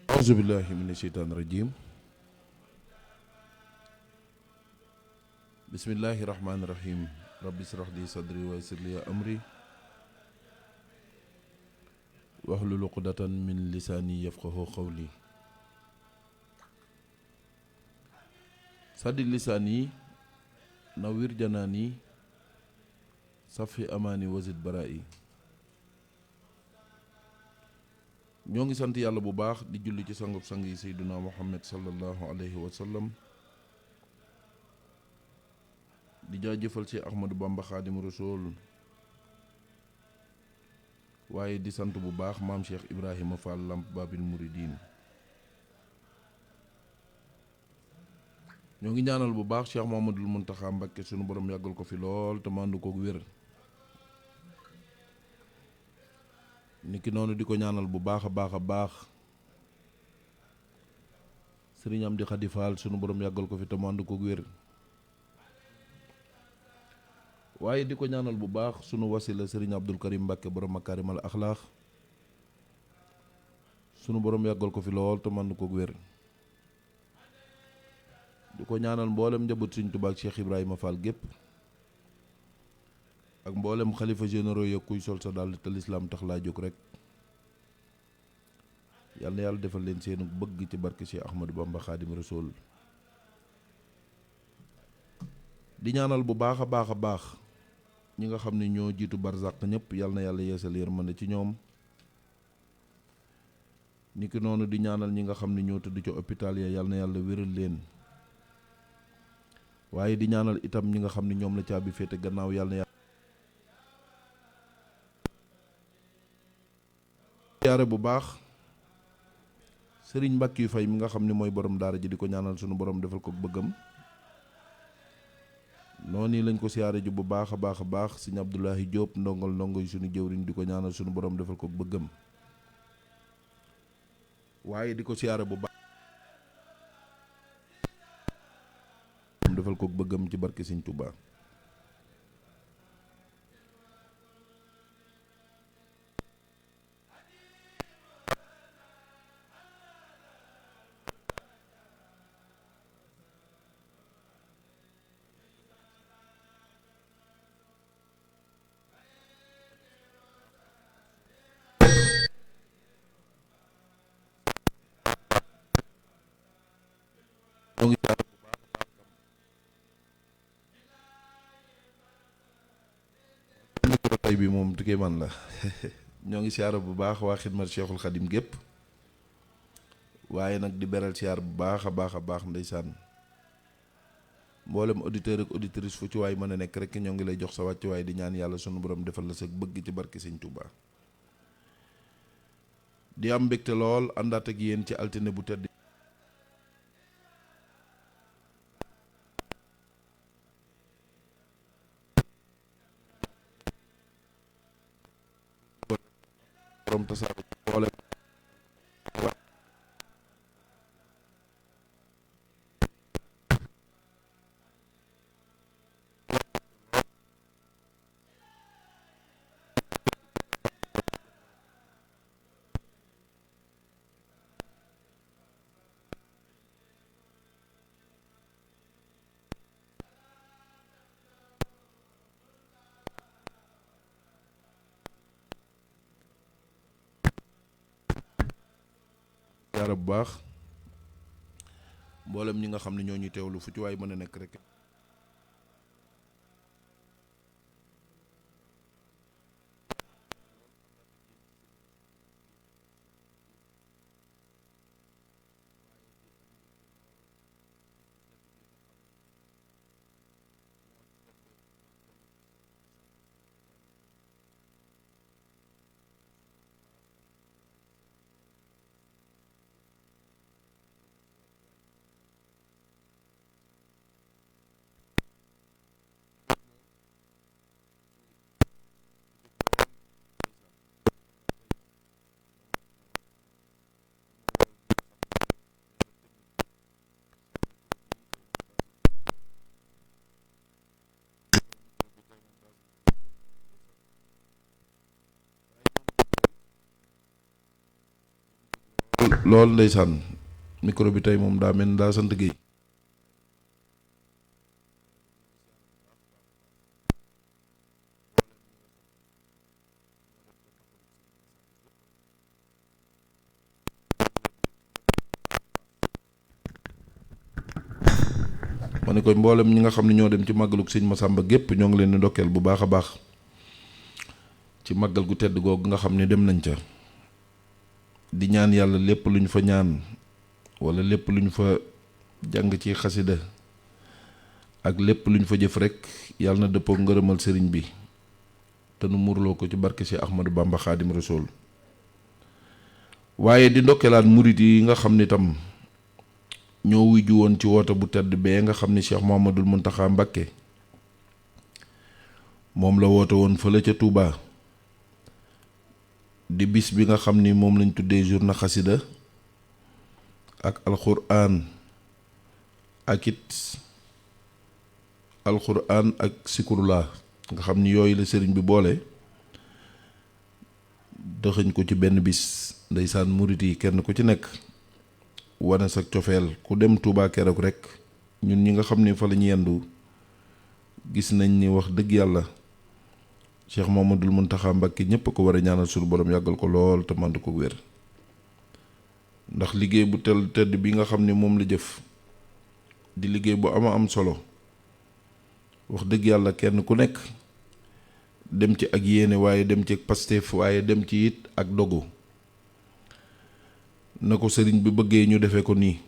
auzu billahi mina sheytaani rajim bismillahi rahmaani rahim rabbi israh li sadri wa yassir li amri wahlul uqdatan min lisaani yafqahu qawli saddi lisaani nawwir janaani safi amaani wazid baraa'i. ñoo ngi sant yàlla bu baax di julli ci sangub sang yi sayduna muhammad sallallahu alayhi wa sallam di jaajëfal ci ahmadu bamba xaadim rasul waaye di sant bu baax maam cheikh ibrahima fall lamp babil muridin. ñoo ngi ñaanal bu baax cheikh muhammadul muntaxa mbakke sunu borom yàggal ko fi lool te mandu kook wér. niki noonu di ko ñaanal bu baax a baax sëriñ Amdi Xadi Faal sunu borom yàggal ko fi te mu ànd ko wér. waaye di ko ñaanal bu baax sunu wasila sëriñ Abdul Karim Mbàkke borom makaarimal axlaax sunu borom yàggal ko fi lool te mu ànd ko wér. di ko ñaanal mboolem njaboot Sëriñ Tuubaa ak Cheikh Ibrahima Fall gépp ak mboolem xalifa généraux ya kuy sol sa dàll te lislaam tax laa jóg rek yal na yàlla defal leen seenu bëgg ci barke Cheikh Ahmadou Bamba Xaadim Rasul. di ñaanal bu baax a baax ñi nga xam ne ñoo jiitu barzaq ñëpp yal na yàlla yeesal yërmande ci ñoom. niki noonu di ñaanal ñi nga xam ne ñoo tëdd ci hôpital ya yal na yàlla wéral leen. waaye di ñaanal itam ñi nga xam ne ñoom la caabi féete gannaaw yal na yàlla yaare bu baax sëriñ Mbàkke yu fay mi nga xam ne mooy borom daara ji di ko ñaanal sunu borom defal ko bëggam. noonu lañ ko siyaare ju bu baax a baax a baax sëñ Abdoulahi Diop ndongal ndongo yi suñu jëwriñ di ko ñaanal suñu borom defal ko bëggam waaye di ko siyaare bu baax defal ko bëggam ci barke sëñ Touba. ñoo ngi siyaare bu baax micro tey bi moom tukkee man la ñoo ngi siyaare bu baax waa xidmat Cheikhul Khadim gépp waaye nag di beral siyaar bu baax a baax ndeysaan mboolem auditeur ak auditrice fu ci waay mën a nekk rek ñoo ngi lay jox sa wàccuwaay di ñaan yàlla sunu borom defal la sa bëgg ci barke sëñ Touba. di am mbégte lool àndaat ak yéen ci altine bu tedd borom tasaare ci mboolem siyaare bu baax mboolem ñi nga xam ne ñoo ñuy teewlu fu ci waay mën a nekk rek lool ndeysaan micro bi tey moom daa mel ni daa sant Guèye ma ne koy mboolem ñi nga xam ne ñoo dem ci màggaluk sëñ Massamba gépp ñoo ngi leen di ndokkeel bu baax a baax ci màggal gu tedd googu nga xam ne dem nañ ca di ñaan yàlla lépp lu ñu fa ñaan wala lépp lu ñu fa jàng ci xasida ak lépp lu ñu fa jëf rek yàlla na dëppoo ngërëmal sëriñ bi te nu murloo ko ci barke si Ahmadou Bamba Xaadim Rasul waaye di ndokkeelaat murit yi nga xam ni tam ñoo wujju woon ci woote bu tedd bee nga xam ni Cheikh Mouhamadoul Mountakha Mbacké moom la woote woon fële ca Touba di bis bi nga xam ni moom lañ tuddee journée xasida ak alxuraan ak it alxuraan ak sikurulaa nga xam ni yooyu la sëriñ bi boole dëxëñ ko ci benn bis ndeysaan murit yi kenn ku ci nekk wane sa cofeel ku dem Touba keroog rek ñun ñi nga xam ni fa la ñu yendu gis nañ ni wax dëgg yàlla Cheikh Mouhamadoul Mountakha Mbacké ñëpp ko war a ñaanal suñu borom yàggal ko lool te mànd ko wér ndax liggéey bu tedd bi nga xam ne moom la jëf di liggéey bu am solo wax dëgg yàlla kenn ku nekk dem ci ak yéene waaye dem ci ak Pastef waaye dem ci it ak dogu na ko sëriñ bi bëggee ñu defee ko nii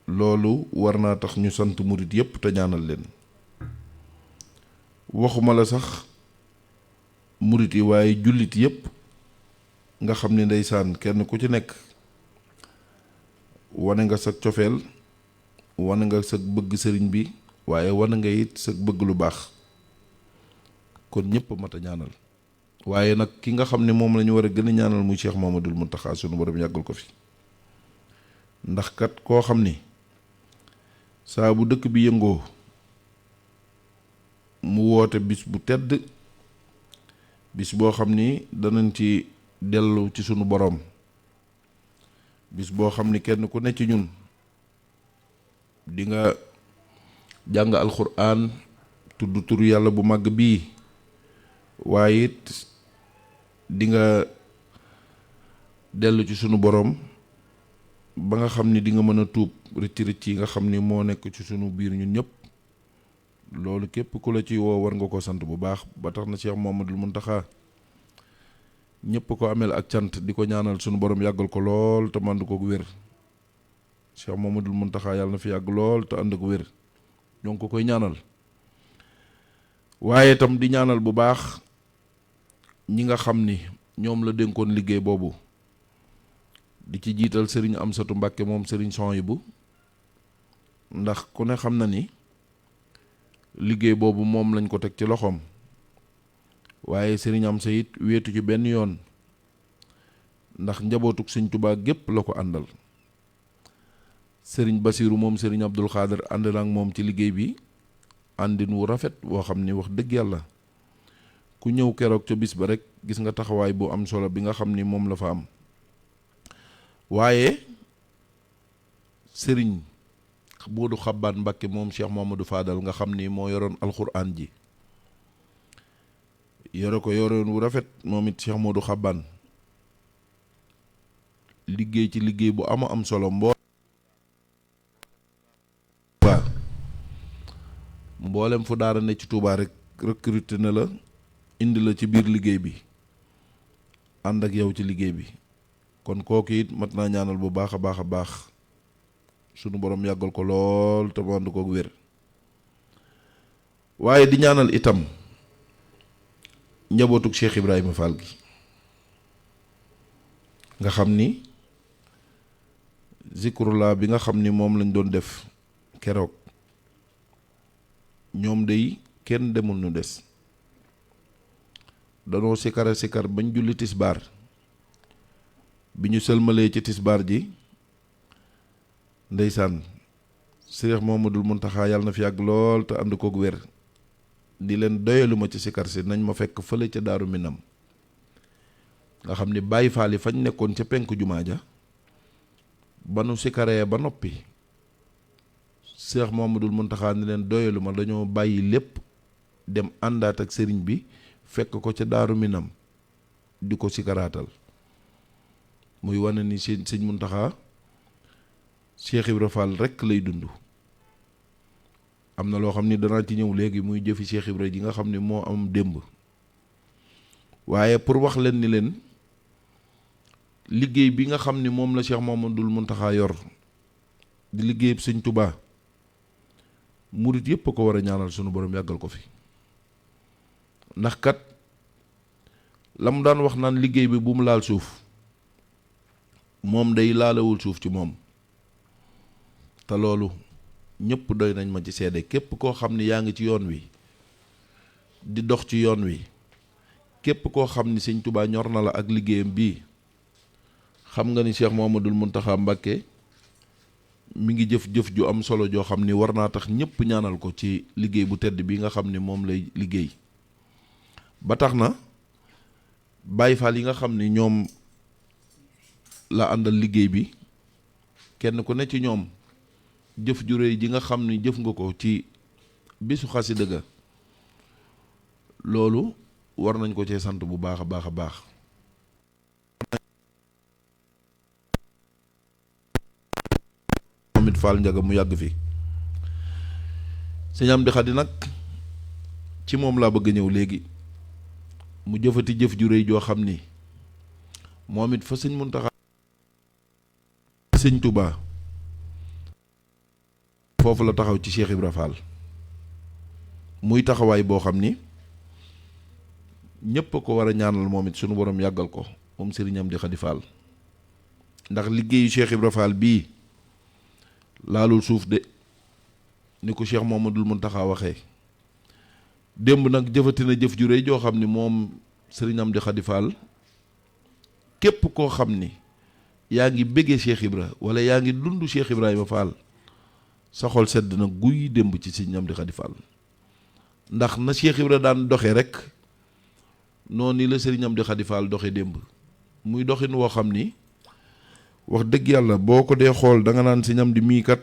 loolu war naa tax ñu sant murit yépp te ñaanal leen waxuma la sax murit yi waaye jullit yépp nga xam ne ndeysaan kenn ku ci nekk wane nga sa cofeel wane nga sa bëgg sëriñ bi waaye wana nga it sa bëgg lu baax kon ñëpp mat a ñaanal waaye nag ki nga xam ne moom la ñu war a gën a ñaanal muy Cheikh Mouhamadoul Mountakha sunu borom yàggal ko fi ndax kat koo xam ni saa bu dëkk bi yëngoo mu woote bis bu tedd bis boo xam ni danañ ci dellu ci sunu borom bis boo xam ni kenn ku ne ci ñun di nga jàng alxuraan tudd turu yàlla bu màgg bii waaye it di nga dellu ci sunu borom ba nga xam ni di nga mën a tuub rëcc yi nga xam ni moo nekk ci sunu biir ñun ñëpp loolu képp ku la ci woo war nga ko sant bu baax ba tax na Cheikh Mouhamadoul Mountakha ñëpp ko ameel ak cant di ko ñaanal sunu borom yàggal ko lool te ànd ko wér Cheikh Mouhamadoul Mountakha yàlla na fi yàgg lool te ànd ko wér ñoo ngi ko koy ñaanal waaye itam di ñaanal bu baax ñi nga xam ni ñoom la dénkoon liggéey boobu di ci jiital Serigne Amsatou Mbacké moom Serigne Souhaïbou ndax ku ne xam na ni liggéey boobu moom lañ ko teg ci loxoom waaye Serigne Amsa it wéetu ci benn yoon ndax njabootuk Sëñ Tuubaa gépp la ko àndal Serigne Bassirou moom Serigne Abdoul Khader ànd na ak moom ci liggéey bi àndin wu rafet woo xam ni wax dëgg yàlla ku ñëw keroog ca bis ba rek gis nga taxawaay bu am solo bi nga xam ni moom la fa am waaye Serigne Modou Xabbaan Mbacké moom Cheikh Mouhamadou Fadal nga xam ni moo yoroon alxuraan ji yore ko yoroon wu rafet moom it Cheikh Modou Xabbaan liggéey ci liggéey bu am solo mboolem fu daara ne ci Touba rek recruté na la indi la ci biir liggéey bi ànd ak yow ci liggéey bi kon kooku it mat naa ñaanal bu baax a baax sunu borom yàggal ko lool te ànd ko wér waaye di ñaanal itam njabootug Cheikh Ibrahima Fall gi nga xam ni zikrullah bi nga xam ni moom lañ doon def keroog ñoom day kenn demul ñu des danoo sikar bañ julli tisbaar bi ñu sëlmalee ci tisbaar ji ndeysaan Cheikh Mouhamadoul Mountakha yàlla na fi yàgg lool te ànd koog wér di leen doyaluma ci sikar si nañ ma fekk fële ca Daaru Minam nga xam ni Baay Faal yi fañ nekkoon ca penku jumaa ja ba nu sikaree ba noppi Cheikh Mouhamadoul Mountakha ni leen doyaluma dañoo bàyyi lépp dem àndaat ak sëriñ bi fekk ko ca Daaru Minam di ko sikaraatal muy wane ni sëñ Mountakha Cheikh Ibra Fall rekk lay dund am na loo xam ni danaa ci ñëw léegi muy jëfi Cheikh Ibra ji nga xam ni moo am démb waaye pour wax leen ni leen liggéey bi nga xam ni moom la Cheikh Mouhamadoul Mountakha yor di liggéey Sëñ Tuubaa murit yépp a ko war a ñaanal sunu borom yàggal ko fi ndax kat la mu daan wax naan liggéey bi bu mu laal suuf moom day laalawul suuf ci moom te loolu ñëpp doy nañ ma ci seede képp koo xam ni yaa ngi ci yoon wi di dox ci yoon wi képp koo xam ni Sëñ Tuubaa ñor na la ak liggéeyam bii xam nga ni Cheikh Mouhamadoul Mountakha Mbacké mi ngi jëf ju am solo joo xam ni war naa tax ñëpp ñaanal ko ci liggéey bu tedd bi nga xam ni moom lay liggéey ba tax na Baay Faal yi nga xam ni ñoom la àndal liggéey bi kenn ku ne ci ñoom jëf ju réy ji nga xam ni jëf nga ko ci bisu xasida ga loolu war nañ ko cee sant bu baax a baax moom it Fall Njaga mu yàgg fi Sëñ Amdi Xadi nag ci moom laa bëgg a ñëw léegi mu jëfati jëf ju réy joo xam ni moom it fa Sëñ Muntaxa Sëñ Tuubaa foofu la taxaw ci Cheikh Ibra Fall muy taxawaay boo xam ni ñépp a ko war a ñaanal moom it sunu borom yàggal ko moom Sëriñ Amdi Xadi Fall ndax liggéeyu Cheikh Ibra Fall bii laalul suuf de ni ko Cheikh Mouhamadoul Mountakha waxee démb nag jëfati na jëf ju rëy joo xam ni moom Serigne Amdi Khady Fall képp koo xam ni yaa ngi bëggee Cheikh Ibra wala yaa ngi dund Cheikh Ibrahima Fall sa xol sedd na guy démb ci Serigne Amdi Khady Fall ndax na Cheikh Ibra daan doxee rek noonu la Serigne Amdi Khady Fall doxee démb muy doxin woo xam ni wax dëgg yàlla boo ko dee xool da nga naan Serigne Amdi mii kat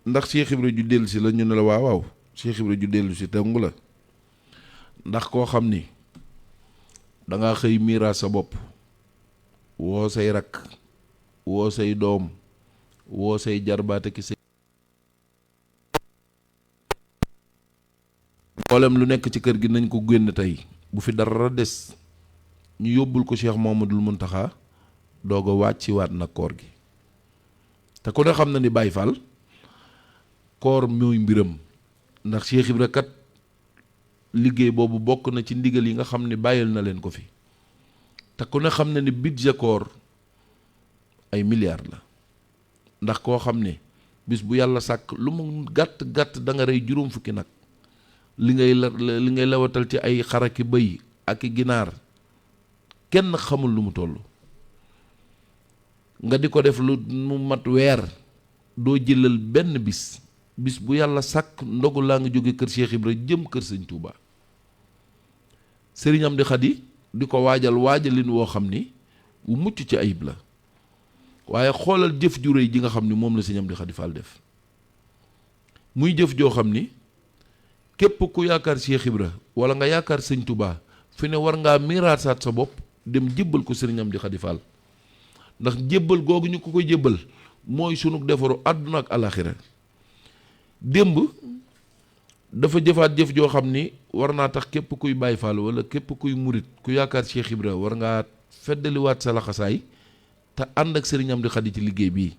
ndax Cheikh Ibra ju dellu si la ñu ne la waaw waaw Cheikh Ibra ju dellu si tëngu la ndax koo xam ni danga xëy miiraas sa bopp woo say rakk woo say doom woo say jarbaate ki say mboolem lu nekk ci kër gi nañ ko génn tey bu fi dara des ñu yóbbul ko Cheikh Mouhamadoul Mountakha doog a wàcc waat nag koor gi te ku ne xam na ni Baye Fall koor mooy mbiram ndax Cheikh Ibra kat liggéey boobu bokk na ci ndigal yi nga xam ne bàyyil na leen ko fi te ku ne xam na ni budget koor ay milliards la ndax koo xam ne bis bu yàlla sàkk lu mu gàtt gàtt da nga rey juróom fukki nag li ngay lewatal ci ay xaraki bëy ak i ginaar kenn xamul lu mu toll nga di ko def lu mu mat weer doo jëlal benn bis bu yàlla sàkk ndogu laa nga jóge kër Cheikh Ibra jëm kër Sëñ Touba Serigne Amdi Khady di ko waajalin woo xam ni bu mucc ci ayib la waaye xoolal jëf ju réy ji nga xam ni moom la Serigne Amdi Khady Fall def muy jëf joo xam ni képp ku yaakaar Cheikh Ibra wala nga yaakaar Sëñ Touba fi ne war ngaa miiraasaat sa bopp dem jébbal ko Serigne Amdi Khady Fall ndax jébbal googu ñu ko koy jébbal mooy sunu defaru àdduna ak alaxira démb dafa jëfaat jëf joo xam ni war naa tax képp kuy Baay Faal wala képp kuy murit ku yaakaar Cheikh Ibra war ngaa feddaliwaat sa laxasaay te ànd ak Serigne Amdi Khady ci liggéey bii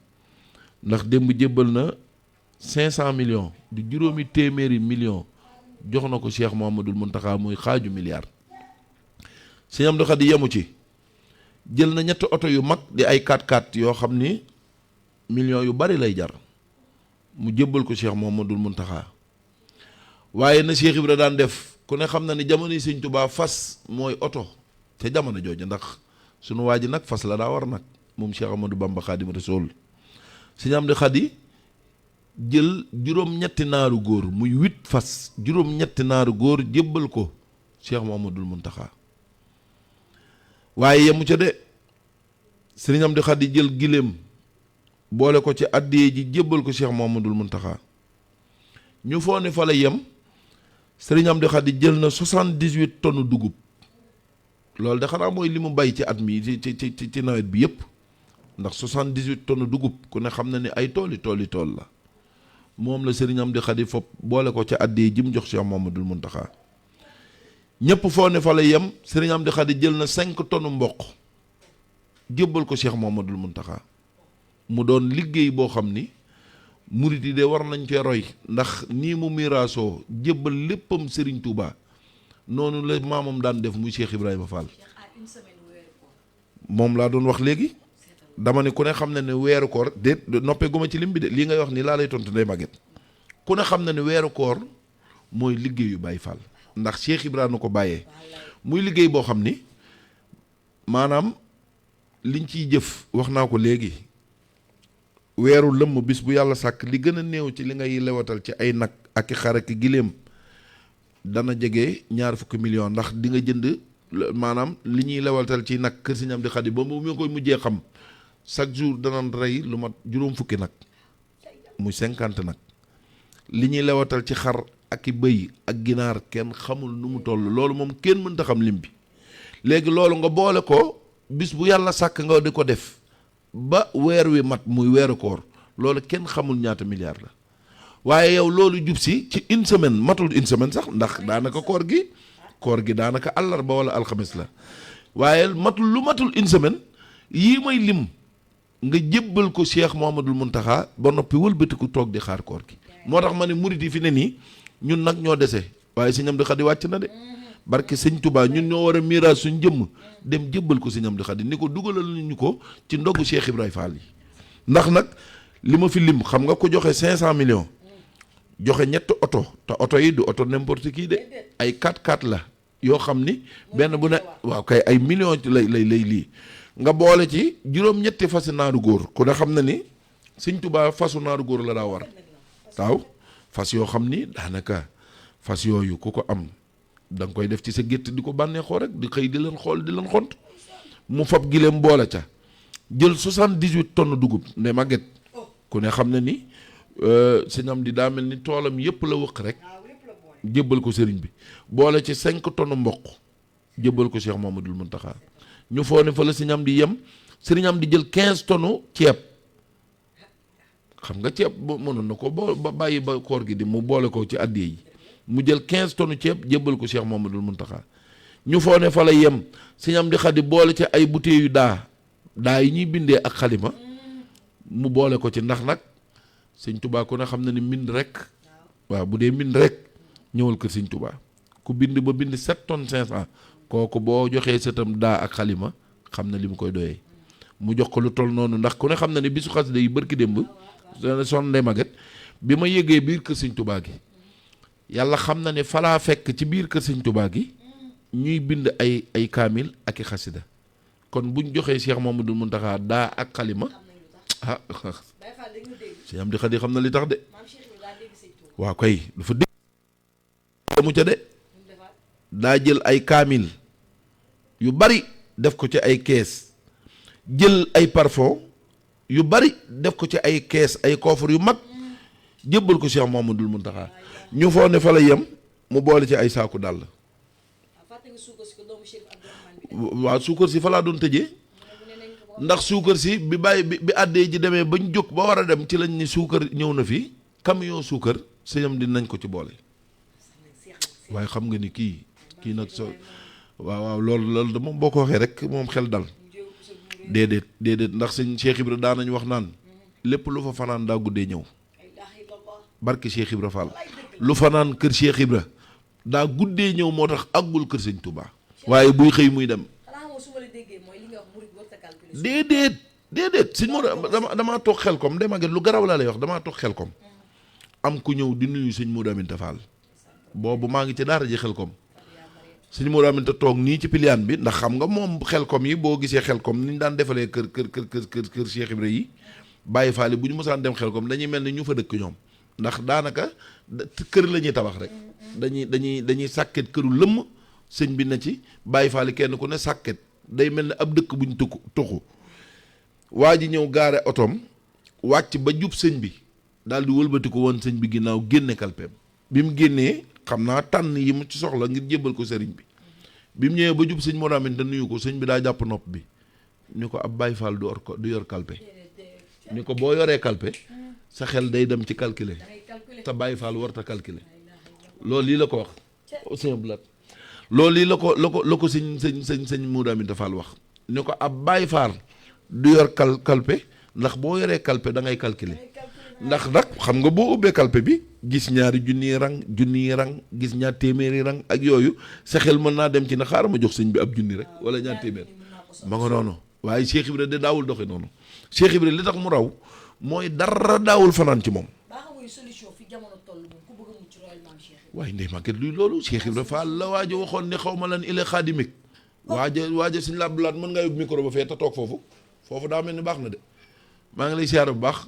ndax démb jébbal na 500 millions di juróomi téeméeri millions jox na ko Cheikh Mouhamadoul Mountakha muy xaaju milliard Serigne Amdi Khady yemu ci jël na ñetti oto yu mag di ay 4x4 yoo xam ni millions yu bari lay jar mu jébbal ko Cheikh Mouhamadoul Mountakha waaye na Cheikh Ibra daan def ku ne xam na ni jamono yi Sëñ Tuubaa fas mooy oto te jamono jooju ndax sunu waa ji nag fas la daa war nag moom Cheikh Amadou Bamba Xaadimu Rasuul Serigne Amdi Khady jël juróom-ñetti naaru góor muy 8 fas juróom-ñetti naaru góor jébbal ko Cheikh Mouhamadoul Mountakha waaye yemu ca de Serigne Amdi Khady jël giléem boole ko ci àddiyee ji jébbal ko Cheikh Mouhamadoul Mountakha ñu foo ne fa la yem Serigne Amdi Khady jël na 78 tonnes dugub loolu de xanaa mooy li mu bay ci at mi ci nawet bi yëpp ndax 78 tonnes dugub ku ne xam na ne ay tool la moom la Serigne Amdi Khady fop boole ko ci àddiyee ji mu jox Cheikh Mouhamadoul Mountakha ñëpp foo ne fa la yem Serigne Amdi Khady jël na 5 tonnes mboq jébbal ko Cheikh Mouhamadoul Mountakha mu doon liggéey boo xam ni murit yi de war nañ cee roy ndax nii mu miraasoo jébbal léppam Serigne Touba noonu la maamam daan def muy Cheikh Ibrahima Fall moom laa doon wax léegi dama ne ku ne xam na ne weeru koor déet noppee guma ci lim bi de lii ngay wax ni laa lay tontu day màgget ku ne xam na ne weeru koor mooy liggéeyu Baye Fall ndax Cheikh Ibrahima ko bàyyee muy liggéey boo xam ni maanaam liñ ciy jëf wax naa ko léegi weeru lëmm bis bu yàlla sàkk li gën a néew ci li ngay lewatal ci ay nag ak i xar ak giléem dana jege 20 millions ndax di nga jënd maanaam li ñuy lewatal ci nag kër Serigne Amdi Khady ba mu koy mujjee xam chaque jour danañ rey lu mat juróom fukki nag muy 50 nag li ñuy lewatal ci xar ak i bëy ak ginaar kenn xamul nu mu toll loolu moom kenn mënta xam lim bi léegi loolu nga boole ko bis bu yàlla sàkk nga di ko def ba weer wi mat muy weeru koor loolu kenn xamul ñaata milliards la waaye yow loolu jub si ci une semaine matul une semaine sax ndax daanaka koor gi daanaka àllarba wala alxames la waaye lu matul une semaine yii may lim nga jébbal ko Cheikh Mouhamadoul Mountakha ba noppi wëlbatiku toog di xaar koor gi moo tax ma ne murit yi fi ne nii ñun nag ñoo dese waaye Serigne Amdi Khady wàcc na de barke Sëñ Touba ñun ñoo war a miiraas suñ jëmm dem jébbal ko Serigne Amdi Khady ni ko dugalal ñu ko ci ndogu Cheikh Ibrahima Fall yi ndax nag li ma fi lim xam nga ko joxe 500 millions joxe ñetti oto te oto yi du oto n'importe qui de ay 4x4 la yoo xam ni benn bu ne waaw kay ay millions lay lii nga boole ci juróom-ñetti fasi naaru góor ku ne xam na ni Sëñ Tuubaa fasu naaru góor la daa war waaw fas yoo xam ni daanaka fas yooyu ku ko am da nga koy def ci sa gétt di ko bànneexoo rek di xëy di leen xool di leen xont mu fab gileem boole ca jël 78 tonnes dugub ne màgget ku ne xam na ni sëñ am di daa mel ni toolam yëpp la wëq rek jébbal ko sëriñ bi boole ci 5 tonnes mboq jébbal ko Cheikh Mamadou Mountakha ñu foo ne fa la sëñ am di yem sëriñ am di jël 15 tonnes ceeb xam nga ceeb mënoon na ko ba bàyyi ba koor gi di mu boole ko ci addiya yi mu jël 15 tonnes ceeb jébbal ko Cheikh Mamadou Mountakha ñu foo ne fa la yem sëñ am di xadi boole ci ay bouteilles yu daa yi ñuy bindee ak xalima mu boole ko ci ndax nag sëñ Touba ku ne xam na ni mbind rek waaw bu dee mbind rek ñëwal kër sëñ Touba ku bind ba bind 7 tonnes 500 kooku boo joxee sëtam daa ak xalima xam na li mu koy doyee mu jox ko lu toll noonu ndax ku ne xam na ni bisu xasida yi bërki démb son ndey maget bi ma yëgee biir kër sëñ Touba gi yàlla xam na ne falaa fekk ci biir kër sëñ Touba gi ñuy bind ay kaamil ak i xasida kon buñ joxee Cheikh Mamadou Mountakha daa ak xalima ah sëñ am di xadi xam na li tax de waaw kay dafa dégg mu ca de daa jël ay kaamil yu bari def ko ci ay kees jël ay parfum yu bari def ko ci ay kees ay coffre yu mag jébbal ko Cheikh Mamadou Mountakha ñu foo ne fa la yem mu boole ci ay saaku dàll waaw suukar si fa laa doon tëjee ndax suukar si bi bàyyi bi àddee ji demee bañ jóg ba war a dem ci lañ ni suukar ñëw na fi camion suukar sëñam dinañ ko ci boole waaye xam nga ni kii nag so waaw loolu de moom boo ko waxee rek moom xel dal déedéet ndax sëñ Cheikh Ibra daa nañ wax naan lépp lu fa fanaan daa guddee ñëw barke Cheikh Ibra Fall lu fanaan kër Cheikh Ibra daa guddee ñëw moo tax àggul kër sëñ Touba waaye buy xëy muy dem déedéet sëñ Modou damaa toog xel kom de maget lu garaw laa lay wax damaa toog xel kom am ku ñëw di nuyu sëñ Modou Aminta Fall boobu maa ngi ci daara ji xel kom sëñ Modou Aminta toog nii ci piliyaan bi ndax xam nga moom xel kom yi boo gisee xel kom ni ñu daan defalee kër Cheikh Ibra yi bàyyi faale bu ñu mosaan dem xel kom dañuy mel ni ñu fa dëkk ñoom ndax daanaka kër la ñuy tabax rek dañuy sàkket këru lëmm sëñ bi na ci bàyyi faale kenn ku ne sàkket day mel ni ab dëkk buñ tuxu waa ji ñëw gaare otoom wàcc ba jub sëñ bi daal di wëlbati ko woon sëñ bi ginnaaw génne kalpeem bi mu génnee xam naa tànn yi mu ci soxla ngir jébbal ko sëriñ bi mu ñëwee ba jub sëñ Modou Aminta nuyu ko sëñ bi daa jàpp nopp bi ni ko ab Baay Faal du yor kalpe ni ko boo yoree kalpe sa xel day dem ci calculer te Baay Faal warta calculer loolu lii la ko wax sëñ Blat loolu lii la ko sëñ Modou Aminta Fall wax ni ko ab Baay Faal du yor kalpe ndax boo yoree kalpe da ngay calculer ndax nag xam nga boo ubbee kalpe bi gis ñaari junniy rang gis ñaar téeméeri rang ak yooyu sa xel mën naa dem ci na xaaral ma jox sëñ bi ab junni rek wala ñaar téeméer ma nga noonu waaye Cheikh Ibra de daawul doxe noonu Cheikh Ibra li tax mu raw mooy dara daawul fanaan ci moom waaye ndey màgget luy loolu Cheikh Ibra Fall la waaja waxoon ne xaw ma lan ile xaadimik waaja suñ laat mën ngaa yóbbu micro ba fee te toog foofu daa mel ni baax na de maa ngi lay siyaare bu baax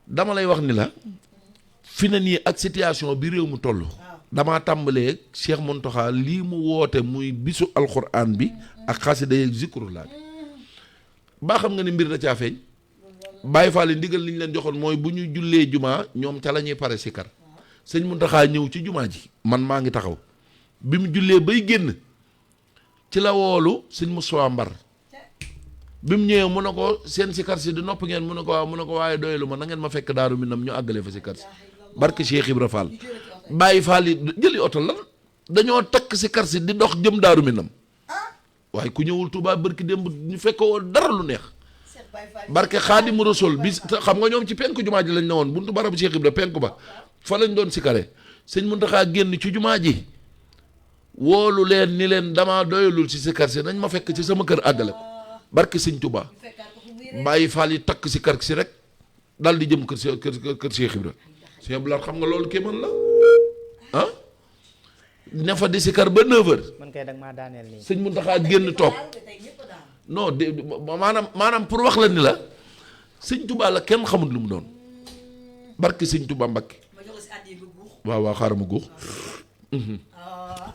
dama lay wax ni la fi na nii ak situation bi réew mu toll damaa tàmbalee Cheikh Mountakha lii mu woote muy bisu alxuraan bi ak xasida yeeg zikrullah baa xam nga ni mbir da caa feeñ Baay Faal yi ndigal li ñu leen joxoon mooy bu ñu jullee jumaa ñoom ca la ñuy pare sikar sëñ Mountakha ñëw ci jumaa ji man maa ngi taxaw bi mu jullee bay génn ci la woolu sëñ Moussa Mbar bi mu ñëwee mu ne ko seen sikar si di nopp ngeen mu ne ko waaw mu ne ko waaye doylu ma na ngeen ma fekk Daaru Minam ñu àggale fa sikar si barke Cheikh Ibra Fall Baay Faal yi jëli oto lan dañoo takk sikar si di dox jëm Daaru Minam waaye ku ñëwul Touba barki démb ñu fekk woon dara lu neex barke Xaadimu Rasuul bi xam nga ñoom ci penku jumaa ji lañ ne woon buntu barabu Cheikh Ibra penku ba fa lañ doon sikare sëñ Mountakha génn ci jumaa ji woolu leen ni leen damaa doyalul ci sikar si nañ ma fekk ci sama kër àggale ko barke sëñ Touba Baay Faal yi takk si kar si rek dal di jëm kër Cheikh Ibra sëñ Abdou Lahad xam nga loolu kéemaan la ah ne fa di sikar ba 9h. man kay dag maa daaneel nii. sëñ Mountakha génn toog non de maanaam pour wax la ni la sëñ Touba la kenn xamul lu mu doon barki sëñ Touba Mbakke. waaw waaw xaaral ma guux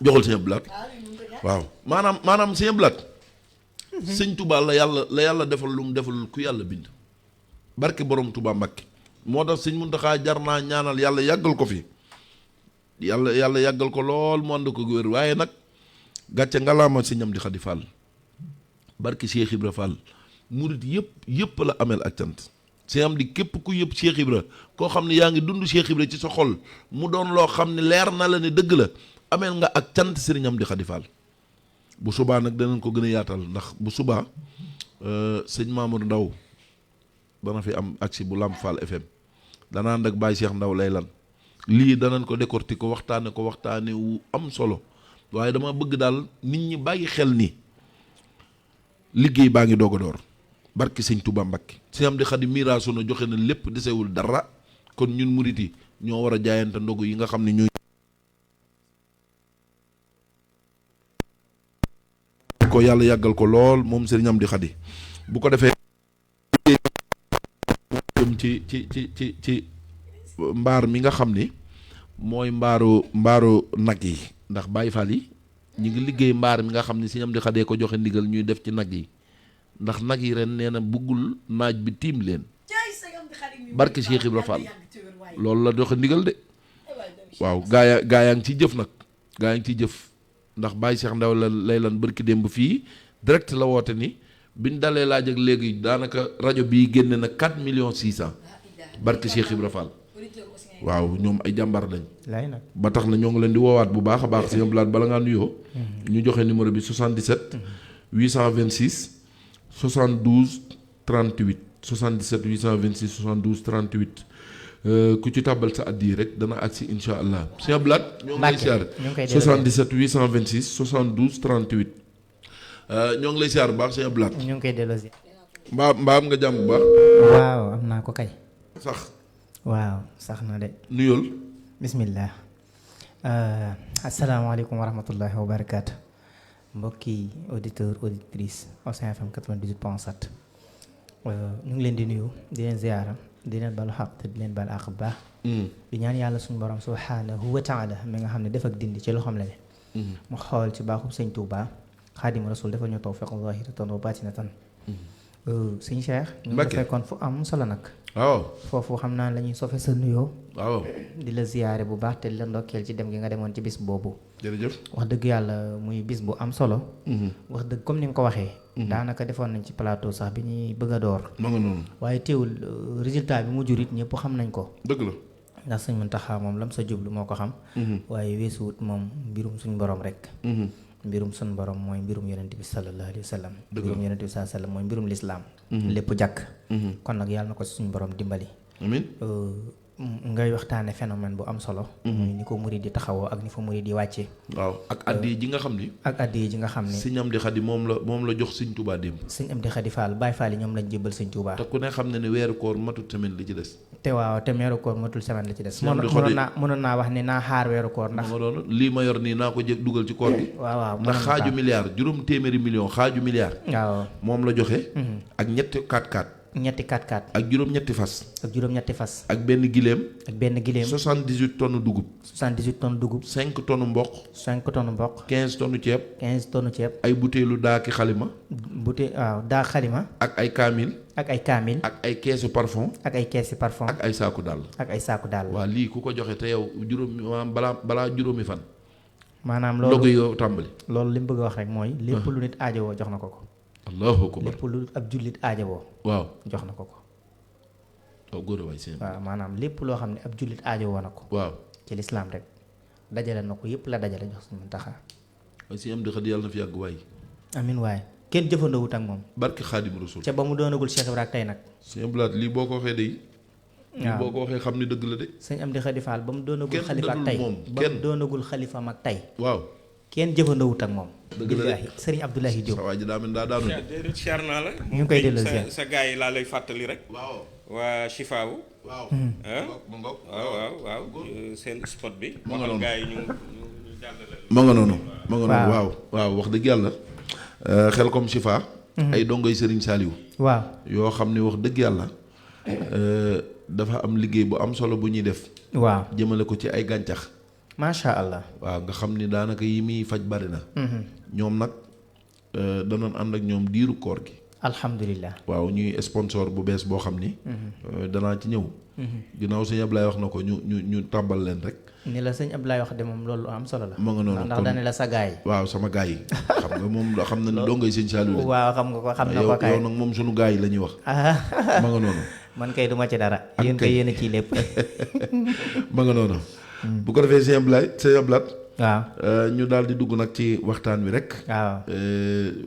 joxal sëñ Abdou Lahad waaw maanaam sëñ Abdou Lahad sëñ Touba la yàlla defal lu mu defal ku yàlla bind barki borom Touba Mbakke moo tax sëñ Mountakha jar naa ñaanal yàlla yàggal ko fi yàlla yàggal ko lool mu ànd ko wér waaye nag gàcce ngalaama sëñ Amdi Xadi Fall barki Cheikh Ibra Fall murit yëpp la ameel ak cant sëñ Amdi képp ku yëpp Cheikh Ibra koo xam ne yaa ngi dund Cheikh Ibra ci sa xol mu doon loo xam ne leer na la ne dëgg la ameel nga ak cant sëriñ Amdi Xadi Fall bu subaa nag danañ ko gën a yaatal ndax bu subaa sëñ Mamour Ndaw dana fi am aksi bu Lamp Fall FM dana ànd ak Baye Cheikh Ndaw lay lan lii danañ ko décortiquer ko waxtaane wu am solo waaye dama bëgg daal nit ñi bàyyi xel ni liggéey baa ngi doog a door barki sëñ Touba Mbakke sëñ Amdi Xadi miraasu na joxe na lépp desewul dara kon ñun murit yi ñoo war a jaayante ndogu yi nga xam ne ñooy ko yàlla yàggal ko lool moom sëriñ Amdi Xadi bu ko defee ci mbaar mi nga xam ni mooy mbaaru nag yi ndax Baye Fall yi ñu ngi liggéey mbaar mi nga xam ni sëñ Amdi Xadi ko joxe ndigal ñuy def ci nag yi ndax nag yi ren nee na bëggul naaj bi tiim leen barke Cheikh Ibra Fall loolu la joxe ndigal de waaw gaa yaa ngi ciy jëf nag gaa yaa ngi ciy jëf ndax Baye Cheikh Ndaw la lay lan barki démb fii direct la woote ni biñ dalee laaj ak léegi daanaka rajo bii génne na 4 millions 600 barke Cheikh Ibra Fall waaw ñoom ay jàmbar lañ ba tax na ñoo ngi leen di woowaat bu baax a baax sëñ Abdou Lahad bala ngaa nuyoo ñu joxe numéro bi 77 826 72 38 77 826 72 38 ku ci tàbbal sa addi rek dana agsi insha allah sëñ Abdou Lahad ñoo ngi lay siyaar 77 826 72 38 ñoo ngi lay siyaar bu baax sëñ Abdou Lahad ñu ngi koy delloo si mbaa am nga jàmm bu baax waaw am naa ko kay sax waaw sax na de nuyool bismillah asalaamaaleykum wa rahmatullahi wa barakaatu mbokki auditeur auditrice Ocean FM 98.7 ñu ngi leen di nuyu di leen ziyaara di leen balu xaq te di leen bal àq bu baax di ñaan yàlla suñu borom subhanahu wa taala mi nga xam ne def ak dindi ci loo xam ne mu xool ci baaxub sëñ Tuubaa Xaadimu Rasuul dafa ñu tawfiq zaahiratan wa baatinatan sëñ Cheikh ñu ngi fekkoon fu am solo nag waaw foofu xam naa la ñuy sofe sa nuyoo waaw di la ziyaare bu baax te di la ndokkeel ci dem gi nga demoon ci bis boobu jërëjëf wax dëgg yàlla muy bis bu am solo wax dëgg comme ni nga ko waxee daanaka defoon nañ ci plateau sax bi ñuy bëgg a door ma nga noonu waaye teewul résultat bi mu jur it ñëpp xam nañ ko dëgg la ndax sëñ Muntaxa moom lam sa jublu moo ko xam waaye weesuwut moom mbirum suñ borom rek mbirum sun borom mooy mbirum yonent bi sallallahu alayhi wa sallam mbirum yonent bi sallallahu alayhi wa sallam mooy mbirum lislaam lépp jàkk kon nag yàlla na ko suñu borom dimbali amiin ngay waxtaane phénomène bu am solo muy ni ko murid di taxawoo ak ni fa murid di wàcce waaw ak addi ji nga xam ni sëñ Amdi Xadi moom la jox sëñ Tuubaa démb sëñ Amdi Xadi Fall Baay Fall yi ñoom lañ jébbal sëñ Tuubaa te ku ne xam ne ne weeru koor matut semaine li ci des te waaw te weeru koor matul semaine li ci des mënoon naa wax ni naa xaar weeru koor ndax lii ma yor nii naa ko dugal ci koor gi waaw ndax xaaju milliard juróom téeméeri million xaaju milliard waaw moom la joxe ak ñetti 4x4 ñetti 4x4 ak juróom-ñetti fas ak benn giléem 78 tonnes dugub 5 tonnes mboq 15 tonnes ceeb ay butéelu daaki xalima daa xalima ak ay kaamil ak ay keesu parfum ak ay saaku daal waaw lii ku ko joxe te yow balaa juróomi fan maanaam loolu logo yow tàmbali loolu li mu bëgg a wax rek mooy lépp lu nit aajowoo jox na ko allahu akbar lépp lu ab jullit aajowoo waaw jox na ko waaw góor a waay seen waaw maanaam lépp loo xam ne ab jullit aajowoo na ko waaw ci lislaam rek dajale na ko yëpp la dajale jox suñu Muntaxa waaye si Amdi Xadi yàlla na fi yàgg waay amin waaye kenn jëfandoowut ak moom barke Xaadimu Rasuul ca ba mu doonagul Cheikh Ibra tey nag sëñ Abdou Lahad lii boo ko waxee day lii boo ko waxee xam ni dëgg la de sëñ Amdi Xadi Fall ba mu doonagul xalifa ak tey ba mu doonagul xalifaam ak tey waaw kenn jëfandoowut ak moom dëgg la de Sëriñ Abdoulahi Diop sa waa ji daa mel daa daanu siyaar naa la ñu ngi koy delloo ziar sa gars yi laa lay fàttali rek waaw waa Chifaawu waaw waaw seen spot bi. ma nga noonu gars yi ñu jàllale. ma nga noonu waaw wax dëgg yàlla Xelcom Chifa. ay dongoy Serigne Saliou. waaw yoo xam ne wax dëgg yàlla dafa am liggéey bu am solo bu ñuy def. waaw jëmale ko ci ay gàncax. macha allah. waaw nga xam ni daanaka yi muy faj bari na. ñoom nag danoon ànd ak ñoom diiru koor gi. alhamdulilah. waaw ñuy sponsor bu bees boo xam ni. danaa ci ñëw. ginnaaw sëñ Ablaye wax na ko ñu tàmbal leen rek. ni la sëñ Ablaye wax de moom loolu am solo la. ma nga noonu ndax dane la sa gaay. waaw sama gaay yi. xam nga moom xam na ni dongay sëñ Saliou. waaw xam nga ko xam na ko kay yow nag moom sunu gaay yi la ñuy wax. ma nga noonu. man kay duma ci dara. yéen kay yéen a kii lépp. ma nga noonu. bu ko defee sëñ Ablaye. waaw ñu daal di dugg nag ci waxtaan wi rek. waaw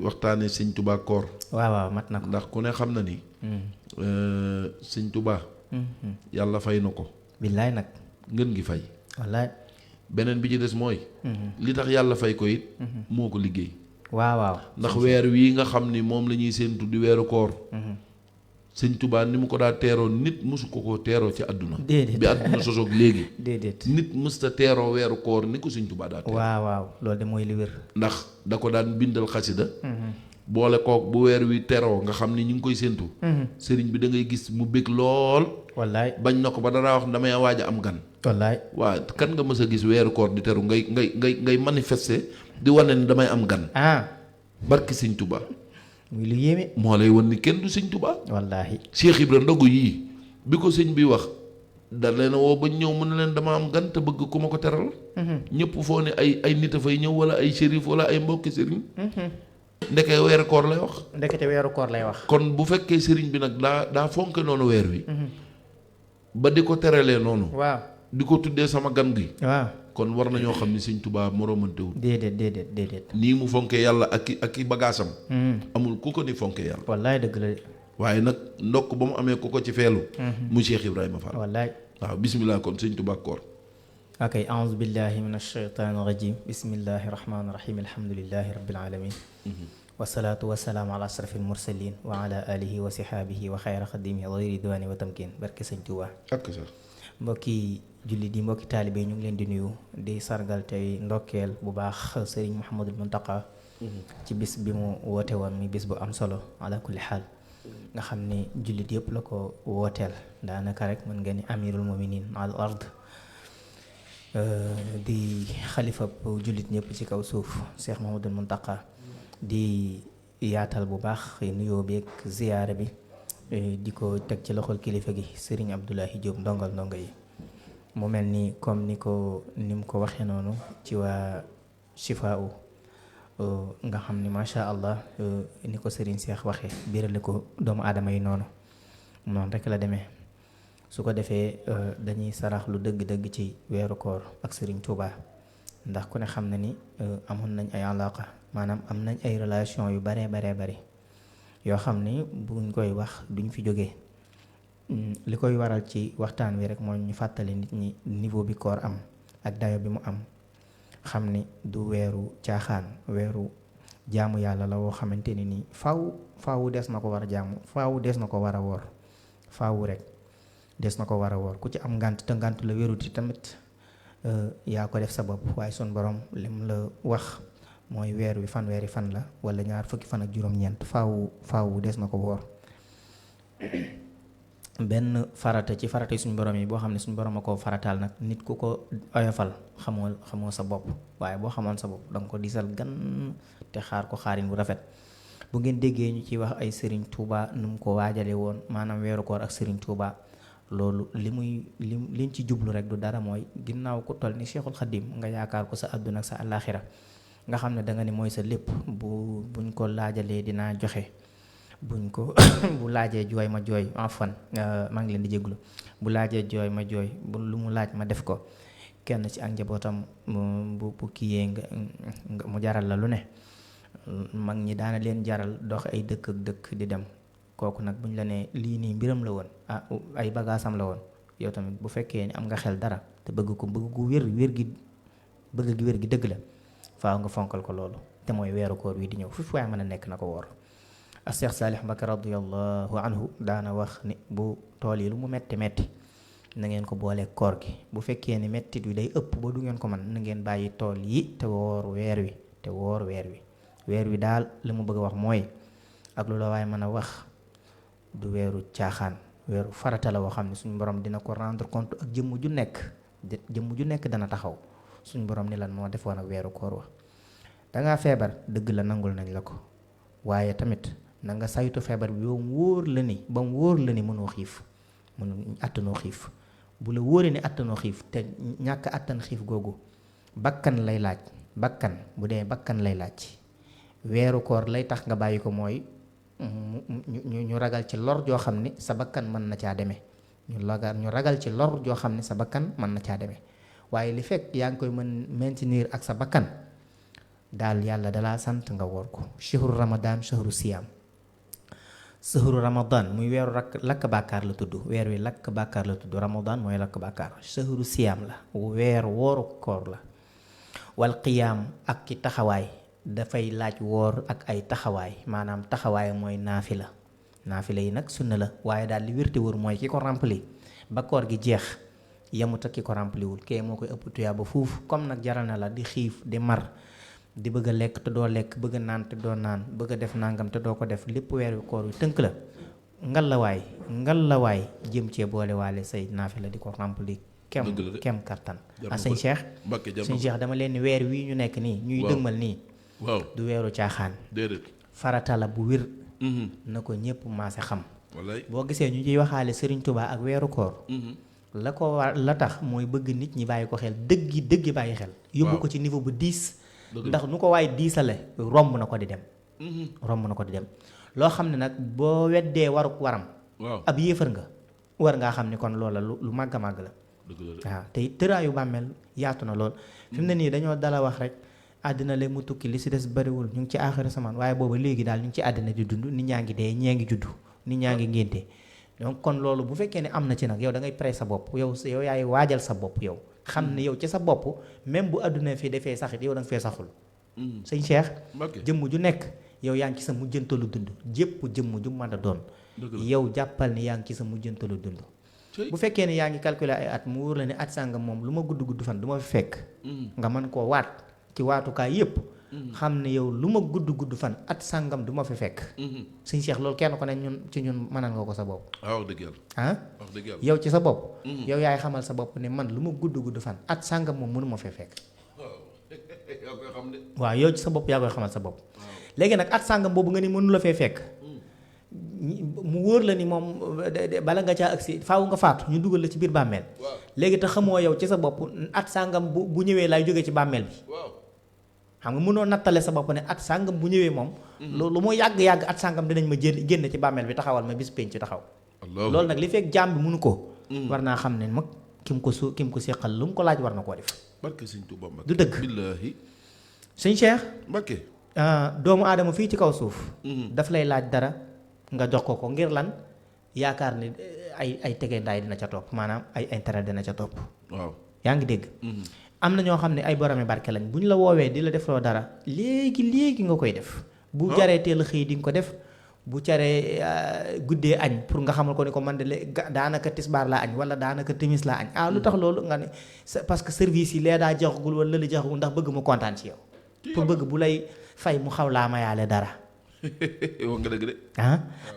waxtaanee sëñ Touba koor. waaw mat na ko. ndax ku ne xam na ni. sëñ Touba. yàlla fay na ko. billaay nag. ngeen ngi fay. wallaay. beneen bi ci des mooy. li tax yàlla fay ko it. moo ko liggéey. waaw. ndax weer wii nga xam ni moom la ñuy séentu di weeru koor. sëñ Touba ni mu ko daa teeroo nit mësu ko teeroo ci àdduna. déedéet bi àdduna sosoog léegi. déedéet nit mësta teeroo weeru koor ni ko sëñ Touba daa teeroo. waaw loolu de mooy li wér. ndax da ko daan bindal xasida boole kook bu weer wi teroo nga xam ni ñu ngi koy séentu. sëriñ bi da ngay gis mu bég lool. wallaay bañ na ko ba dara wax damay waaj a am gan. wallaay waa kan nga mës a gis weeru koor di teru ngay manifester di wane ni damay am gan. barki sëñ Touba. muy lu yéeme. moo lay wan ni kenn du sëñ Touba. wallaahi. Cheikh Ibra ndogu yii bi ko sëñ bi wax da leen woo ba ñëw mu ne leen dama am gan te bëgg ku ma ko teral. ñëpp foo ne ay nit a fay ñëw wala ay shérif wala ay mbokki sëriñ. ndeke weeru koor lay wax. ndekete weeru koor lay wax. kon bu fekkee sëriñ bi nag daa fonke noonu weer wi. ba di ko teralee noonu. waaw di ko tuddee sama gan gi. waaw kon war nañoo xam ni sëñ Touba moromantewul. déedéet. nii mu fonke yàlla ak i bagaasam. amul ku ko ni fonke yàlla. wallaay dëgg la de. waaye nag ndokk ba mu amee ku ko ci feelu. mu Cheikh Ibrahima Fall. wallaay. waaw bismillah kon sëñ Touba koor. ok aouzu billahi min ashaytaani rajim bismillahi rahmaani rahim alhamdulillahi rabbil alamin wasalaatu wasalaamu ala asrafil mursalin wa ala alihi wa sihaabihi wa xayra xadimihi gayri diwaani wa tamkin barke sëñ Tuubaa. ak sax mbokki jullit yi mbokki taalibe ñu ngi leen di nuyu di sargal tey ndokkeel bu baax sëriñ Mouhamadul Muntaqa ci bis bi mu woote woon mi bis bu am solo ala kulli xaal nga xam ni jullit yëpp la ko wooteel daanaka rek mën nga ni amirul muminin al ard di xalifa jullit ñëpp ci kaw suuf Cheikh Mouhamadul Muntaqa di yaatal bu baax nuyoo beeg ziyaare bi di ko teg ci loxol kilifa gi Serigne Abdoulahi Diop ndongo yi mu mel ni comme ni mu ko waxee noonu ci waa Chifaaw nga xam ni macha allah ni ko Serigne Cheikh waxee biirale ko doomu aadama yi noonu rek la demee su ko defee dañuy sarax lu dëgg-dëgg ci weeru koor ak Serigne Touba ndax ku ne xam na ni amoon nañ ay alaqa maanaam am nañ ay relation yu baree bari yoo xam ni buñ koy wax duñ fi jógee li koy waral ci waxtaan wi rek mooy ñu fàttali nit ñi niveau bi koor am ak dayo bi mu am xam ni du weeru caaxaan weeru jaamu yàlla la woo xamante ni nii faaw des na ko war a jaamu faaw des na ko war a woor faaw rek des na ko war a woor ku ci am ngànt te ngànt la wéruti tamit yaa ko def sa bopp waaye sun borom lim la wax mooy weer wi fanweeri fan la wala ñaar fukki fan ak juróom-ñeent faaw des na ko woor benn farata ci farata yi suñu borom yi boo xam ne suñu borom a ko farataal nag nit ku ko oyofal xamoo sa bopp waaye boo xamoon sa bopp danga ko diisal gan te xaar ko xaarin bu rafet bu ngeen déggee ñu ci wax ay Serigne Touba nu mu ko waajale woon maanaam weeru koor ak Serigne Touba loolu liñ ci jublu rek du dara mooy ginnaaw ku toll ni Cheikhul Khadim nga yaakaar ko sa àdduna ak sa àllaaxira nga xam ne danga ne mooy sa lépp buñ ko laajalee dinaa joxe buñ ko bu laajee jooy ma jooy enfan maa ngi leen di jéglu bu laajee jooy ma jooy bu lu mu laaj ma def ko kenn ci ak njabootam bu kiyee nga mu jaral la lu ne mag ñi daana leen jaral dox ay dëkk ak dëkk di dem kooku nag buñ la ne lii nii mbiram la woon ay bagaasam la woon yow tamit bu fekkee ni am nga xel dara te bëgg gu wér gi dëgg la faaw nga fonkal ko loolu te mooy weeru koor wi di ñëw fu waaye mën a nekk na ko woor Cheikh Saalih Mbacké radiyallahu anhu daana wax ni bu tool yi lu mu metti na ngeen ko boole koor gi. Bu fekkee ni mettit wi day ëpp ba du ngeen ko mën na ngeen bàyyi tool yi te woor weer wi weer wi daal li mu bëgg a wax mooy ak lu la waaye mën a wax du weeru caaxaan, weeru farata la woo xam ne suñu borom dina ko rendre compte ak jëmm ju nekk dana taxaw suñu borom ni lan moo defoon ak weeru koor wa. dangaa feebar dëgg la nangul nañ la ko, waaye tamit na nga saytu feebar bi ba mu wóor la ni mënoo xiif, attanoo xiif. bu la wóoree ni attanoo xiif te ñàkk attan xiif googu bakkan lay laaj, bu dee bakkan lay laaj, weeru koor lay tax nga bàyyi ko mooy ñu ragal ci lor joo xam ne sa bakkan mën na caa demee, ñu ragal ci lor joo xam ne sa bakkan mën na caa demee. waaye li fekk yaa ngi koy mën maintenir ak sa bakkan daal yàlla dalaa sant nga woor ko. shahru ramadan shahru siyam, shahru ramadan muy weeru lakk bàkkaar la tudd, weer wi lakk bàkkaar la tudd, ramadan mooy lakk bàkkaar. shahru siyam la, weer wooru koor la. wal qiyaam ak ki taxawaay, dafay laaj woor ak ay taxawaay, maanaam taxawaay mooy naafila yi nag sunna la, waaye daal li wérte wóor mooy ki ko rempli ba koor gi jeex yemut ak ki ko rempliwul, kee moo koy ëpp tuyaa ba fuuf. comme nag jaral na la di xiif di mar di bëgg a lekk te doo lekk, bëgg a naan te doo naan, bëgg a def nangam te doo ko def, lépp weer wi koor wi tënk la, ngal la waay jëm cee boole waale say naafila di ko rempli kem kattan. sëñ Cheikh dama leen ni weer wii ñu nekk nii ñuy dëgmal nii du weeru caaxaan, farata la bu wér. na ko ñëpp maase xam. boo gisee ñu ciy waxaale Serigne Touba ak weeru koor la ko war la tax mooy bëgg nit ñi bàyyi ko xel, dëggi bàyyi xel, yóbbu ko ci niveau bu diis. ndax nu ko waaye diisale romb na ko di dem. loo xam ne nag boo weddee waram ab yéefar nga war ngaa xam ni kon loola lu màgg a màgg la. waaw te tëraayu bàmmeel yaatu na lool. fi mu ne nii dañoo dala wax rek àddina léegi mu tukki li si des bariwul, ñu ngi ci aaxira samaan, waaye booba léegi daal ñu ngi ci àddina di dund, nit ñaa ngi dee, ñee ngi juddu, nit ñaa ngi ngénte. donc kon loolu bu fekkee ne am na ci nag yow da ngay pré sa bopp, yow yaay waajal sa bopp, yow xam ne yow ci sa bopp même bu àdduna fi defee saxit yow da nga fee saxul. sëñ Cheikh jëmm ju nekk yow yaa ngi ci sa mujjantalu dund, jépp jëmm ju mën a doon yow jàppal ni yaa ngi ci sa mujjantalu dund. bu fekkee ne yaa ngi calculer ay at mu wóor la ne at sàngam moom lu ma gudd fan du ma fi fekk, nga mën koo waat ci waatukaay yépp, xam ne yow lu ma gudd fan at sàngam du ma fi fekk. sëñ Cheikh loolu kenn ko ne ñun mënal nga ko sa bopp. wax dëgg yàlla yow ci sa bopp. yow yaay xamal sa bopp ne man lu ma gudd fan at sàngam moom mënu ma fee fekk. waaw yow ci sa bopp yaa koy xamal sa bopp. léegi nag at sàngam boobu nga ni mënu la fee fekk. mu wóor la ni moom bala nga caa agsi faaw nga faatu ñu dugal la ci biir bàmmeel. léegi te xamoo yow ci sa bopp at sàngam bu ñëwee laay jógee ci bàmmeel bi. xam nga mënoo nattale sa bopp ne at sàngam bu ñëwee moom. lu mu yàgg at sàngam dinañ ma génn ci bàmmeel bi taxawal ma bis penc ci taxaw. loolu nag li fekk jaam bi mënu ko. war naa xam ne mag ki mu ko seqal lu mu ko laaj war na koo def. barke sëñ Tuuba Mbàkke du dëgg billaahi. sëñ Cheikh Mbàkke doomu aadama fii ci kaw suuf. daf lay laaj dara nga jox ko ngir lan yaakaar ni ay tegendaay dina ca topp, maanaam ay intérêt dina ca topp. waaw yaa ngi dégg. am na ñoo xam ne ay boromi barke lañ bu ñu la woowee di la defloo dara léegi nga koy def. bu jaree teel a xëy di nga ko def. bu caree guddee añ pour nga xamal ko ni ko man de daanaka tisbaar laa añ wala daanaka timis laa añ lu tax loolu nga ne parce que service yi lee daa jeexagul wala la jeexagul ndax bëgg mu kontaan ci yow. pour bëgg bu lay fay mu xaw laa mayaale dara. wax nga dëgg de.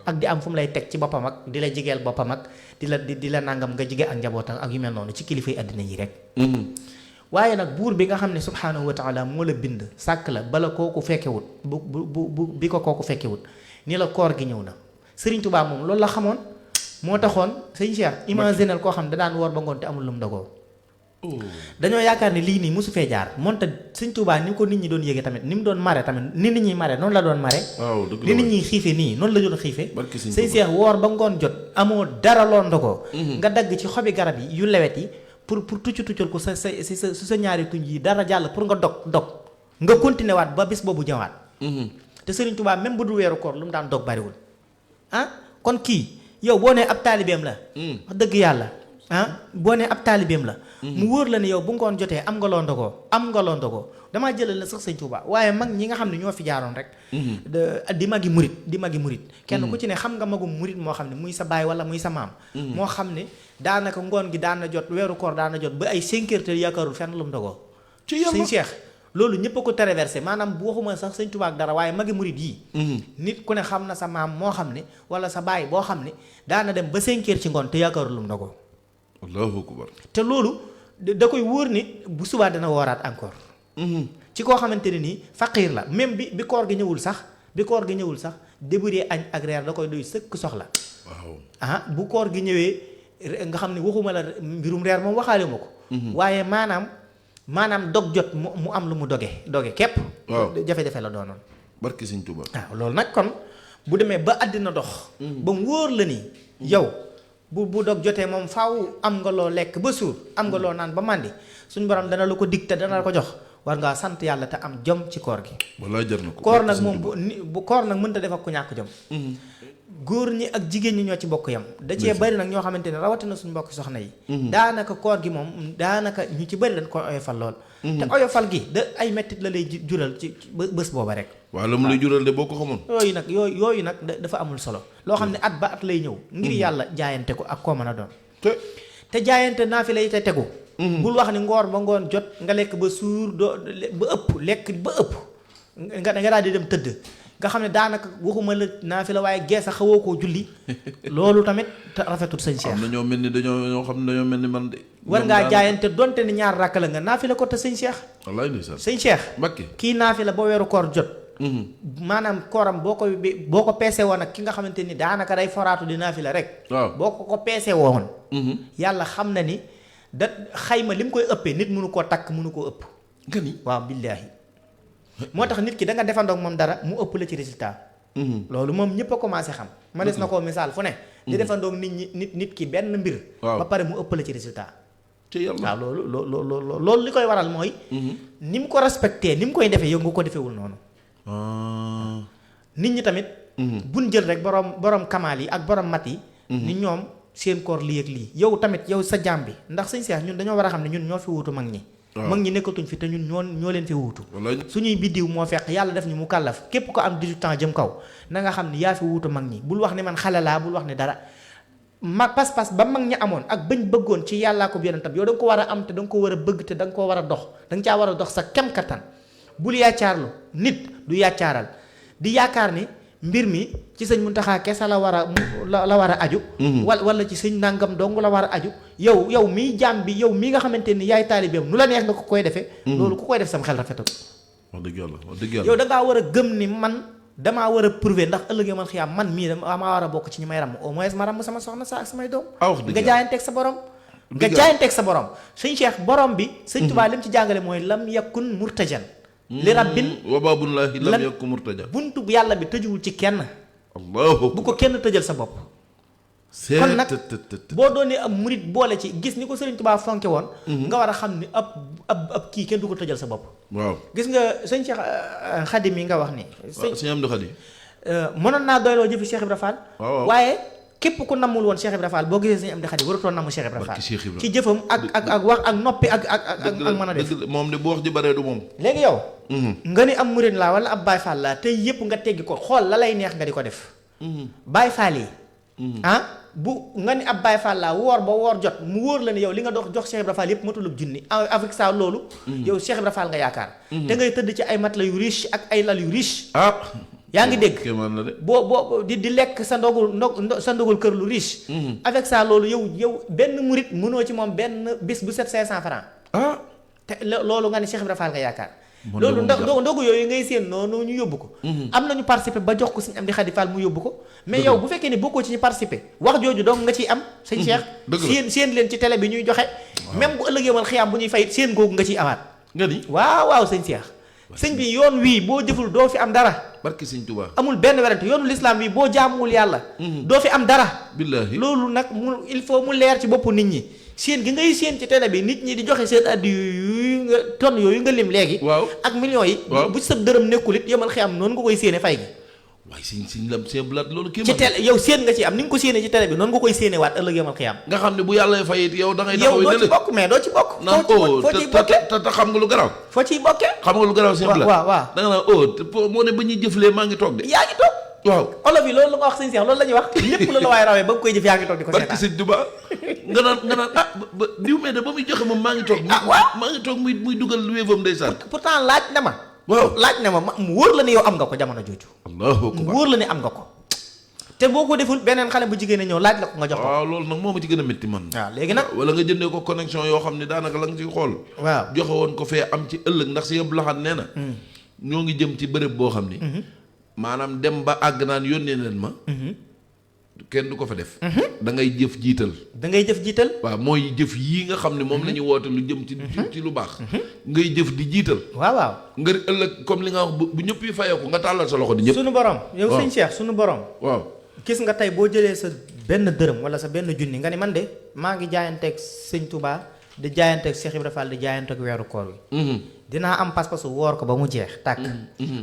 ak di am fu mu lay teg ci boppam ak di la jigeel boppam ak di la nangam nga jige ak njabootam ak yu mel noonu ci kilifay àddina yi rek. waaye nag buur bi nga xam ne subhaanahu wa taala moo la bind sàkk la bala kooku fekkewut bu bi ko kooku fekkewut ni la koor gi ñëw na. Sëriñ Tuubaa moom loolu la xamoon moo taxoon sëñ Cheikh imaginel koo xam ne da daan woor ba ngoon te amul lu mu dogoo. dañoo yaakaar ne lii nii mosu fee jaar moonte sëñ Tuubaa ni ko nit ñi doon yéege tamit ni mu doon mare tamit ni nit ñi mare noonu la doon mare. ni nit ñi xiife nii noonu la doon xiife. sëñ Cheikh woor ba ngoon jot amoo dara loo ndogoo. nga dagg ci xobi garab yi yu lewet yi pour tuccal ko sa ñaari tuñ yi dara jàll pour nga dog nga continuer waat ba bis boobu ñëwaat. te Sëriñ Tuubaa même bu dul weeru koor lu mu daan dog bariwul kon kii yow boo nee ab taalibeem la. wax dëgg yàlla boo nee ab taalibeem la mu wóor la ne yow bu ngoon jotee am nga loo ndogoo damaa jëlal la sax sëñ Tuubaa waaye mag ñi nga xam ne ñoo fi jaaroon rek di magi murit kenn ku ci ne xam nga magum murit moo xam ne muy sa baay wala muy sa maam moo xam ne daanaka ngoon gi daana jot weeru koor daana jot ba ay 5 heures te yaakaarul fenn lu mu ndogoo ci yàlla sëñ Cheikh loolu ñëpp a ko traversé maanaam bu waxuma sax sëñ Tuubaa ak dara waaye magi murit yii nit ku ne xam na sa maam moo xam ne wala sa baay boo xam ne daana dem ba 5 heures ci ngoon te yaakaarul lu mu ndogoo allahu akbar te loolu da koy wóor ni bu subaa dana wooraat encore ci koo xamante ne nii faqiir la même bi koor gi ñëwul sax débrouiller añ ak reer da koy doy sëkk soxla waaw bu koor gi ñëwee nga xam ne waxuma la mbirum reer moom waxaale ma ko waaye maanaam dog jot mu am lu mu doge képp jafe-jafe la doonoon barki sëñ Tuubaa waaw loolu nag kon bu demee ba àddina dox ba mu wóor la ni yow bu dog jotee moom faaw am nga loo lekk ba suur am nga loo naan ba màndi suñu borom dana la ko dig te dana la ko jox war ngaa sant yàlla te am jom ci koor gi walla jar na ko koor nag moom bu koor nag mënta def ak ku ñàkk jom góor ñi ak jigéen ñi ñoo ci bokk yam da cee bari nag ñoo xamante ne rawatina suñu mbokk soxna yi daanaka koor gi moom daanaka ñu ci bari dañ ko oyofal lool te oyofal gi da ay mettit la lay jural ci bés booba rek waaw la mu lay jural de boo ko xamoon yooyu nag dafa amul solo loo xam ne at ba at lay ñëw ngir yàlla jaayante ko ak koo mën a doon te jaayante naa fi lay te tegu bul wax ni ngoor ba ngoon jot nga lekk ba suur ba ëpp nga daal di dem tëdd nga xam ne daanaka waxuma la naa fi la waaye geesa xawoo koo julli loolu tamit te rafetul sëñ Cheikh. am na ñoo mel ni dañoo xam ne dañoo mel ni man de. war ngaa jaayante donte ni ñaar rakk la nga naa fi la ko te sëñ Cheikh. wallaay ndeysaan sëñ Cheikh. Mbakke kii naa fi la ba weeru koor jot. maanaam kooram boo ko peese woon ak ki nga xamante ni daanaka day foraatu di naa fi la rek. waaw boo ko peese woon. yàlla xam na ni da xayma li mu koy ëppee nit mënu koo takk mënu koo ëpp. nga ni waaw billaahi moo tax nit ki da nga defandoog moom dara mu ëpp la ci résultat. loolu moom ñëpp a commencé xam. ma des na koo misaal fu ne. di defandoog nit ki benn mbir. ba pare mu ëpp la ci résultat. ci yàlla waaw loolu li koy waral mooy. ni mu ko respecté ni mu koy defee yow nga ko defewul noonu. nit ñi tamit. buñ jël rek borom kamaal yi ak borom mat yi. ni ñoom seen koor lii ak lii yow tamit yow sa jaam bi ndax sëñ Cheikh ñun dañoo war a xam ne ñun ñoo fi wuutu mag ñi. mag ñi nekkatuñ fi te ñun ñoo leen fi wuutu suñuy biddiw moo fekk yàlla def ñu mu kàllaf képp ko am 18 ans jëm kaw na nga xam ni yaa fi wuutu mag ñi bul wax ne man xale laa bul wax ne dara pas-pas ba mag ñi amoon ak bañ bëggoon ci yàllaa ko yonentam yow da nga ko war a am te da nga ko war a bëgg te da nga ko war a dox da nga caa war a dox sa kem kattan bul yàccaarlu nit du yàccaaral di yaakaar ni mbir mi ci sëñ Muntaxa kese la war a aju wala ci sëñ nàngam dong la war a aju yow mii jaam bi yow mii nga xamante ni yaay taalibeem nu la neex nga ko koy defee loolu ku koy def sam xel rafetul wax dëgg yàlla yow da ngaa war a gëm ni man damaa war a prouver ndax ëllëgee man xiyaam man mii damaa war a bokk ci ñi may ràmm au moins ma ràmm sama soxna sa ak samay doom nga jaayanteeg sa borom sëñ Cheikh borom bi sëñ Tuubaa lim ci jàngale mooy lam yakun murtajan li rabbin wa baabullaahi lam yakun murtaja buntu yàlla bi tëjuwul ci kenn allahu bu ko kenn tëjal sa bopp kon nag boo doonee ab murit boole ci gis ni ko Sëriñ Tuubaa fonke woon nga war a xam ni ab kii kenn du ko tëjal sa bopp waaw gis nga sëñ Cheikh Xadim yi nga wax ni sëñ Amdu Xadim mënoon naa doyloo jëfi Cheikh Ibra Fall waaye képp ku nammul woon Cheikh Ibra Fall boo gisee sëñ Amdu Xadim waratoon namm Cheikh Ibra Fall ci jëfam ak wax ak noppi ak mën a def moom de bu wax ji baree du moom léegi yow nga ni am murit laa wala ab Baay Fall laa te yëpp nga teggi ko xool la lay neex nga di ko def Baay Fall yi bu nga ni ab Baay Fall laa woor ba woor jot mu wóor la ni yow li nga dox jox Cheikh Ibra Fall yëpp matulub junni avec ça loolu yow Cheikh Ibra Fall nga yaakaar te ngay tëdd ci ay matelas yu riche ak ay lal yu riche yaa ngi dégg boo di lekk sa ndogul kër lu riche avec ça loolu yow benn murit mënoo ci moom benn bis bu set 500 francs te loolu nga ni Cheikh Ibra Fall nga yaakaar loolu ndogu yooyu ngay seen noonu ñu yóbbu ko am nañu participer ba jox ko Sëñ Amdi Xadi Fall mu yóbbu ko mais yow bu fekkee ne bokkoo ci ñu participer wax jooju donc nga ciy am sëñ Cheikh seen leen ci télé bi ñuy joxe même bu ëllëgee mal xiyaam bu ñuy fay seen googu nga ciy amaat nga ni waaw sëñ Cheikh sëñ bi yoon wii boo jëful doo fi am dara barki sëñ Tuubaa amul benn werante yoonu lislaam wi boo jaamuwul yàlla doo fi am dara billaahi loolu nag il faut mu leer ci boppu nit ñi seen gi ngay seen ci télé bi nit ñi di joxe seen addi yooyu nga tonn yooyu nga lim léegi waaw ak millions yi bu ci sa dërëm nekkul it yemal xi am noonu nga koy séene fay gi waaye siñ lam seen blaat loolu kii ci télé yow séen nga ci am ni nga ko séenee ci télé bi noonu nga koy séenee waat ëllëg yomal xiyaam. nga xam ne bu yàlla fayit yow da ngay yow taxaw doo ci bokk mais doo ci bokk. naan foo ciy bokkee te xam nga lu garaaw. foo ciy bokkee. xam nga lu garaaw seen blaat. waaw da nga naan moo ne ba ñuy jëflee maa ngi toog de. yaa ngi toog. waaw olof yi loolu la nga wax sëñ Cheikh loolu la ñuy wax lépp lu la waaye rawee ba nga koy jëf yaa ngi toog di ko barki seetaan. sëñ Tuba nga naan ba diw mee de ba muy joxe moom maa ngi toog. waaw maa ngi toog muy dugal wéefam ndeysaan. pourtant laaj na ma. waaw laaj na ma mu wóor la ne yow am nga ko jamono jooju. allahu mu akbar. wóor la ne am nga ko. te boo ko deful beneen xale bu jigéen ñëw laaj la ko nga jox ko. waaw loolu nag moo ma ci gën a métti man. waaw léegi nag. wala nga jëndee ko connexion yoo xam ne daanaka la nga ci xool. waaw joxe woon ko fee am ci ëllëg ndax si yëpp laxat nee na. ñoo ngi jëm ci bërëb boo xam ni. maanaam dem ba àgg naan yónnee leen ma. kenn du ko fa def. da ngay jëf jiital. da ngay jëf jiital. waaw mooy jëf yii nga xam ne moom la ñu woote lu jëm ci lu baax. ngay jëf di jiital. waaw nga ëllëg comme li nga wax bu ñëpp yi fayeeku nga tàllal sa loxo di ñëpp. sunu borom yow waaw sëñ Cheikh sunu borom. waaw gis nga tey boo jëlee sa benn dërëm wala sa benn junni nga ni man de maa ngi jaayanteeg sëñ Touba di jaayanteeg Cheikh Ibrahima Fall di jaayanteeg weeru koor wi. dinaa am pas-pasu woor ko ba mu jeex tàkk.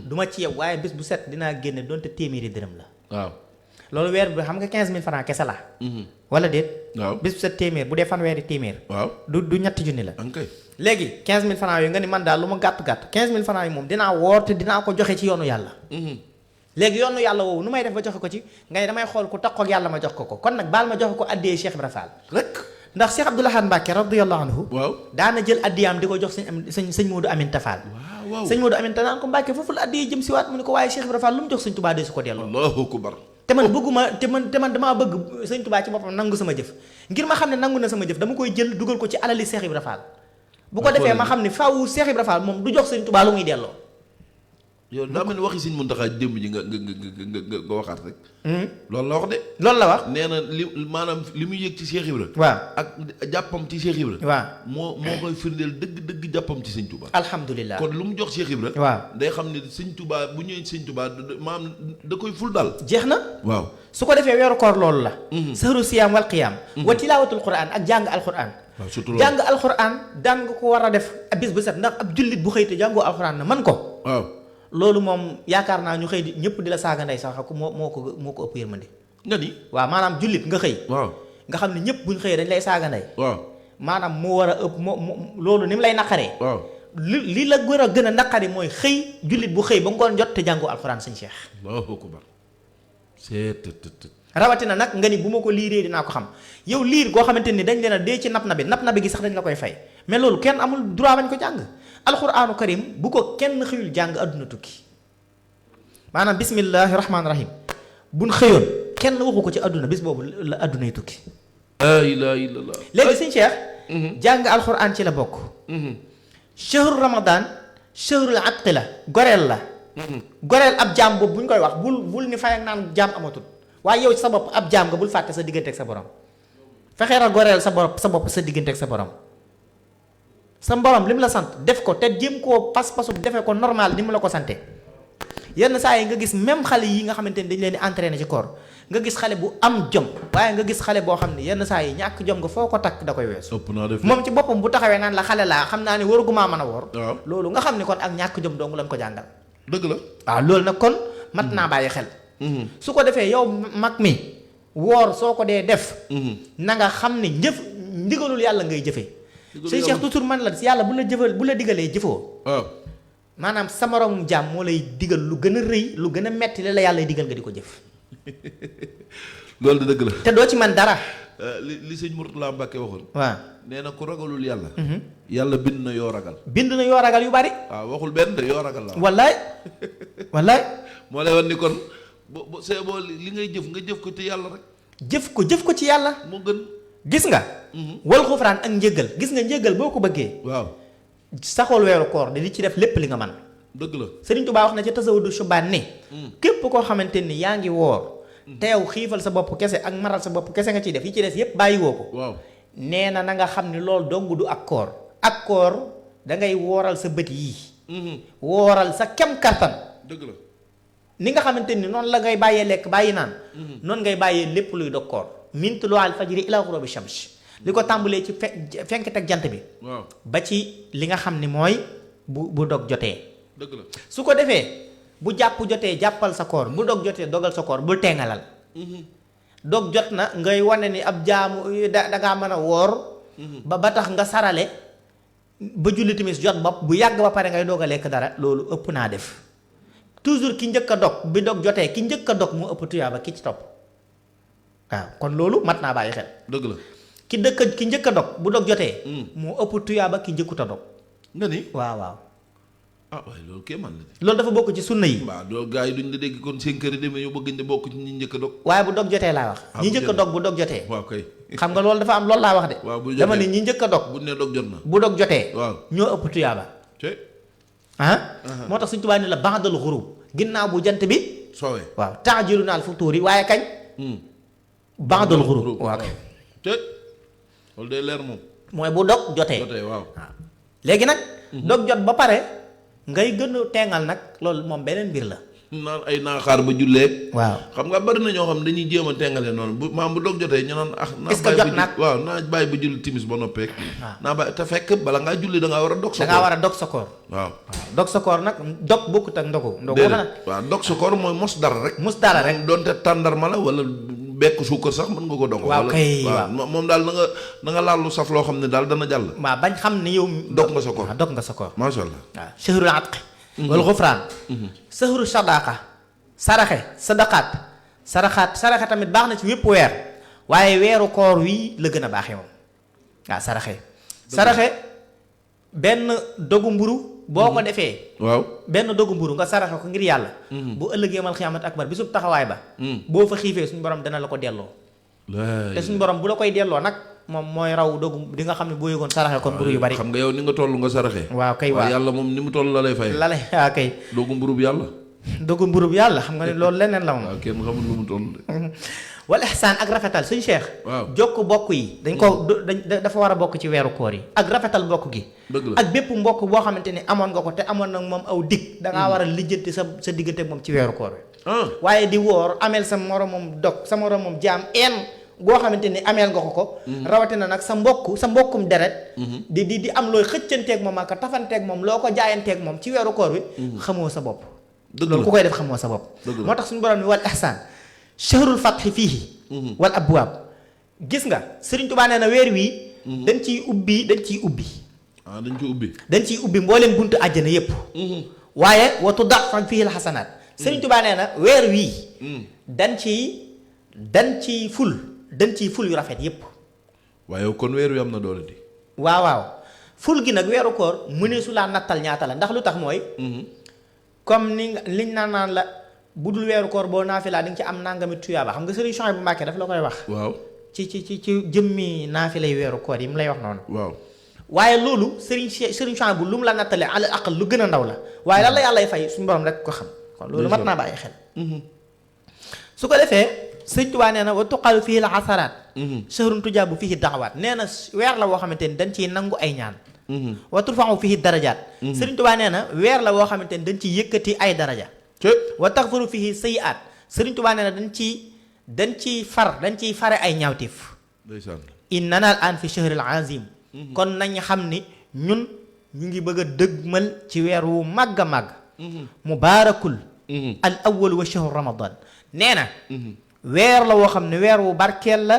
du ma ci yow waaye bés bu set dinaa génne donte téeméeri dërëm la. waaw loolu weer bi xam nga 15000 francs kese la. wala déet. waaw bés bu set téeméer bu dee fanweeri téeméer. waaw du ñetti junni la. ankay léegi 15000 francs yooyu nga ni man daal lu ma gàtt 15000 francs yi moom dinaa woor te dinaa ko joxe ci yoonu yàlla. léegi yoonu yàlla woowu nu may def ba joxe ko ci ngay damay xool ku taxaw ak yàlla ma jox ko ko kon nag baal ma joxe ko addiyee Cheikh Ibrahima Fall rek. ndax Cheikh Abdoul Ahad Mbacké radiyallahu anhu waaw daana jël addiyaam di ko jox sëñ Modou Aminta Fall. waaw sëñ Modou Aminta naan ko Mbacké foofu la addiyee jëm si waat mu ne ko waaye Cheikh Ibrahima Fall lu mu jox sëñ Touba de su ko delloo. allahu akbar. te man bëgguma te man damaa bëgg sëñ Touba ci boppam nangu sama jëf ngir ma xam ne nangu na sama jëf dama koy jël dugal ko ci alali Cheikh Ibrahima Fall bu ko defee ma xam ne faaw Cheikh Ibrahima Fall moom du jox sëñ Touba lu muy delloo. yow daa mel ni waxi Sëñ Muntaxa démb ji nga waxaat rek. loolu la wax de. loolu la wax. nee na maanaam li muy yëg ci Cheikh Ibra. waaw ak jàppam ci Cheikh Ibra. waaw moo koy firndeel dëgg jàppam ci Sëñ Touba. alhamdulilah kon lu mu jox Cheikh Ibra. waaw day xam ne Sëñ Touba bu ñëwee Sëñ Touba maam da koy ful daal. jeex na. waaw su ko defee weeru koor loolu la. sahru siyaam wal qiyaam. wa tilaawatul quraan ak jàng alquran. waaw surtout jàng alquran daan nga ko war a def bis bu set ndax ab jullit bu xëy te jàngoo alquran na man ko. waaw loolu moom yaakaar naa ñu xëy di ñëpp di la saaga ndey sax moo ko ëpp yërmande. nga ni waaw maanaam jullit nga xëy. waaw nga xam ne ñëpp buñ xëyee dañ lay saaga ndey. waaw maanaam moo war a ëpp loolu ni mu lay naqaree. waaw li la gën a naqari mooy xëy jullit bu xëy ba ngoon jot te jàngoo alquran sëñ Cheikh. allahu akbar. rawatina nag nga ni bu ma ko liiree dinaa ko xam yow liir koo xamante ni dañ leen a dee ci nap na bi gi sax dañ la koy fay mais loolu kenn amul droit bañ ko jàng alquraanu karim bu ko kenn xëyul jàng àdduna tukki maanaam bismillahi rahmaani rahim buñ xëyoon kenn waxu ko ci àdduna bis boobu la àddunay tukki. laa ilaaha illallaah. léegi sëñ Cheikh. jàng alquraan ci la bokk. shahru ramadan shahrul atqi la goreel la. goreel ab jaam boobu bu ñu koy wax bul ni fay ak naan jaam amatul. waaye yow sa bopp ab jaam nga bul fàtte sa diggante ak sa borom fexeel a goreel sa bopp sa diggante ak sa borom sa borom li mu la sant def ko te jéem koo pas-pasu defee ko normal ni mu la ko sante yenn saa yi nga gis même xale yi nga xamante ni dañ leen di entraîner ci koor nga gis xale bu am jom waaye nga gis xale boo xam ne yenn saa yi ñàkk jom nga foo ko takk da koy weesu moom ci boppam bu taxawee naan la xale laa xam naa ne warugumaa mën a woor loolu nga xam ne kon ak ñàkk jom dong lañ ko jàngal dëgg la waaw loolu nag kon mat naa bàyyi xel su ko defee yow mag mi woor soo ko dee def na nga xam ne ndigalul yàlla ngay jëfee sëñ Cheikh toujours man la si yàlla bu la digalee jëfoo waaw maanaam sa moroom jaam moo lay digal lu gën a rëy lu gën a metti la yàlla digal nga di ko jëf loolu dëgg la te doo ci man dara li sëñ Mourtala Mbacke waxoon waaw nee na ku ragalul yàlla yàlla bind na yoo ragal yu bari waaw waxul benn de yoo ragal la wallaay moo lay wan ni kon bo see boo li ngay jëf nga jëf ko ci yàlla rek jëf ko ci yàlla moo gën gis nga wal xufraan ak njëggal gis nga njëggal boo ko bëggee waaw saxool weeru koor di ci def lépp li nga man dëgg la Sëriñ Tuubaa wax na ca tasawudu subaan ni képp koo xamante ni yaa ngi woor te yow xiifal sa bopp kese ak maral sa bopp kese nga ciy def yi ci des yépp bàyyi woo ko waaw nee na nga xam ni loolu dong du ak koor da ngay wooral sa bët yii wooral sa kem kattan dëgg la ni nga xamante ni noonu la ngay bàyyee lekk bàyyi naan noonu ngay bàyyee lépp luy dog koor min tuluu'il fajri ilaa ghuruubi shams li ko tàmbalee ci fenk teg jant bi waaw ba ci li nga xam ni mooy bu dog jotee dëgg la su ko defee bu jàpp jotee jàppal sa koor bu dog jotee dogal sa koor bul teengalal dog jot na ngay wane ni ab jaamu dangaa mën a woor ba tax nga sarale ba julli timis jot bopp bu yàgg ba pare ngay doog a lekk dara loolu ëpp naa def toujours ki njëkk a dog bi dog jotee ki njëkk a dog moo ëpp tuyaaba ki ci topp waaw kon loolu mat naa bàyyi xel dëgg la ki njëkk a dog bu dog jotee moo ëpp tuyaaba ki njëkkut a dog nga ni waaw waaye loolu kéemaan la loolu dafa bokk ci sunna yi waaw loolu gars yi duñ la dégg kon seen kër yi demee ñu bëgg ñu bokk ci ñi njëkk a dog waaye bu dog jotee laa wax ñi njëkk a dog bu dog jotee waaw kay xam nga loolu dafa am loolu laa wax de waaw bu jotee dama ne ñi njëkk a dog bu ne dog jot na bu dog jotee waaw ñoo ëpp tuyaaba moo tax suñu tubaab ni la ba'dal ghurub ginnaaw bu jant bi soowee waaw ta'jiluna al-futuuri waaye kañ ba'dal ghurub waaw kay te loolu day leer moom mooy bu dog jotee waaw léegi nag dog jot ba pare ngay gën a teengal nag loolu moom beneen mbir la naan ay naa xaar ba jullee waaw xam nga bari na ñoo xam dañuy jéem a tengale noonu bu maam bu dog jotee ñu naan est-ce que jot nag waaw naa bàyyi ba julli timis ba noppeek naa bàyyi te fekk bala ngaa julli da ngaa war a dog sa koor da ngaa war a dog sa koor waaw dog sa koor nag dog bokkut ak ndogu waaw dog sa koor mooy mos dara rek mos dara rek doonte tàndarma la wala bekk suukar sax mën nga ko dog waaw kay waaw moom daal na nga laal lu saf loo xam ne daal dana jàll waaw bañ xam ne yow dog nga sa koor dog nga sa koor masha Allah waaw shahrul atq wal ghufran shahru sadaqa saraxe tamit baax na ci wépp weer waaye weeru koor wi la gën a baaxee moom waaw saraxe benn dogu mburu boo ko defee waaw benn dogu mburu nga saraxe ko ngir yàlla bu ëllëgee mal xiyaamat akbar bisub taxawaay ba boo fa xiifee suñu borom dana la ko delloo te suñu borom bu la koy delloo nag moom mooy raw dogu di nga xam ne boo yëgoon saraxe kon mburu yu bari xam nga yow ni nga toll nga saraxe waaw kay waaw yàlla moom ni mu toll la lay fay waaw kay dogu mburu bi yàlla dogu mburu bi yàlla xam nga ne loolu leneen la moom waaw kenn xamul lu mu toll wal ihsaan ak rafetal suñu cheikh waaw jokk bokk yi dañ ko dafa war a bokk ci weeru koor yi ak rafetal bokk gi ak bépp mbokk boo xamante ni amoon nga ko te amoon nag moom aw dig dangaa war a lijjanti sa diggante moom ci weeru koor bi waaye di woor ameel sa moromam dog sa moromam jaam goo xamante ni ameel nga ko rawatina nag sa mbokkum deret di am looy xëccanteeg moom ak tafanteeg moom loo ko jaayanteeg moom ci weeru koor bi xamoo sa bopp loolu ku koy def xamoo sa bopp moo tax suñu borom ni wal ihsaan shahrul fathi fiihi wal abwaab gis nga Sëriñ Tuubaa nee na weer wii dañ ciy ubbi dañ ciy ubbi mbooleem buntu àjjana yépp waaye wa tuda'afu fiihi al-hasanaat Sëriñ Tuubaa nee na weer wii dañ ciy ful yu rafet yépp waaye kon weer wi am na doole di waaw ful gi nag weeru koor mu ne su laa nattal ñaata la ndax lu tax mooy comme ni liñ naan la bu dul weeru koor boo naafilaa di nga ci am nangami tuyaaba xam nga Sëriñ Souhaïbou Mbacké daf la koy wax waaw ci jëmmi naafilay weeru koor yi mu lay wax noonu waaw waaye loolu Sëriñ Souhaïbou lu mu la nattalee ala aqal lu gën a ndaw la waaye lan la yàllay fay suñu borom rek ko xam kon loolu mat naa bàyyi xel su ko defee Sëriñ Tuubaa nee na wa tuqalu fihi al asaraat shahrun tujaabu fihi da'awaat nee na weer la woo xamante ni dañ ciy nangu ay ñaan wa turfa'u fihi darajaat Sëriñ Tuubaa nee na weer la woo xamante ni dañ ciy yëkkati ay daraja wa taghfiru fihi sayyi'aat Sëriñ Tuubaa nee na dañ ciy fare ay ñaawteef innana al-aan fi shahril azim kon nañ xam ni ñun ñu ngi bëgg a dëgmal ci weer wu màgg a màgg mubaarakul al awwal wa shahru ramadan nee na weer la woo xam ne weer wu barkeel la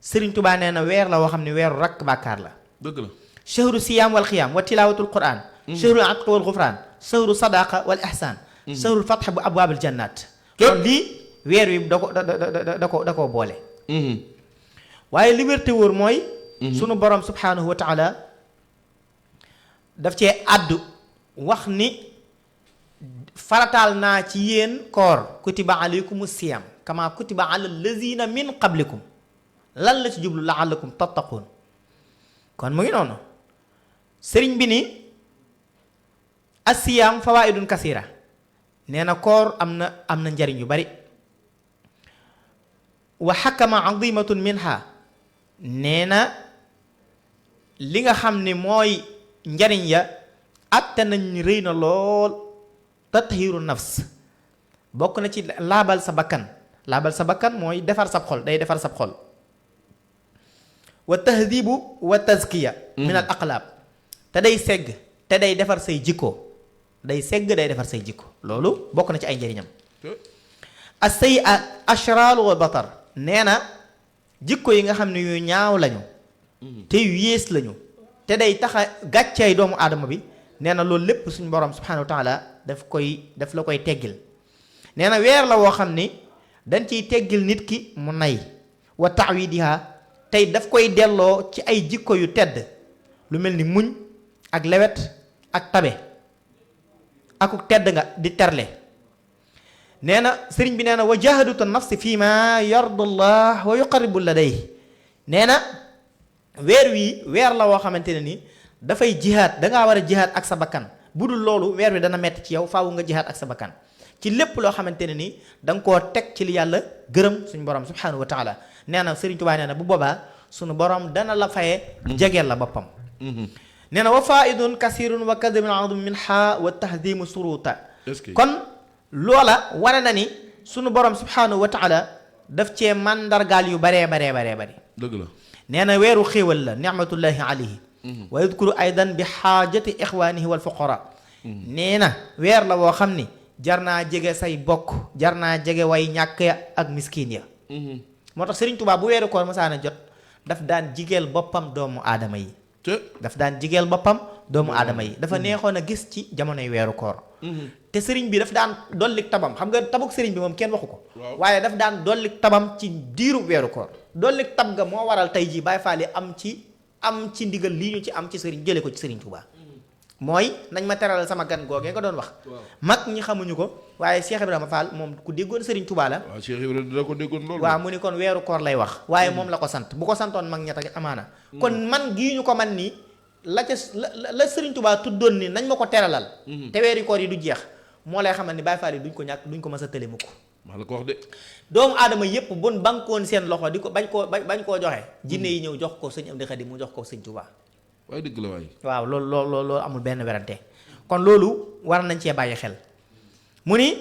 Sëriñ Tuubaa nee na weer la woo xam ne weeru rakk bàkkaar la dëgg la shahru siyaam wal xiyaam wa tilaawatul quraan shahru atq wal gufraan shahru sadaqa wal ihsaan shahru fatx bu abwaabil jannaat kon lii weer wi da koo boole waaye liberté wóor mooy sunu borom subhaanahu wa taala daf cee àddu wax ni farataal naa ci yéen koor kutiba alaykum siyam kama kutiba ala allazina min qablikum lan la ci jublu laallakum tattaqun kon mu ngi noonu sëriñ bi ni asiyam fawaidun kasira nee na koor am na njariñ yu bari wa xakama azimatun minha nee na li nga xam ni mooy njariñ ya atte nañ rëy na lool tathiru nafs bokk na ci laabal sa bakkan mooy defar sab xol day defar sab xol wa tahdibu wa tazkiya min al aqlaab te day segg te day defar say jikko day segg day defar say jikko loolu bokk na ci ay njëriñam. as-sayyi'at ashraaru wa batar nee na jikko yi nga xam ne yu ñaaw lañu te yu yées lañu te day tax a gàcceey doomu aadama bi nee na loolu lépp suñu borom subhanahu wa taala daf la koy teggil nee na weer la woo xam ni dañ ciy teggil nit ki mu nay wa ta'widiha tey daf koy delloo ci ay jikko yu tedd lu mel ni muñ ak lewet ak tabe akuk tedd nga di terle nee na sëriñ bi nee na wa jahadatu nafsi fii ma yarda allah wa yuqarribu laday nee na weer la woo xamante ne ni dafay jihaad dangaa war a jihaad ak sa bakkan bu dul loolu weer wi dana metti ci yow faawu nga jihaad ak sa bakkan ci lépp loo xamante ne ni da nga koo teg ci li yàlla gërëm suñu borom subhanahu wa taala nee na sëriñ Tuubaa nee na bu boobaa suñu borom dana la faye jegeel la boppam nee na wa faidun kasirun wa kadibun adum min ha wa tahdimu suruta kon loola wane na ni sunu borom subhanahu wa taala daf cee mandargaal yu baree dëgg la nee na weeru xéewal la nicmatullahi alayhi wa yadkuru aydan bi xaajati ixwaanihi wal fuqara nee na weer la woo xam ni jar naa jege say bokk jar naa jege way ñàkk ya ak miskin ya moo tax Sëriñ Tuubaa bu weeru koor masaana jot daf daan jigeel boppam doomu aadama yi dafa neexoon a gis ci jamonoy weeru koor te sëriñ bi daf daan dollik tabam xam nga tabuk sëriñ bi moom kenn waxu ko waaye daf daan dollik tabam ci diiru weeru koor dollik tab ga moo waral tey jii Baay Faal yi am ci ndigal lii ñu ci am ci sëriñ jële ko ci Sëriñ Tuubaa mooy nañ ma teralal sama gan googee nga doon wax mag ñi xamuñu ko waaye Cheikh Ibrahima Fall moom ku déggoon Sëriñ Tuubaa la waaw Cheikh Ibrahima dina ko déggoon loolu waaw mu ni kon weeru koor lay wax waaye moom la ko sant bu ko santoon mag ñett ak amaana kon man gii ñu ko man nii la Sëriñ Tuubaa tuddoon ni nañ ma ko teralal te weeri koor yi du jeex moo lay xamal ni Baay Faal yi duñ ko ñàkk duñ ko mës a tële mukk maa la ko wax de doomu aadama yépp bun bankoon seen loxo di ko bañ koo joxe jinne yi ñëw jox ko sëñ Amdi Xaadim mu jox ko Sëriñ Tuubaa waaye dëgg la waay waaw loolu amul benn werante kon loolu war nañ cee bàyyi xel mu ni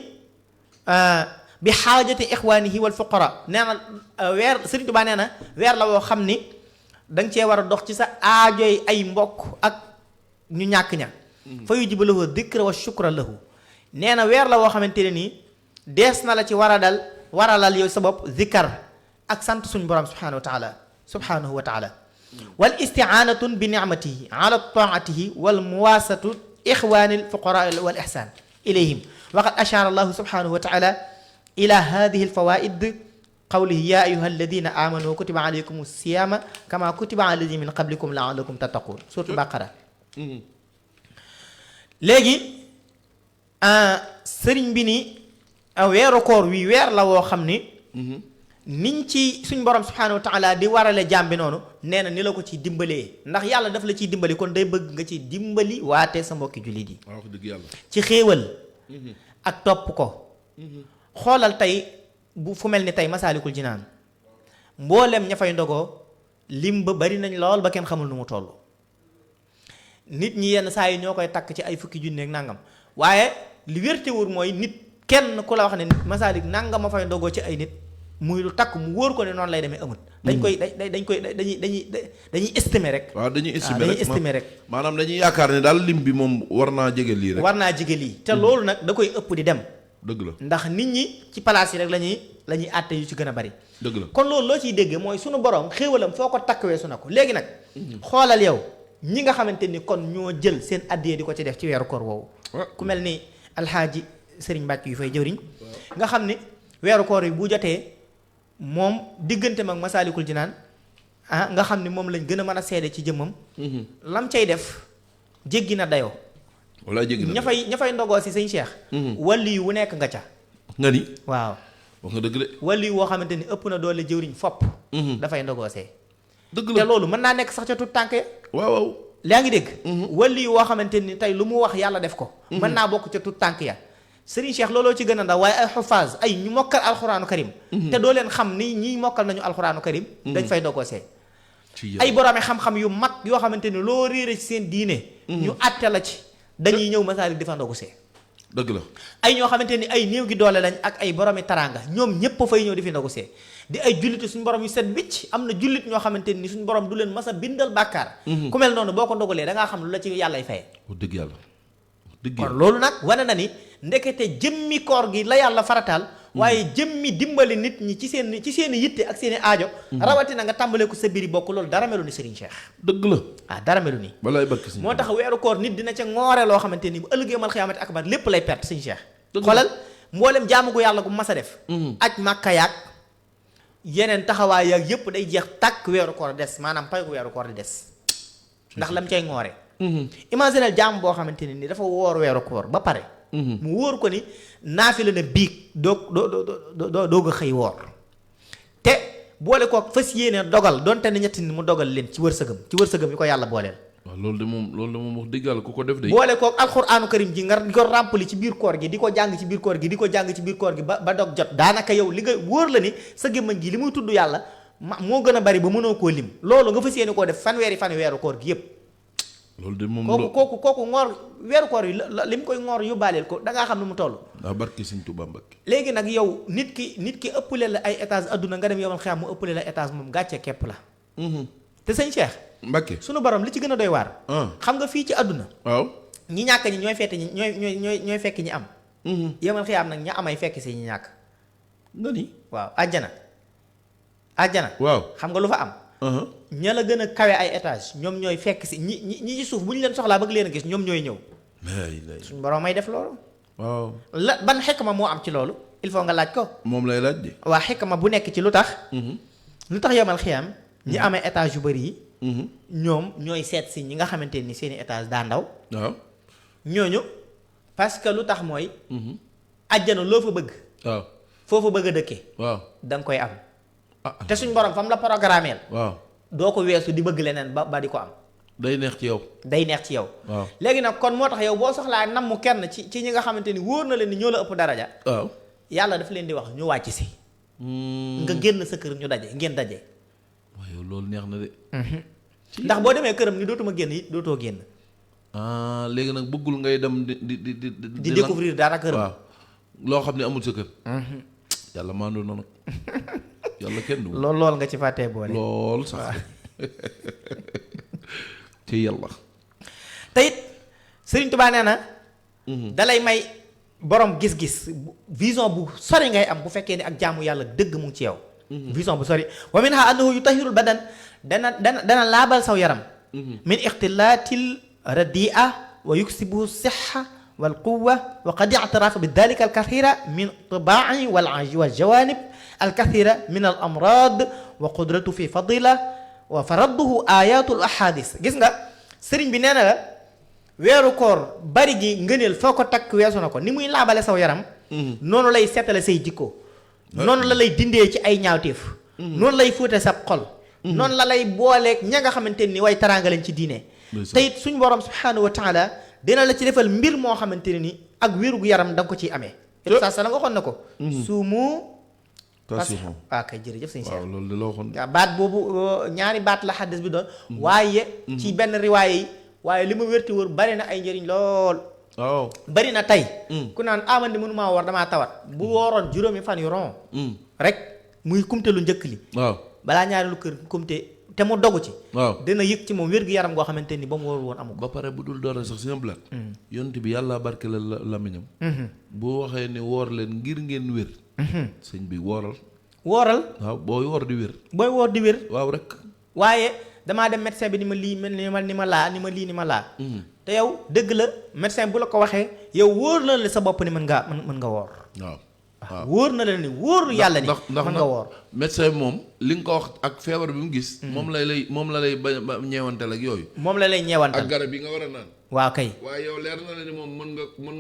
bi xaajati ixwaanihi wal fuqara nee na Sëriñ Tuubaa nee na weer la woo xam ni danga cee war a dox ci sa aajoy ay mbokk ak ñu ñàkk ña fa yujibu lahu dikra wa shukra lahu nee na weer la woo xamante ne nii dees na la ci waralal yow sa bopp zikkar ak sant suñu borom subhanahu wa taala wal isti'anatun bi ni'matihi ala taatihi wal muwasatu ixwani al fuqara wal ihsan ilayhim wa qad ashara allahu subhanahu wa taala ila hadihi al fawaid qawlihi ya ayuha alladina amanu kutiba alaykum siyama kama kutiba ala alladina min qablikum la'allakum tattaqun surtout Baqara léegi sëriñ bi ni weeru koor wi weer la woo xam ni niñ ci suñ borom subhanahu wa taala di warale jàmbi noonu nee na ni la ko ci dimbalee ndax yàlla daf la ciy dimbali kon day bëgg nga ci dimbali waate sa mbokki jullit yi wax dëgg yàlla ci xéewal ak topp ko xoolal tey bu fu mel ni tey Masaalikul Jinaan mboolem ña fay ndogoo lim ba bari nañ lool ba kenn xamul nu mu toll nit ñi yenn saa yi ñoo koy takk ci ay fukki junne ak nangam waaye li wérte wóor mooy nit kenn ku la wax ne Masaalik nangam ma fay ndogoo ci ay nit muy lu takk mu wóor ko ne noonu lay demee amut dañuy estimer rek waaw dañuy estimer rek maanaam dañuy yaakaar ne daal lim bi moom war naa jege lii rek te loolu nag da koy ëpp di dem dëgg la ndax nit ñi ci palaas yi rek la ñuy àtte yu ci gën a bari dëgg la kon loolu loo ciy dégg mooy sunu borom xéewalam foo ko takk weesu na ko léegi nag xoolal yow ñi nga xamante ni kon ñoo jël seen addiyee di ko ci def ci weeru koor woowu ku mel ni alxaaji sëriñ Mbàcc yu fay jëwriñ nga xam ni weeru koor yi bu jotee moom diggante mag Masaalikul Jinaan nga xam ni moom lañ gën a mën a seede ci jëmmam lam cay def jéggi na dayoo walla jéggi na ña fay ndogoo si sëñ Cheikh wàllu yu wu nekk nga ca nga ni waaw wax nga dëgg de wàllu yu woo xamante ni ëpp na doole jëwriñ fopp dafay ndogoosee dëgg la te loolu mën naa nekk sax ca tut tànk ya waaw yaa ngi dégg wàllu yu woo xamante ni tey lu mu wax yàlla def ko mën naa bokk ca tut tànk ya Sëriñ Cheikh looloo ci gën a ndaw waaye ay xufaas ay ñu mokkal alxuraanu karim te doo leen xam ni ñii mokkal nañu alxuraanu karim dañ fay ndogoosee ay boroomi xam-xam yu mag yoo xamante ni loo réere ci seen diine ñu àtte la ci dañuy ñëw Masaalik di fa ndogosee dëgg la ay ñoo xamante ni ay néew gi doole lañ ak ay boroomi taraanga ñoom ñépp fay ñëw di fi ndogosee di ay jullit suñu borom yu set wicc am na jullit ñoo xamante ni suñu borom du leen mas a bindal bàkkaar ku mel noonu boo ko ndogalee da ngaa xam lu la ci yàllay faye wax dëgg yàlla kon loolu nag wane na ni ndekete jëmmi koor gi la yàlla farataal waaye jëmmi dimbali nit ñi ci seen yitte ak seen i aajo rawatina nga tàmbalee ko sa biir bokk loolu dara melu ni Serigne Cheikh dëgg la dara melu ni balaay barke si moo tax weeru koor nit dina ca ngoore loo xamante ni bu ëllëgee mal xiyaamati akbar lépp lay perte Serigne Cheikh xoolal mboolem jaamu gu yàlla gu mas a def aj màkka yaag yeneen taxawaay yaag yëpp day jeex tàkk weeru koor des maanaam pay gu weeru koor di des ndax lam cay ngoore imaginel jaam boo xamante ne ni dafa woor weeru koor ba pare mu wóor ko ni naafila na biig doog a xëy woor te boole ko fas yéene dogal donte ne ñetti nit mu dogal leen ci wërsëgam yi ko yàlla booleel waaw loolu de moom wax dëgg yàlla ku ko def de boole ko alxuraanu karim ji nga di ko ràmpali ci biir koor gi di ko jàng ci biir koor gi di ko jàng ci biir koor gi ba dog jot daanaka yow li nga wóor la ni sa gémmañ gi li muy tudd yàlla moo gën a bari ba mënoo koo lim loolu nga fas yéene koo def fanweeri weeru koor gi yépp loolu de moom kooku ngoor weeru koor yi li mu koy ngoor yóbbaaleel ko da ngaa xam ne mu toll waaw barke Sëñ Tuubaa Mbàkke léegi nag yow nit ki ëppale la ay étage adduna nga dem yomal xiyam mu ëppale la étage moom gàcce képp la te sëñ Cheikh Mbàkke sunu borom li ci gën a doy waar xam nga fii ci adduna waaw ñi ñàkk ñi ñooy fekk ñi ñooy fekk ñi am yomal xiyam nag ña amay fekk si ñi ñàkk nga ni waaw àjjana waaw xam nga lu fa am ña la gën a kawe ay étage ñoom ñooy fekk si ñi ci suuf bu ñu leen soxlaa bëgg leen a gis ñoom ñooy ñëw suñu borom may def loolu waaw ban xikma moo am ci loolu il faut nga laaj ko moom lay laaj de waa xikma bu nekk ci lu tax yomal xiyam ñi amee étage yu bëri yi ñoom ñooy seet si ñi nga xamante ni seeni étage daa ndaw waaw ñooñu parce que lu tax mooy àjjana loo fa bëgg waaw foo fa bëgg a dëkkee waaw da nga koy am te suñ borom fam la programmeel waaw doo ko weesu di bëgg leneen ba di ko am day neex ci yow waaw léegi nag kon moo tax yow boo soxlaa namm kenn ci ñi nga xamante ni wóor na leen ni ñoo la ëpp daraja waaw yàlla dafa leen di wax ñu wàcc si nga génn sa kër ñu daje ngeen daje waaw yow loolu neex na de ndax boo demee këram ni dootuma génn it dootoo génn léegi nag bëggul ngay dem di découvrir dara këram waaw loo xam ne amul sa kër yàlla maandu na nag yàlla kenn du lool nga ci fàttee boole lool sax te yàlla te it Sëriñ Tuubaa nee na dalay may borom gis-gis vision bu sori ngay am bu fekkee ne ak jaamu yàlla dëgg mu ngi ci yow vision bu sori wa minha annahu yutahhirul badan dana laabal saw yaram min ixtilaatil radia wa yuksibuhu sixa wal quwa wa qad i'tarafa bi dalika al kathira min tibai wal jawanib al kathira min al amrad wa qudratu fi fadila wa faradduhu ayatul ahadis gis nga sëriñ bi nee na la weeru koor bari gi ngëneel foo ko takk weesu na ko ni muy laabale saw yaram noonu lay seetale say jikko noonu la lay dindee ci ay ñaawteef noonu lay fóote sab xol noonu la lay booleeg ña nga xamante ni way taraanga lañ ci diine te it suñ borom subhanahu wa taala dina la ci defal mbir moo xamante ne ni ak wéru gu yaram da nga ko ciy amee sa la nga waxoon na ko suumu waaw kay jërëjëf sëñ Cheikh waaw loolu de la waxoon waaw baat boobu ñaari baat la xaddis bi doon waaye ci benn riwaaye yi waaye li ma wérti wër bari na ay njëriñ lool waaw bari na tey ku naan amandi mënumaa war damaa tawat bu wooroon juróomi fan yu ron rek muy kumte lu njëkk li waaw balaa ñaari lu kër kumte te mu dogu ci waaw dina yëg ci moom wér-gu-yaram goo xamante ni ba mu war woon amu ko ba pare bu dul dara sax seen blaat yonent bi yàlla barke la lamiñam boo waxee ne woor leen ngir ngeen wér sëñ bi wooral waaw booy woor di wér waaw rek waaye damaa dem médecin bi ni ma lii ni ma laa ni ma lii ni ma laa te yow dëgg la médecin bu la ko waxee yow wóor na la sa bopp ni mën nga woor waaw wóor na la ni wóor yàlla ni mën nga woor médecin moom li nga ko wax ak feebar bi mu gis moom la lay ba ñeewantal ak yooyu moom la lay ñeewantal ak garab yi nga war a naan waaw kay waaye yow leer na la ni moom mën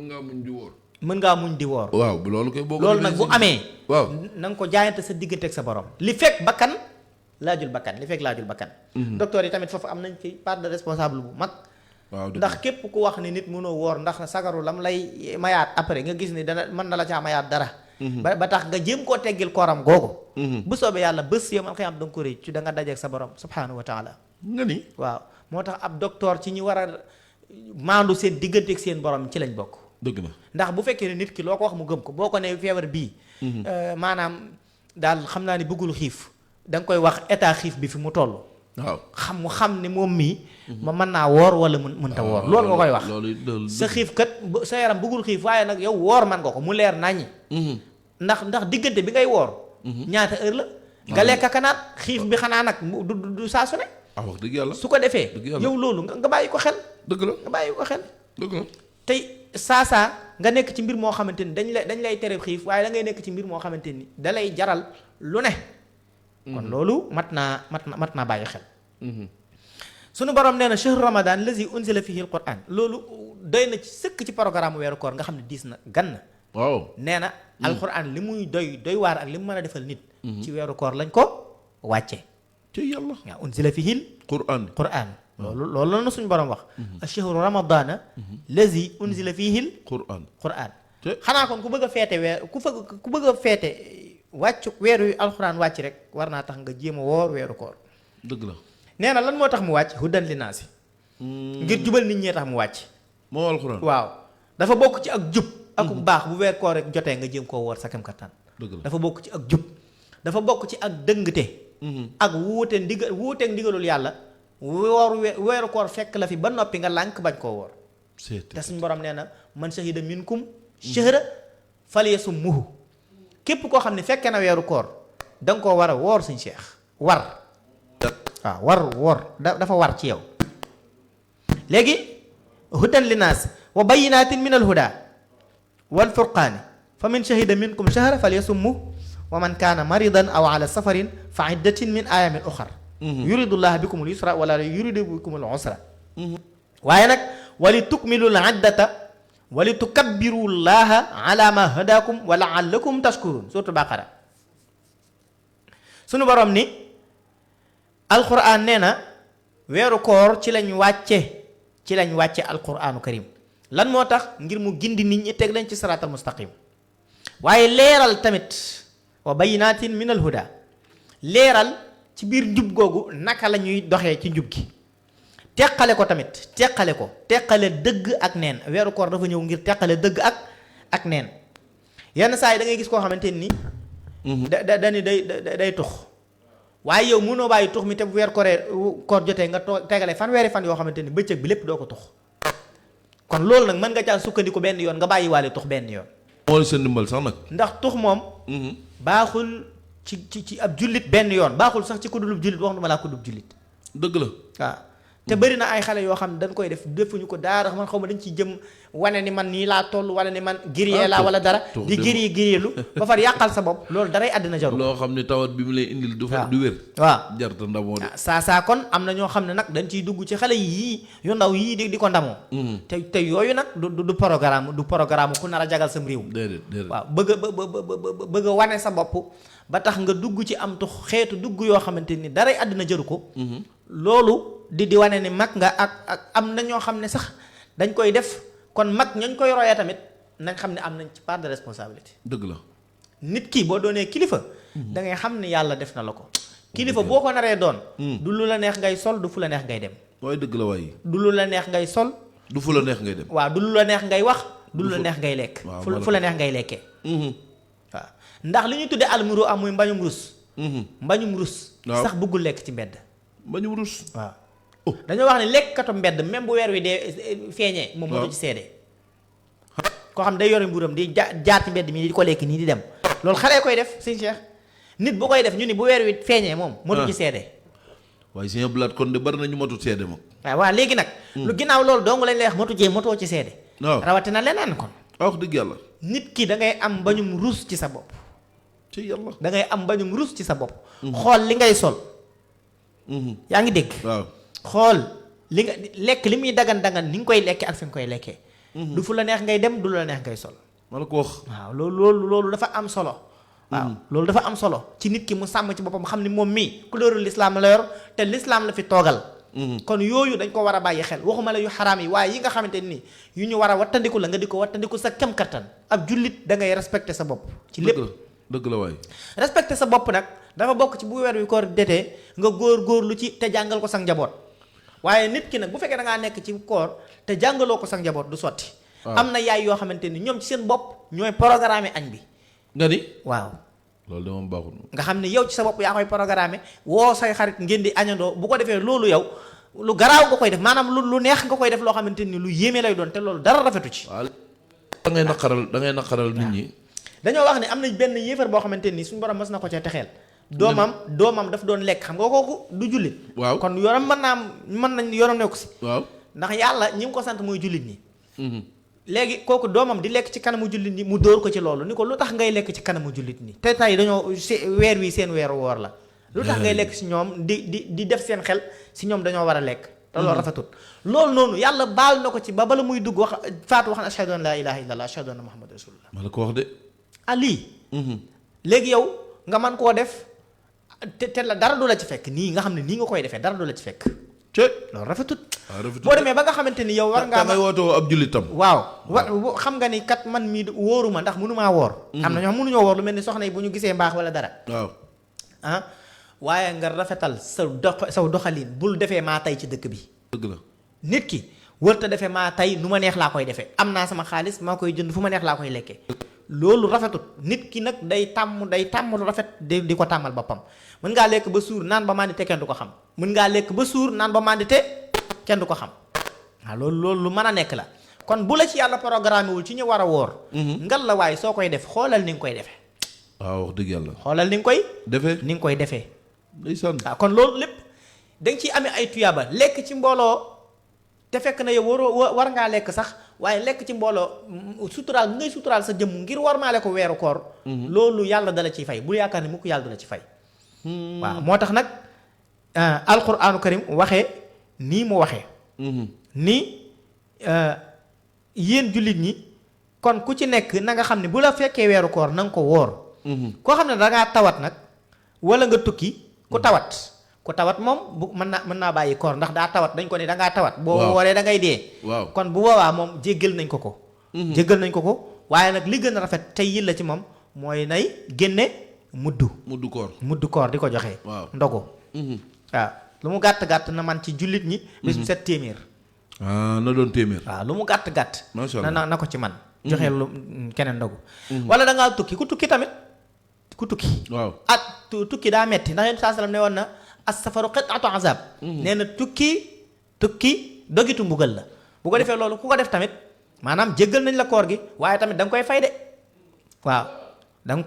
ngaa muñ di wóor mën ngaa muñ di woor waaw loolu koy boo loolu nag bu amee waaw na nga ko jaayante sa diggante ak sa borom li fekk bakkan laajul bakkan docteur yi tamit foofu am nañ ci part de responsable bu mag waaw ndax képp ku wax ni nit mënoo woor ndax sagaru lam lay mayaat après nga gis ni dana mën na la caa mayaat dara ba tax nga jéem koo teggil kooram googu bu soobee yàlla bés yow man xëyam da nga ko rëcc ci da nga dajeek sa borom subhanahu wa taala nga ni waaw moo tax ab docteur ci ñi war a maandu seen digganteeg seen borom ci lañ bokk dëgg na ndax bu fekkee ne nit ki loo ko wax mu gëm ko boo ko ne feebar bii maanaam daal xam naa ni bëggul xiif da nga koy wax état xiif bi fi mu toll waaw xam ne moom mii ma mën naa woor wala mënta woor loolu nga koy wax sa xiif kat sa yaram bëggul xiif waaye nag yow woor man nga ko mu leer naññi ndax diggante bi ngay woor ñaata heure la nga lekk kanaat xiif bi xanaa nag du saa su ne wax dëgg yàlla su ko defee yow loolu nga bàyyi ko xel dëgg la nga bàyyi ko xel dëgg la tey saa nga nekk ci mbir moo xamante ni dañ lay tere xiif waaye da ngay nekk ci mbir moo xamante ni da lay jaral lu ne kon loolu mat naa bàyyi xel sunu borom nee na shahru ramadan lazi unzila fihi alquran loolu doy na ci sëkk ci programme weeru koor nga xam ne diis na gan na waaw nee na alquran li muy doy waar ak li mu mën a defal nit ci weeru koor lañ ko wàcce ci yàlla waaw unzila fihi alquran loolu la suñu borom wax ashahru ramadana lazi unzila fihi alquran xanaa kon ku bëgg a feete ku bëgg a feete wàccu weeru yu alxuraan wàcc rek war naa tax nga jéem a woor weeru koor dëgg la nee na lan moo tax mu wàcc hudan li naasi ngir jubal nit ñee tax mu wàcc moo alxuraan waaw dafa bokk ci ak jub ak baax bu weer koor rek jotee nga jéem koo woor sa kem kattan dëgg la dafa bokk ci ak jub dafa bokk ci ak dëngte ak wuuteeg ndigalul yàlla weeru koor fekk la fi ba noppi nga lànk bañ koo woor te suñu borom nee na man shahida minkum shahra falyasumhu képp koo xam ne fekkee na weeru koor da nga koo war a woor suñ Cheikh war woor dafa war ci yow léegi hudan linnaas wa bayyinatin min alhuda wal furqaani fa man shahida minkum shahra falyasumhu wa man kaana maridan aw ala safarin fa iddatin min ayamin uxar yuridu llaha bikum al yusra wala yuridu bikum al usra waaye nag wali tukmilu al iddata wali tukabbiru llaha ala ma hadakum wa laallakum tashkurun surtout Baqara sunu borom ni alquran nee na weeru koor ci lañ wàcce alquranu karim lan moo tax ngir mu gindi nit ñi teg lañ ci siraatal mustaqim waaye leeral tamit wa bayinatin min alhuda leeral ci biir njub googu naka la ñuy doxee ci njub gi teqale ko tamit teqale dëgg ak neen weeru koor dafa ñëw ngir teqale dëgg ak neen yenn saa yi da ngay gis koo xamante ni dani day tux waaye yow mënoo bàyyi tux mi te bu weer koor jotee nga tegale fanweeri fan yoo xamante ni bëccëg bi lépp doo ko tux kon loolu nag mën nga caa sukkandiku benn yoon nga bàyyi waale tux benn yoon moo seen ndimbal sax nag ndax tux moom baaxul ci ab jullit benn yoon baaxul sax ci kudulub jullit wax duma laa kudub jullit dëgg la waaw te bëri na ay xale yoo xam ne dañ koy defuñu ko daara man xaw ma dañ ciy jëm wane ni man nii laa toll wala ni man giriyee laa wala dara di giriyeelu ba far yàqal sa bopp loolu daray àddina jaru loo xam ne tawat bi mu lay indil du wér waaw jarta ndamoo de saa kon am na ñoo xam ne nag dañ ciy dugg ci xale yii yu ndaw yii di ko ndamoo te yooyu nag du programme ku nar a jagal sam réew déedéet waaw bëgg a wane sa bopp ba tax nga dugg ci am tu xeetu dugg yoo xamante ni daray àddina jaru ko loolu di wane ni mag nga ak am na ñoo xam ne sax dañ koy def kon mag ñañ koy royee tamit nañ xam ne am nañ ci part de responsabilité dëgg la nit ki boo doonee kilifa da ngay xam ne yàlla def na la ko kilifa boo ko naree doon du lu la neex ngay sol du fu la neex ngay dem waaye dëgg la waaye du lu la neex ngay sol du fu la neex ngay dem waaw du lu la neex ngay wax du lu la neex ngay lekk fu la neex ngay lekkee waaw ndax li ñuy tuddee almuru am muy mbañum rus sax bëggul lekk ci mbedd mbañum rus waaw dañoo wax ne lekkatu mbedd même bu weer wi dee feeñee moom moo ci seede koo xam day yore mbuuram di jaar ci mbedd mi di ko lekk nii di dem loolu xale koy def sëñ Cheikh nit bu koy def ñu ni bu weer wi feeñee moom motu ci seede waaye sëñ Blaat kon de bari na ñu motu seede moom waaw léegi nag lu ginnaaw loolu dong lañ lay wax motoo ci seede rawatina leneen kon wax dëgg yàlla nit ki da ngay am bañum rus ci sa bopp ci yàlla da ngay am bañum rus ci sa bopp xool li ngay sol yaa ngi dégg waaw xool li nga lekk li muy dagan ni nga koy lekkee ak fi nga koy lekkee du fu la neex ngay dem du la neex ngay sol ma la ko wax waaw loolu dafa am solo waaw loolu dafa am solo ci nit ki mu sàmm ci boppam xam ni moom mii couleur l'islam la yor te l'islam la fi toogal kon yooyu dañ ko war a bàyyi xel waxuma la yu xaraam yi waaye yi nga xamante ni yu ñu war a wattandiku la nga di ko wattandiku sa kem kattan ab jullit da ngay respecter sa bopp ci lépp dëgg la waaye respecter sa bopp nag dafa bokk ci bu weer wi koor detee nga góor-góorlu ci te jàngal ko sa njaboot waaye nit ki nag bu fekkee da ngaa nekk ci koor te jàngaloo ko sa njaboot du sotti am na yaay yoo xamante ni ñoom ci seen bopp ñooy programme añ bi nga ni waaw loolu de moom baaxul. nga xam ne yow ci sa bopp yaa koy programmer woo say xarit ngeen di añandoo bu ko defee loolu yow lu garaaw nga koy def maanaam lu neex nga koy def loo xamante ni lu yéeme lay doon te loolu dara rafetu ci. waaw da ngay naqaral nit ñi. dañoo wax ne am na benn yéefar boo xamante ni suñu borom mës na ko ca texeel. doomam daf doon lekk xam nga kooku du jullit. waaw kon yoonam mën nañ yoonam nekku si. waaw ndax yàlla ñi mu ko sant mooy jullit ñi. léegi kooku doomam di lekk ci kanamu jullit ñi mu dóor ko ci loolu ni ko lu tax ngay lekk ci kanamu jullit ñi te tey dañoo weer wi seen weeru woor la. lu tax ngay lekk si ñoom di def seen xel si ñoom dañoo war a lekk. te loolu rafetul loolu noonu yàlla baal na ko ci ba bala muy dugg wax faatu wax na ashhadu an laa ilaaha illallah ashhadu anna muhammadu rasulullah. ma la ko wax de. lii. léegi yow nga man koo def te la dara du la ci fekk nii nga xam ne nii nga koy defee dara du la ci fekk. loolu rafetut. boo demee ba nga xamante ni yow war ngaa. ngay wootoo ab jullitam. waaw xam nga ni kat man mii wóoruma ndax mënumaa woor. am na ñoo xam mënuñoo woor lu mel ni soxna yi bu ñu gisee mbaax wala dara. waaw. waaye nga rafetal saw doxalin bul defee maa tay ci dëkk bi. dëgg la nit ki wërta defee maa tay nu ma neex laa koy defee am naa sama xaalis maa koy jënd fu ma neex laa koy lekkee. loolu rafetut nit ki nag day tàmm lu rafet di ko tàmmal boppam mën ngaa lekk ba suur naan ba màndite kenn du ko xam mën ngaa lekk ba suur naan ba màndite kenn du ko xam waaw loolu lu mën a nekk la kon bu la ci yàlla programme wul ci ñu war a woor. ngal la waaye soo koy def xoolal ni nga koy defee. waaw wax dëgg yàlla. xoolal ni nga koy. defee koy defee. ndeysaan. waaw kon loolu lépp da nga ciy amee ay tuyaaba lekk ci mbooloo te fekk na yow war ngaa lekk sax waaye lekk ci mbooloo suturaal ngay suturaal sa jëmm ngir war maale ko weeru koor. loolu yàlla dala ciy fay bul yaakaar ni mukk yàlla dala ci fay. waaw moo tax nag alquraanu karim waxee nii mu waxee. ni yéen jullit ñi kon ku ci nekk na nga xam ne bu la fekkee weeru koor na nga ko woor. koo xam ne da ngaa tawat nag wala nga tukki ku tawat moom bu mën naa bàyyi koor ndax daa tawat dañ ko ne da ngaa tawat. boo wooree da ngay dee. waaw kon bu boobaa moom jéggal nañ ko ko. jéggal nañ ko ko waaye nag li gën a rafet tey yil la ci moom mooy nay génne muddu koor di ko joxe. waaw ndogu. waaw lu mu gàtt na man ci jullit ñi. bis bu set téeméer. na doon téeméer. waaw lu mu gàtt. macha allah na ko ci man. joxe lu keneen ndogu. wala da ngaa tukki ku tukki tamit ku tukki. waaw tukki daa metti ndax yéen saa salaam ne woon na as-safaru qit'atu azab. nee na tukki dogitu mbugal la. bu ko defee loolu ku ko def tamit maanaam jéggal nañ la koor gi waaye tamit da nga koy fay de waaw da nga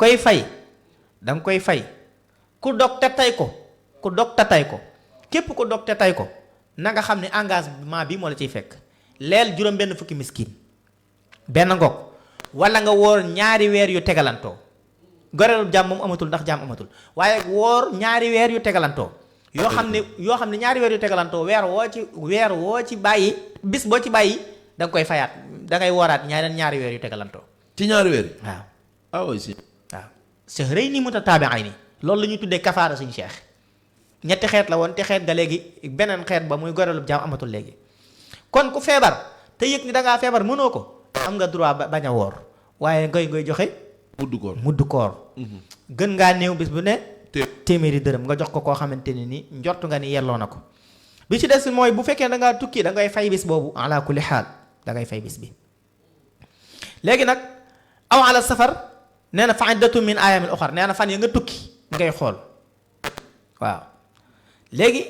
koy fay ku dog te tay ko képp ku dog te tay ko na nga xam ne engagement bi moo la ciy fekk leel juróom benn fukki miskin benn ngoog wala nga woor ñaari weer yu tegalantoo goreelu jàmm moom amatul ndax jàmm amatul waaye woor ñaari weer yu tegalantoo yoo xam ne ñaari weer yu tegalantoo weer woo ci bàyyi bis boo ci bàyyi da nga koy fayaat da ngay wooraat ñaari weer yu tegalantoo ci ñaari weer yi waaw aussi waaw shahrayni mutataabi'ayni loolu la ñuy tuddee kafaara suñu cheikh ñetti xeet la woon te xeet ga léegi beneen xeet ba muy goreelu jàmm amatul léegi kon ku feebar te yëg ni da ngaa feebar mënoo ko am nga droit bañ a woor waaye ngay joxe muddu koor gën ngaa néew bis bu ne téeméeri dërëm nga jox ko koo xamante ne ni njortu nga ni yelloo na ko bi ci des mooy bu fekkee da ngaa tukki da ngay fay bis boobu ala kulli xaal da ngay fay bis bi léegi nag aw ala safar nee na fa iddatu min ayamin uxar nee na fan ya nga tukki ngay xool waaw léegi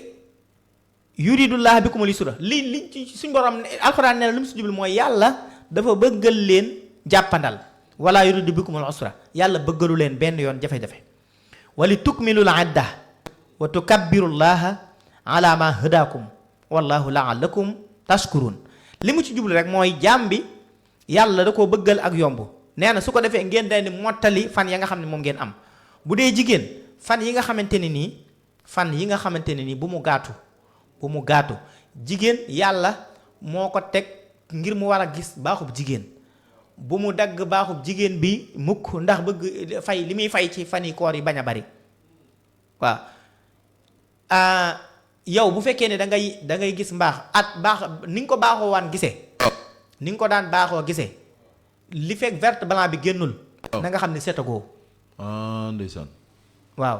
yuridullah bikumul yusra li suñ borom alxuraan nee na lu mu si jublu mooy yàlla dafa bëggal leen jàppandal wala yuridu bikumul usra yàlla bëggalu leen benn yoon jafe-jafe wali tukmilul idda wa tukabbirullaha ala ma hadakum wallahu la'allakum tashkurun li mu ci jublu rek mooy jaam bi yàlla da koo bëggal ak yomb nee na su ko defee ngeen day ni mottali fan ya nga xam ne moom ngeen am bu dee jigéen fan yi nga xamante ne nii bu mu gaatu jigéen yàlla moo ko teg ngir mu war a gis baaxub jigéen bu mu dagg baaxub jigéen bi mukk ndax bëgg fay li muy fay ci fan yi koor yi bañ a bari waaw yow bu fekkee ne da ngay gis baax ni nga ko baaxoo waan gisee ni nga ko daan baaxoo gisee li fekk vert blanc bi génnul na nga xam ne setagoo ndeysaan waaw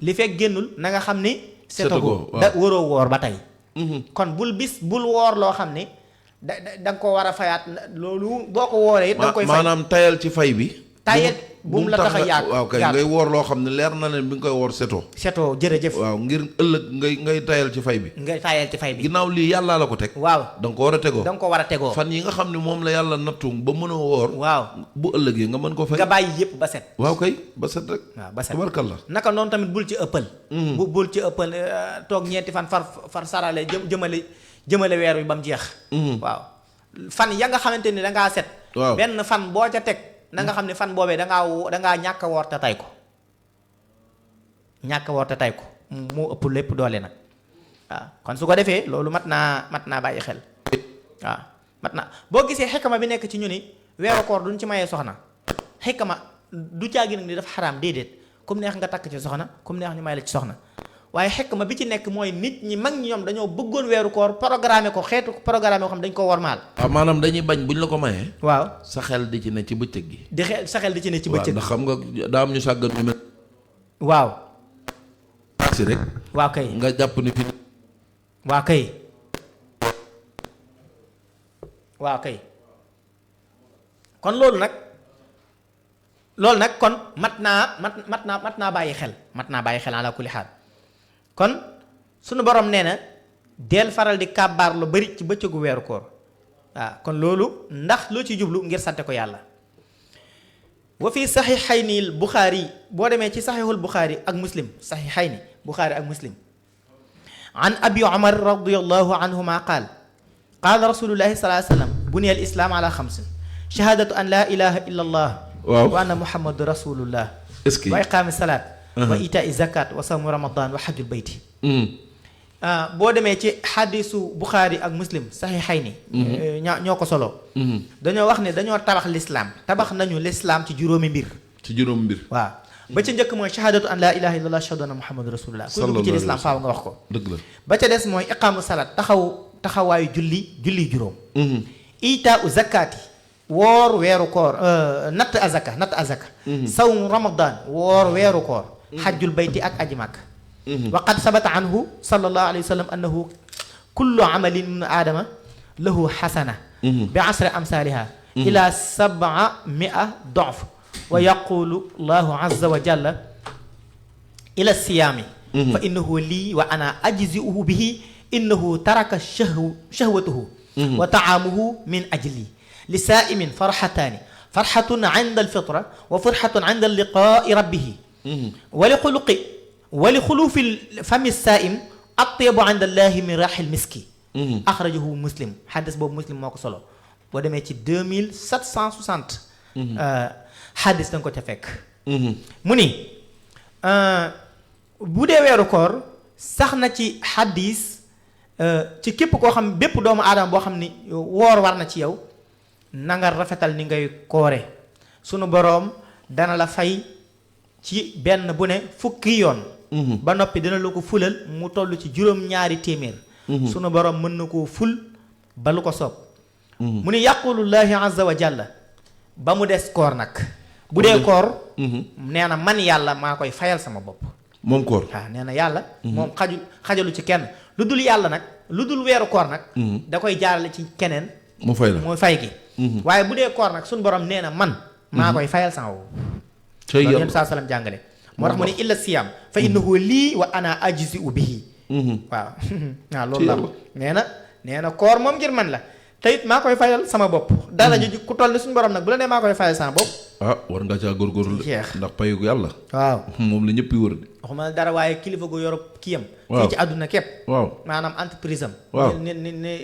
li fekk génnul na nga xam ni setagoo da waroo woor ba tey kon bul woor loo xam ne da nga ko war a fayaat loolu boo ko wooree it da nga koy fay maanaam tayal ci fay bi tayet bu mu la tax a yàgg waaw kay ngay woor loo xam ne leer na leen bi nga koy woor setoo jërëjëf waaw ngir ëllëg ngay tayal ci fay bi ginnaaw lii yàllaa la ko teg waaw da nga ko war a tegoo fan yi nga xam ne moom la yàlla nattu ba mën a woor waaw bu ëllëgee nga mën ko fay nga bàyyi yëpp ba set waaw kay ba set rek waaw ba set tabarkalla naka noonu tamit bul ci ëppal bul ci ëppal toog ñeenti fan far sarale jëmale weer wi ba mu jeex waaw fan ya nga xamante ni dangaa set waaw benn fan boo ca teg na nga xam ne fan boobee dangaa ñàkk a woor te tay ko moo ëpp lépp doole nag waaw kon su ko defee loolu mat naa bàyyi xel waaw mat naa boo gisee xikma bi nekk ci ñu ni weeru koor duñ ci mayee soxna xikma du caagi nag ni dafa xaraam déedéet comme neex nga takk ci soxna comme neex ñu may la ci soxna waaye xikma bi ci nekk mooy nit ñi mag ñi ñoom dañoo bëggoon weeru koor programme ko xeetu programme yoo xam dañ ko wormaal. waaw maanaam dañuy bañ buñ la ko mayee. waaw sa xel di ci ne ci bëccëg gi. sa xel di ci ne ci bëccëg gi. ndax xam nga daa am ñu sàggan ñu mel. waaw. si rek. waaw kay nga jàpp ni fi. waaw kay. waaw kay kon loolu nag kon mat naa bàyyi xel ala kulli xaal kon sunu borom nee na del faral di kàbbaar lu bari ci bëccëgu weeru koor waaw kon loolu ndax loo ci jublu ngir sante ko yàlla. wa fi saxiixayni al Buxaari boo demee ci saxiixul Buxaari ak muslim saxiixayni Buxaari ak muslim an abi Umar radiyallahu anhuma qaal qaala rasulullahi sallallahu alayhi wa sallam buniya al islaam ala xamsin shahaadatu an laa ilaha illa allah wa anna muhammadu rasulullah wa iqaami salaat wa itaa zakat wa sawmu ramadan wa xajul bayti boo demee ci xadisu Buxaari ak muslim saxiixayni ñoo ko solo dañoo wax ne dañoo tabax lislaam tabax nañu lislaam ci juróomi mbir waaw ba ca njëkk mooy shahaadatu an laa ilaha illa allah ashhadu anna muhammadu rasulullah ku dugg ci lislaam faaw nga wax ko dëgg la ba ca des mooy iqaamu salaat taxawaayu julli juróom itaa zakaati woor weeru koor natt azaka sawmu ramadan woor weeru koor xajjul bayti ak aji màkk wa qad sabata anhu sallallahu alayhi wa sallam annahu kullu amalin min aadama lahu xasana bi asri amsaaliha ila 700 dof wa yaqulu llahu azza wa jalla ila siyaami fa innahu lii wa ana ajzi'uhu bihi innahu taraka shahwatuhu wa taamuhu min ajli li saaimin farxataani farxatun inda alfitra wa farxatun inda liqaai rabbihi wa li xulufi fami saaim atyabu inda allahi min raxil miski axrajahu muslim xadis boobu muslim moo ko solo boo demee ci 2760 xadis da nga ko ca fekk mu ni bu dee weeru koor sax na ci xadis ci képp koo xam bépp doomu aadama boo xam ni woor war na ci yow na nga rafetal ni ngay koore sunu boroom dana la fay ci benn bu ne fukki yoon ba noppi dina la ko fulal mu toll ci juróom-ñaari téeméer sunu boroom mën na koo ful ba lu ko soob mu ni yaqulullahi azza wa jalla ba mu des koor nag bu dee koor nee na man yàlla maa koy fayal sama bopp moom koor waaw nee na yàlla moom xajalu ci kenn lu dul yàlla nag lu dul weeru koor nag da koy jaarale ci keneen mu fay la mooy fay gi waaye bu dee koor nag suñu borom nee na man maa koy fayal sama bopp loolu yéen saa salaam jàngale moo tax mu ne illa siyam fa innahu lii wa ana ajzi'u bihi waaw loolu la nee na koor moom ngir man la te it maa koy fayal sama bopp dara ji ku toll ni suñu borom nag bu la nee maa koy fayal sama bopp war nga caa góorgóorlu ndax payu yàlla waaw moom la ñëpp wër de waxuma dara waaye kilifa gu yorob kiyam fii ci àdduna képp waaw maanaam entreprise am waaw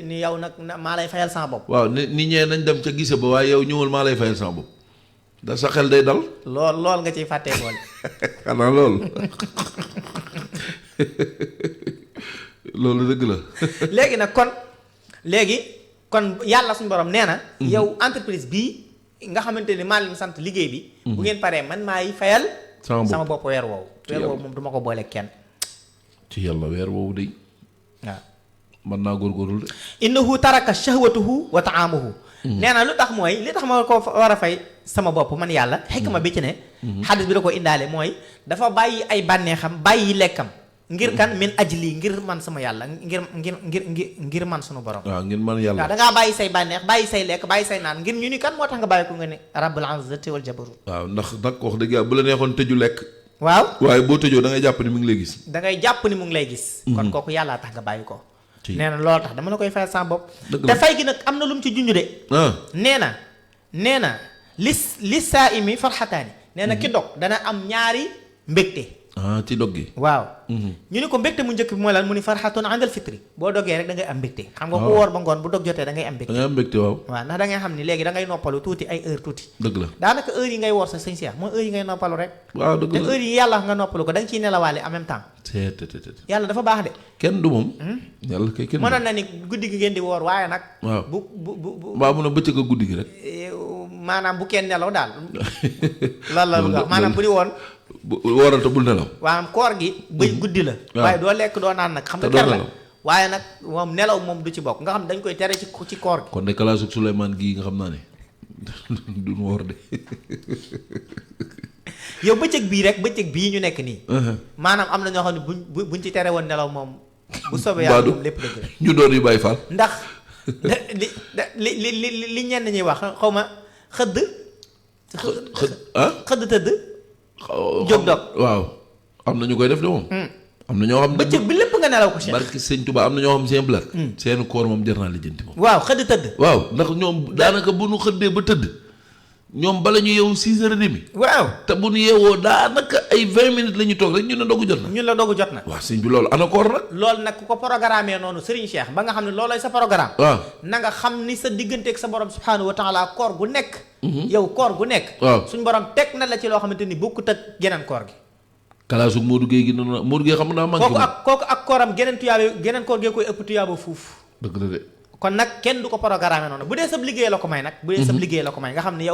ni yow nag maa lay fayal sama bopp waaw ni ñee nañ dem ca gise ba waaye yow ñëwal maa lay fayal sama bopp da sa xel day dal lool nga ciy fàttee boole xanaa loolu loolu dëgg la léegi kon yàlla suñu borom nee na yow entreprise bii nga xamante ni maa leen sant liggéey bi bu ngeen paree man maay fayal sama bopp weer woowu moom du ma ko boole kenn ci yàlla weer woowu de waaw mën naa góorgóorlu de innahu taraka shahwatuhu wa taamuhu nee na lu tax mooy li tax ma ko war a fay sama bopp man yàlla xikma bi ci ne xadis bi da ko indaale mooy dafa bàyyi ay bànneexam bàyyi lekkam ngir kan min ajli ngir man sama yàlla ngir man sunu borom. waaw ngir man yàlla. waaw da ngaa bàyyi say bànneex bàyyi say lekk bàyyi say naan ngir ñu ni kan moo tax nga bàyyi ko nga ne rabbul izzati wal jabarut. waaw ndax nag wax dëgg yàlla bu la neexoon tëju lekk. waaw waaye boo tëjoo da ngay jàpp ni mu ngi lay gis. da ngay jàpp ni mu ngi lay gis. kon kooku yàllaa tax nga bàyyi ko. nee na loolu tax dama la koy fayal sama bopp. te fay gi nag am na lu mu ci junj de. nee na li saa imi farxataani. nee na ki dog dana am ñaari mbégte. ci dog gi. waaw. ñu ni ko mbégte mu njëkk bi mooy lan mu ni farxatun andal fitri boo dogee rek da ngay am mbégte. xam nga ku woor ba ngoon bu dog jotee da ngay am mbégte. da ngay am mbégte waaw. waaw ndax da ngay xam ni léegi da ngay noppalu tuuti ay heure tuuti. dëgg la daanaka heure yi ngay woor sa sëñ Cheikh mooy heure yi ngay noppalu rek. waaw dëgg la te heure yi yàlla nga noppalu ko da nga ciy nelawaale en même temps. yàlla dafa baax de. kenn du moom. yàlla kay kenn mënoon na ni guddi gi ngeen di woor waaye nag. waaw bu waaw mun a bëccëg a guddi gi rek. maanaam bu kenn nelaw daal. loolu la maanaam bu di woon. wooral te bul nelaw. waaw koor gi bëj guddi la. waaye doo lekk doo naan nag. xam nga ker la waaye nag moom nelaw moom du ci bokk nga xam dañ koy tere ci koor gi. kon de kalaasug Souleymane gii nga xam naa ne duñ woor de. yow bëccëg bii ñu nekk nii. maanaam am na ñoo xam ne buñ ci tere woon nelaw moom. bu soobee yàlla moom lépp dëgg la. ñu doon yu bàyyi faal. ndax li ñenn ñuy wax xaw ma xëdd. xëdd tëdd. jóg dog waaw am na ñu koy def de moom. am na ñoo xam ne bëccëg bi lépp nga nelaw ko Cheikh. barki sëñ Touba am na ñoo xam seen blat. seen koor moom jar naa lijjanti moom. waaw xëdd tëdd. waaw ndax ñoom daanaka bu nu xëddee ba tëdd. ñoom bala ñu yeewu 6h30. waaw te bu nu yeewoo daanaka ay 20 minutes la ñu toog rek ñu ne dogu jot na. ñun la dogu jot na. waaw sëñ bi loolu ana koor nag. loolu nag ku ko programmé noonu Serigne Cheikh ba nga xam ne loolooy sa programme. waaw na nga xam ni sa digganteeg sa borom subhaanahu wa taala koor gu nekk. yow koor gu nekk. waaw suñ borom teg na la ci loo xamante ni bokkut ak geneen koor gi. kalaasu Modou Gueye gi noonu Modou Gueye xam naa manqué kooku ak kooram geneen koor gee koy ëpp tuyaaba fuuf. dëgg la de. kon nag kenn du ko programmé noonu bu dee sab liggéey la ko may nag. bu dee sab liggéey la ko may nga xam ne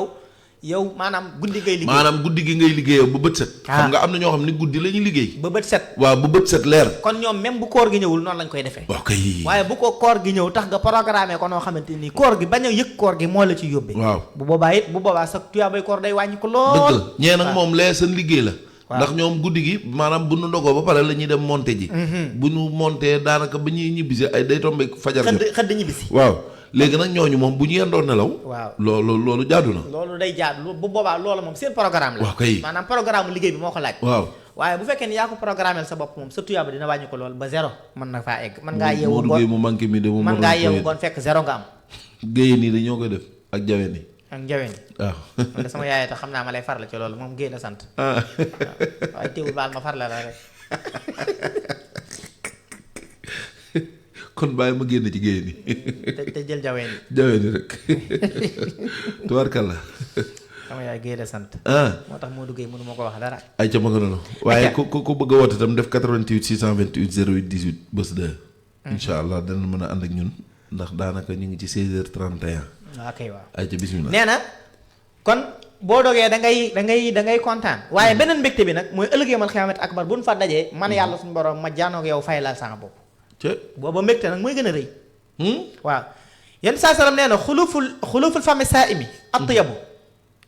yow maanaam guddi ngay liggéey. maanaam guddi gi ngay liggéeyoo ba bët set. xam nga am na ñoo xam ne guddi la ñuy liggéey. ba bët set. waaw ba bët set leer. kon ñoom même bu koor gi ñëwul noonu lañ koy defee. waaw kay. waaye bu ko koor gi ñëw tax nga programmé ko noo xamante ni koor gi bañ a yëg koor gi moo la ci yóbbee. waaw bu boobaa sa tuyaabay koor day wàññi ko lool. dëgg la ñee nag moom lee seen liggéey la. ndax ñoom guddi gi maanaam bu nu ndogoo ba pare la ñuy dem monté ji. bu nu monté daanaka ba ñuy ñibbisi ay day tombé fajar. xëdd ñibbisi. waaw léegi nag ñooñu moom bu ñu yendoo nelaw. waaw loolu jaadu na. loolu day jaadu bu boobaa loolu moom seen programme la. waaw kay maanaam programme liggéey bi moo ko laaj. waaw waaye bu fekkee ni yaa ko programmeel sa bopp moom sa tuyaaba dina wàññi ko lool ba zéro mën na faa egg. mën ngaa yeewu ngoon mu manqué mi de mu mën ngaa yeewu ngoon fekk zéro nga am. géyeen yi dañoo koy def ak jaween yi. ak njaween yi. waaw man de sama yaay tax xam naa ma lay farla ci loolu moom géey la sant. waaye teewul baal ma farla la rek. kon bàyyi ma génn ci géyeen yi. te jël jaween yi. jaween yi rek. tubaarkalla. sama yaay géey la sant. moo tax moo duggee mënu ma ko wax dara. ay ca ma nga noonu. waaye ku bëgg a woote itam def 88 628 08 18 bés 2. incha allah dana mën a ànd ak ñun ndax daanaka ñu ngi ci 16h31. waaw kay waaw. ay ca bismillah. nee na kon boo dogee da ngay kontaan. waaye beneen mbégte bi nag mooy ëllëgee mal xiyaamat akbar bu nu fa dajee man yàlla suñu borom ma jaanoog yow fay laal sama bopp. booba mbégte nag mooy gën a rëy. waaw yenn saa salaam nee na xuluful fami saa imi atyabu.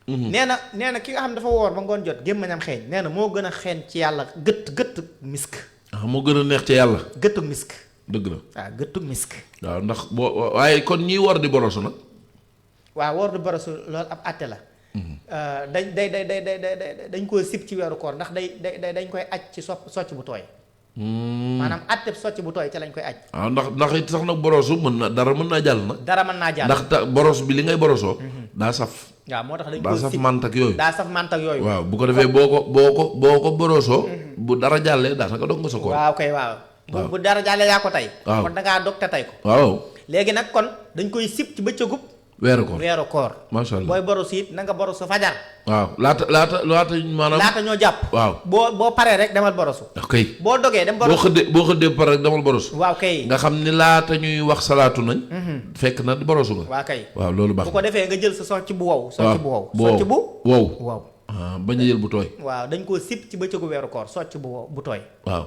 nee na ki nga xam dafa woor ba ngoon jot gémmañam xeeñ nee na moo gën a xeeñ ci yàlla gëtt misk. moo gën a neex ci yàlla. gëttug misk. dëgg la waaw gëttug misk. waaw ndax boo waaye kon ñiy war di borosu nag. waaw woor du borosu loolu ab àtte la. dañ koo sib ci weeru koor ndax dañ koy aj ci socc bu tooy. maanaam àtte socc bu tooy ca lañ koy aj. waaw ndax it sax nag borosu dara mën naa jàll nag. dara mën naa jàll ndax boros bi li ngay borosoo. daa saf. waaw moo tax dañ daa saf mantak yooyu. daa saf mantak yooyu. waaw bu ko defee boo ko borosoo. bu dara jàllee daanaka dog nga sa koor. waaw kay waaw. bu dara jàllee yaa ko tey. waaw kon da ngaa dog te tey ko. waaw léegi nag kon dañ koy sib ci bëccëgub. weeru koor macha allah booy boros it na nga borosu fajar. waaw laata maanaam. laata ñoo jàpp. waaw boo paree rek demal borosu. ok boo dogee dem borosu. boo xëddee pare rek demal borosu. waaw kay nga xam ni laata ñuy wax salaatu nañ. fekk na borosu nga. waaw kay waaw loolu baax bu ko defee nga jël sa socc bu wow. waaw socc bu wow. wow. bañ a jël bu tooy. waaw dañ koo sib ci bëccëgu weeru koor socc bu wow bu tooy. waaw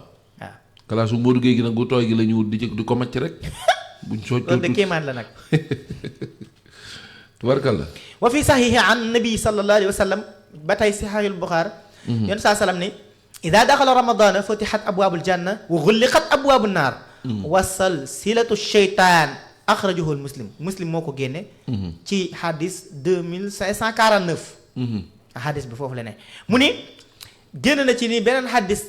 kalaasu Modou Gueye gi nag bu tooy gi la ñu wut di ko macc rek. buñ socc loolu de kéemaan la nag. tubarkalla. wa fi saxiixi an nabi sallallahu alayhi wa sallam ba tey saxiixul Buxaari. yenn saa salaam ni ida daxala ramadana futihat abwaabul janna wa xulliqat abwaabu naar wa salsilatu sheytaan axrajahu muslim moo ko génne ci hadis 2549 hadis bi foofu la ne mu ni génn na ci ni beneen hadis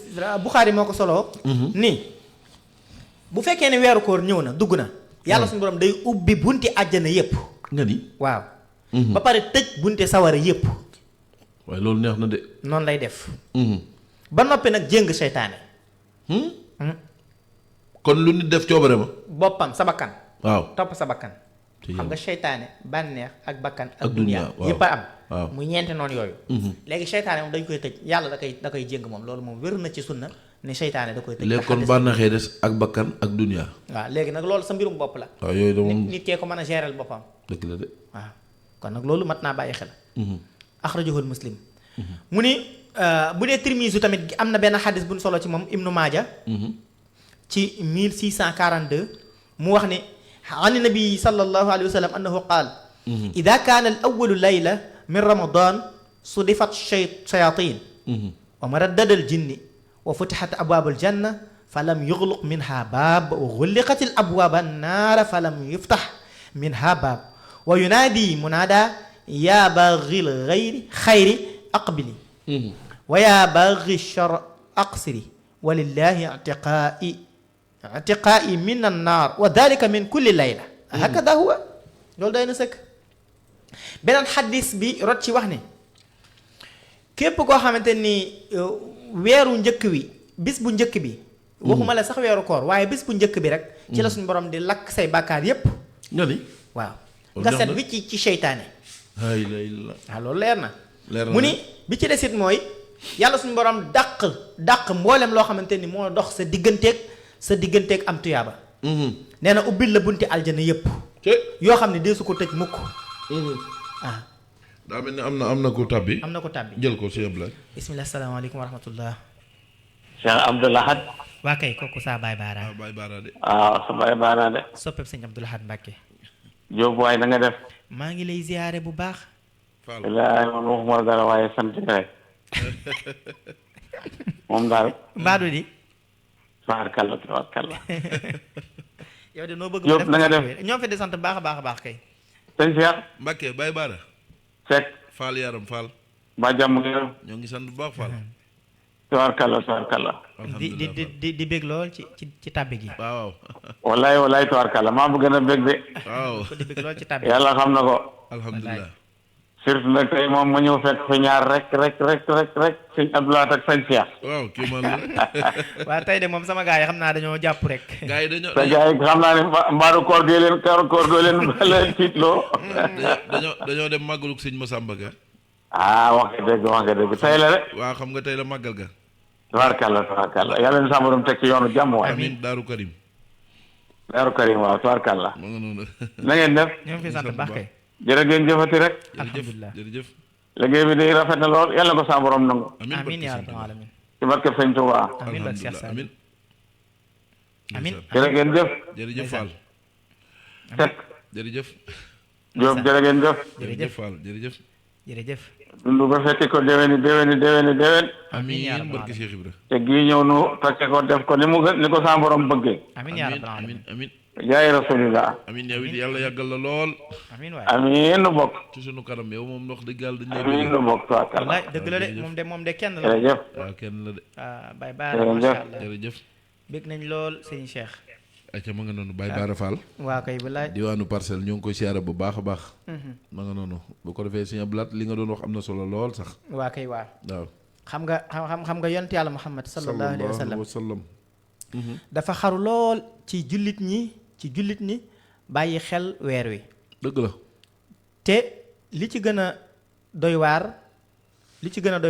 Buxaari moo ko soloo ni bu fekkee ne weeru koor ñëw na dugg na yàlla suñu borom day ubbi bunti àjjana yépp nga ni waaw ba pare tëj bunte sawara yépp waaye loolu neex na de. noonu lay def ba noppi nag jéng seytaane kon lu nit def coobare ma. boppam sa bakkan waaw topp sa bakkan te xam nga seytaane bànneex ak bakkan ak Ak dunya, dunya waaw. yépp a am waaw. muy ñeenti noonu yooyu léegi seytaane moom dañ koy tëj yàlla da koy jéng moom loolu moom wér na ci sunna ne seytaane da koy tëj léegi kon bànnaxee des ak bakkan ak dunya. waaw léegi nag loolu sa mbirum bopp la waaw yooyu de moom nit kee ko mën a gérer boppam dëgg la de. waaw kon nag loolu mat naa bàyyi xel axrajahul muslim mu ni bu dee Tirmizi tamit am na benn xadis bu ñu solo ci moom Ibnu Maaja ci 1642 mu wax ne an nabi sallallahu alayhi wa sallam annahu qaal ida kaana al awalu layla min ramadan sudifat shayatin wa maraddada al jinni wa futixat abwaabu al janna fa lam yuxluq minha baab wa xulliqat al abwaab annaara fa lam yuftax minha baab wa yunaadi munaada yaa baagi l xayri aqbili wa yaa baagi shar aqsiri walillahi itiqaa'i min annaar wa dalika min kulli layla hakada huwa loolu day na sëkk beneen xaddis bi rot ci wax ne képp koo xamante ni weeru njëkk wi bis bu njëkk bi waxuma la sax weeru koor waaye bis bu njëkk bi rek ci la suñu borom di lakk say bàkkaar yépp nga ni waaw nga set wi ci seytaane ay la la. waaw loolu leer na leer na mu ni bi ci desit mooy yàlla suñu borom dàq mboolem loo xamante ni moo dox sa digganteeg am tuyaaba nee na ubbil la bunti aljana yépp yoo xam ne dee su ko tëj mukk ah daa mel ni am na ko tàbbi. am na ko tàbbi jël ko si Ablaye. bismillah salaamaaleykum wa rahmatullah Cheikh Abdoul Ahad. waa kay kooku saa baay baara waaw Baye Baara de. waaw sa baay baana de. soppeeb sëñ Abdoul Ahad Mbàkke Jóob waay da nga def. maa ngi lay ziyaare bu baax Fall wallaahi man waxuma la dara waaye sant rek. moom daal. mbaadu di tabaarkalla tabaarkalla. yow de noo bëgg Jóob na nga def. ñoom fi di sant baax a baax a baax kay sëñ Cheikh. Mbacke Baye Baara. Seck. Fall yaram Fall. ba jàmm ngeen. ñoo ngi sant bu baax Fall. tabaarkalla tabaarkalla. di bég lool ci tàbbi gi waaw. wallaahi wallaahi tabaarkalla maa bëgg na bég de. waaw. di bég lool ci tàbbi gi yàlla xam na ko. alhamdulilah. surtout nag tey moom ma ñëw fekk fi ñaar rek sëñ Abdoul Ahad ak sëñ Cheikh. waaw kii man la. waaw tey de moom sama gars yi xam naa dañoo jàpp rek gars yi dañoo te gars yi xam naa ne mbaaru koor doo leen tiitloo. dañoo dem màggalug sëñ Massamba Ka. wax nga dëgg tey la de. waaw xam nga tey la màggal ga. tabaarkalla yàlla na sama borom teg ci yoonu jàmm waay. amiin Daaru Karim. Daaru Karim waaw tabaarkalla. ma nga noonu. na ngeen def. ñoo ngi fi sant baax kay jërë ngeen jëfati rek. alhamdulilah jërëjëf. liggéey bi day rafet na lool yàlla na ko sama borom nangu. amiin yaa rabbal alamin ci barke sëñ Tuubaa. amiin barke Cheikh Sall amiin. amiin jërë ngeen jëf. jërëjëf Fall. Seck. jërëjëf. Jóob jërë ngeen jëf. jërëjëf Fall jërëjëf. jërëjëf dundu ba fekki ko déwéni. amiin yaa amiin rabbal barke alamin Cheikh Ibra. te gii ñëw nu fekke ko def ko ni ko sama borom bëggee. amiin yaa amiin rabbal alamin amiin amiin. jaay rasulillah. amiin yow it yàlla yàggal la lool. amiin waay amiin nu bokk. ci sunu kanam yow moom wax dëgg yàlla dañu amiin nu bokk tabaarkalla. wallaay dëgg la de moom de kenn la jërëjëf. waaw kenn la de. Baye Baara jërëjëf. masha Allah jërëjëf. bég nañ lool sëñ Cheikh acca ma nga noonu Baye Baara Fall. waa kay wallaay diwaanu parcelle ñoo ngi koy siyaare bu baax a baax. ma nga noonu bu ko defee Sëñ Abdou Lahad li nga doon wax am na solo lool sax. waa kay waa waaw. xam nga yonent yàlla Muhammad sallallahu alayhi wa sallam sallam. dafa xaru lool ci jullit ñi bàyyi xel weer wi dëgg la. te li ci gën a doy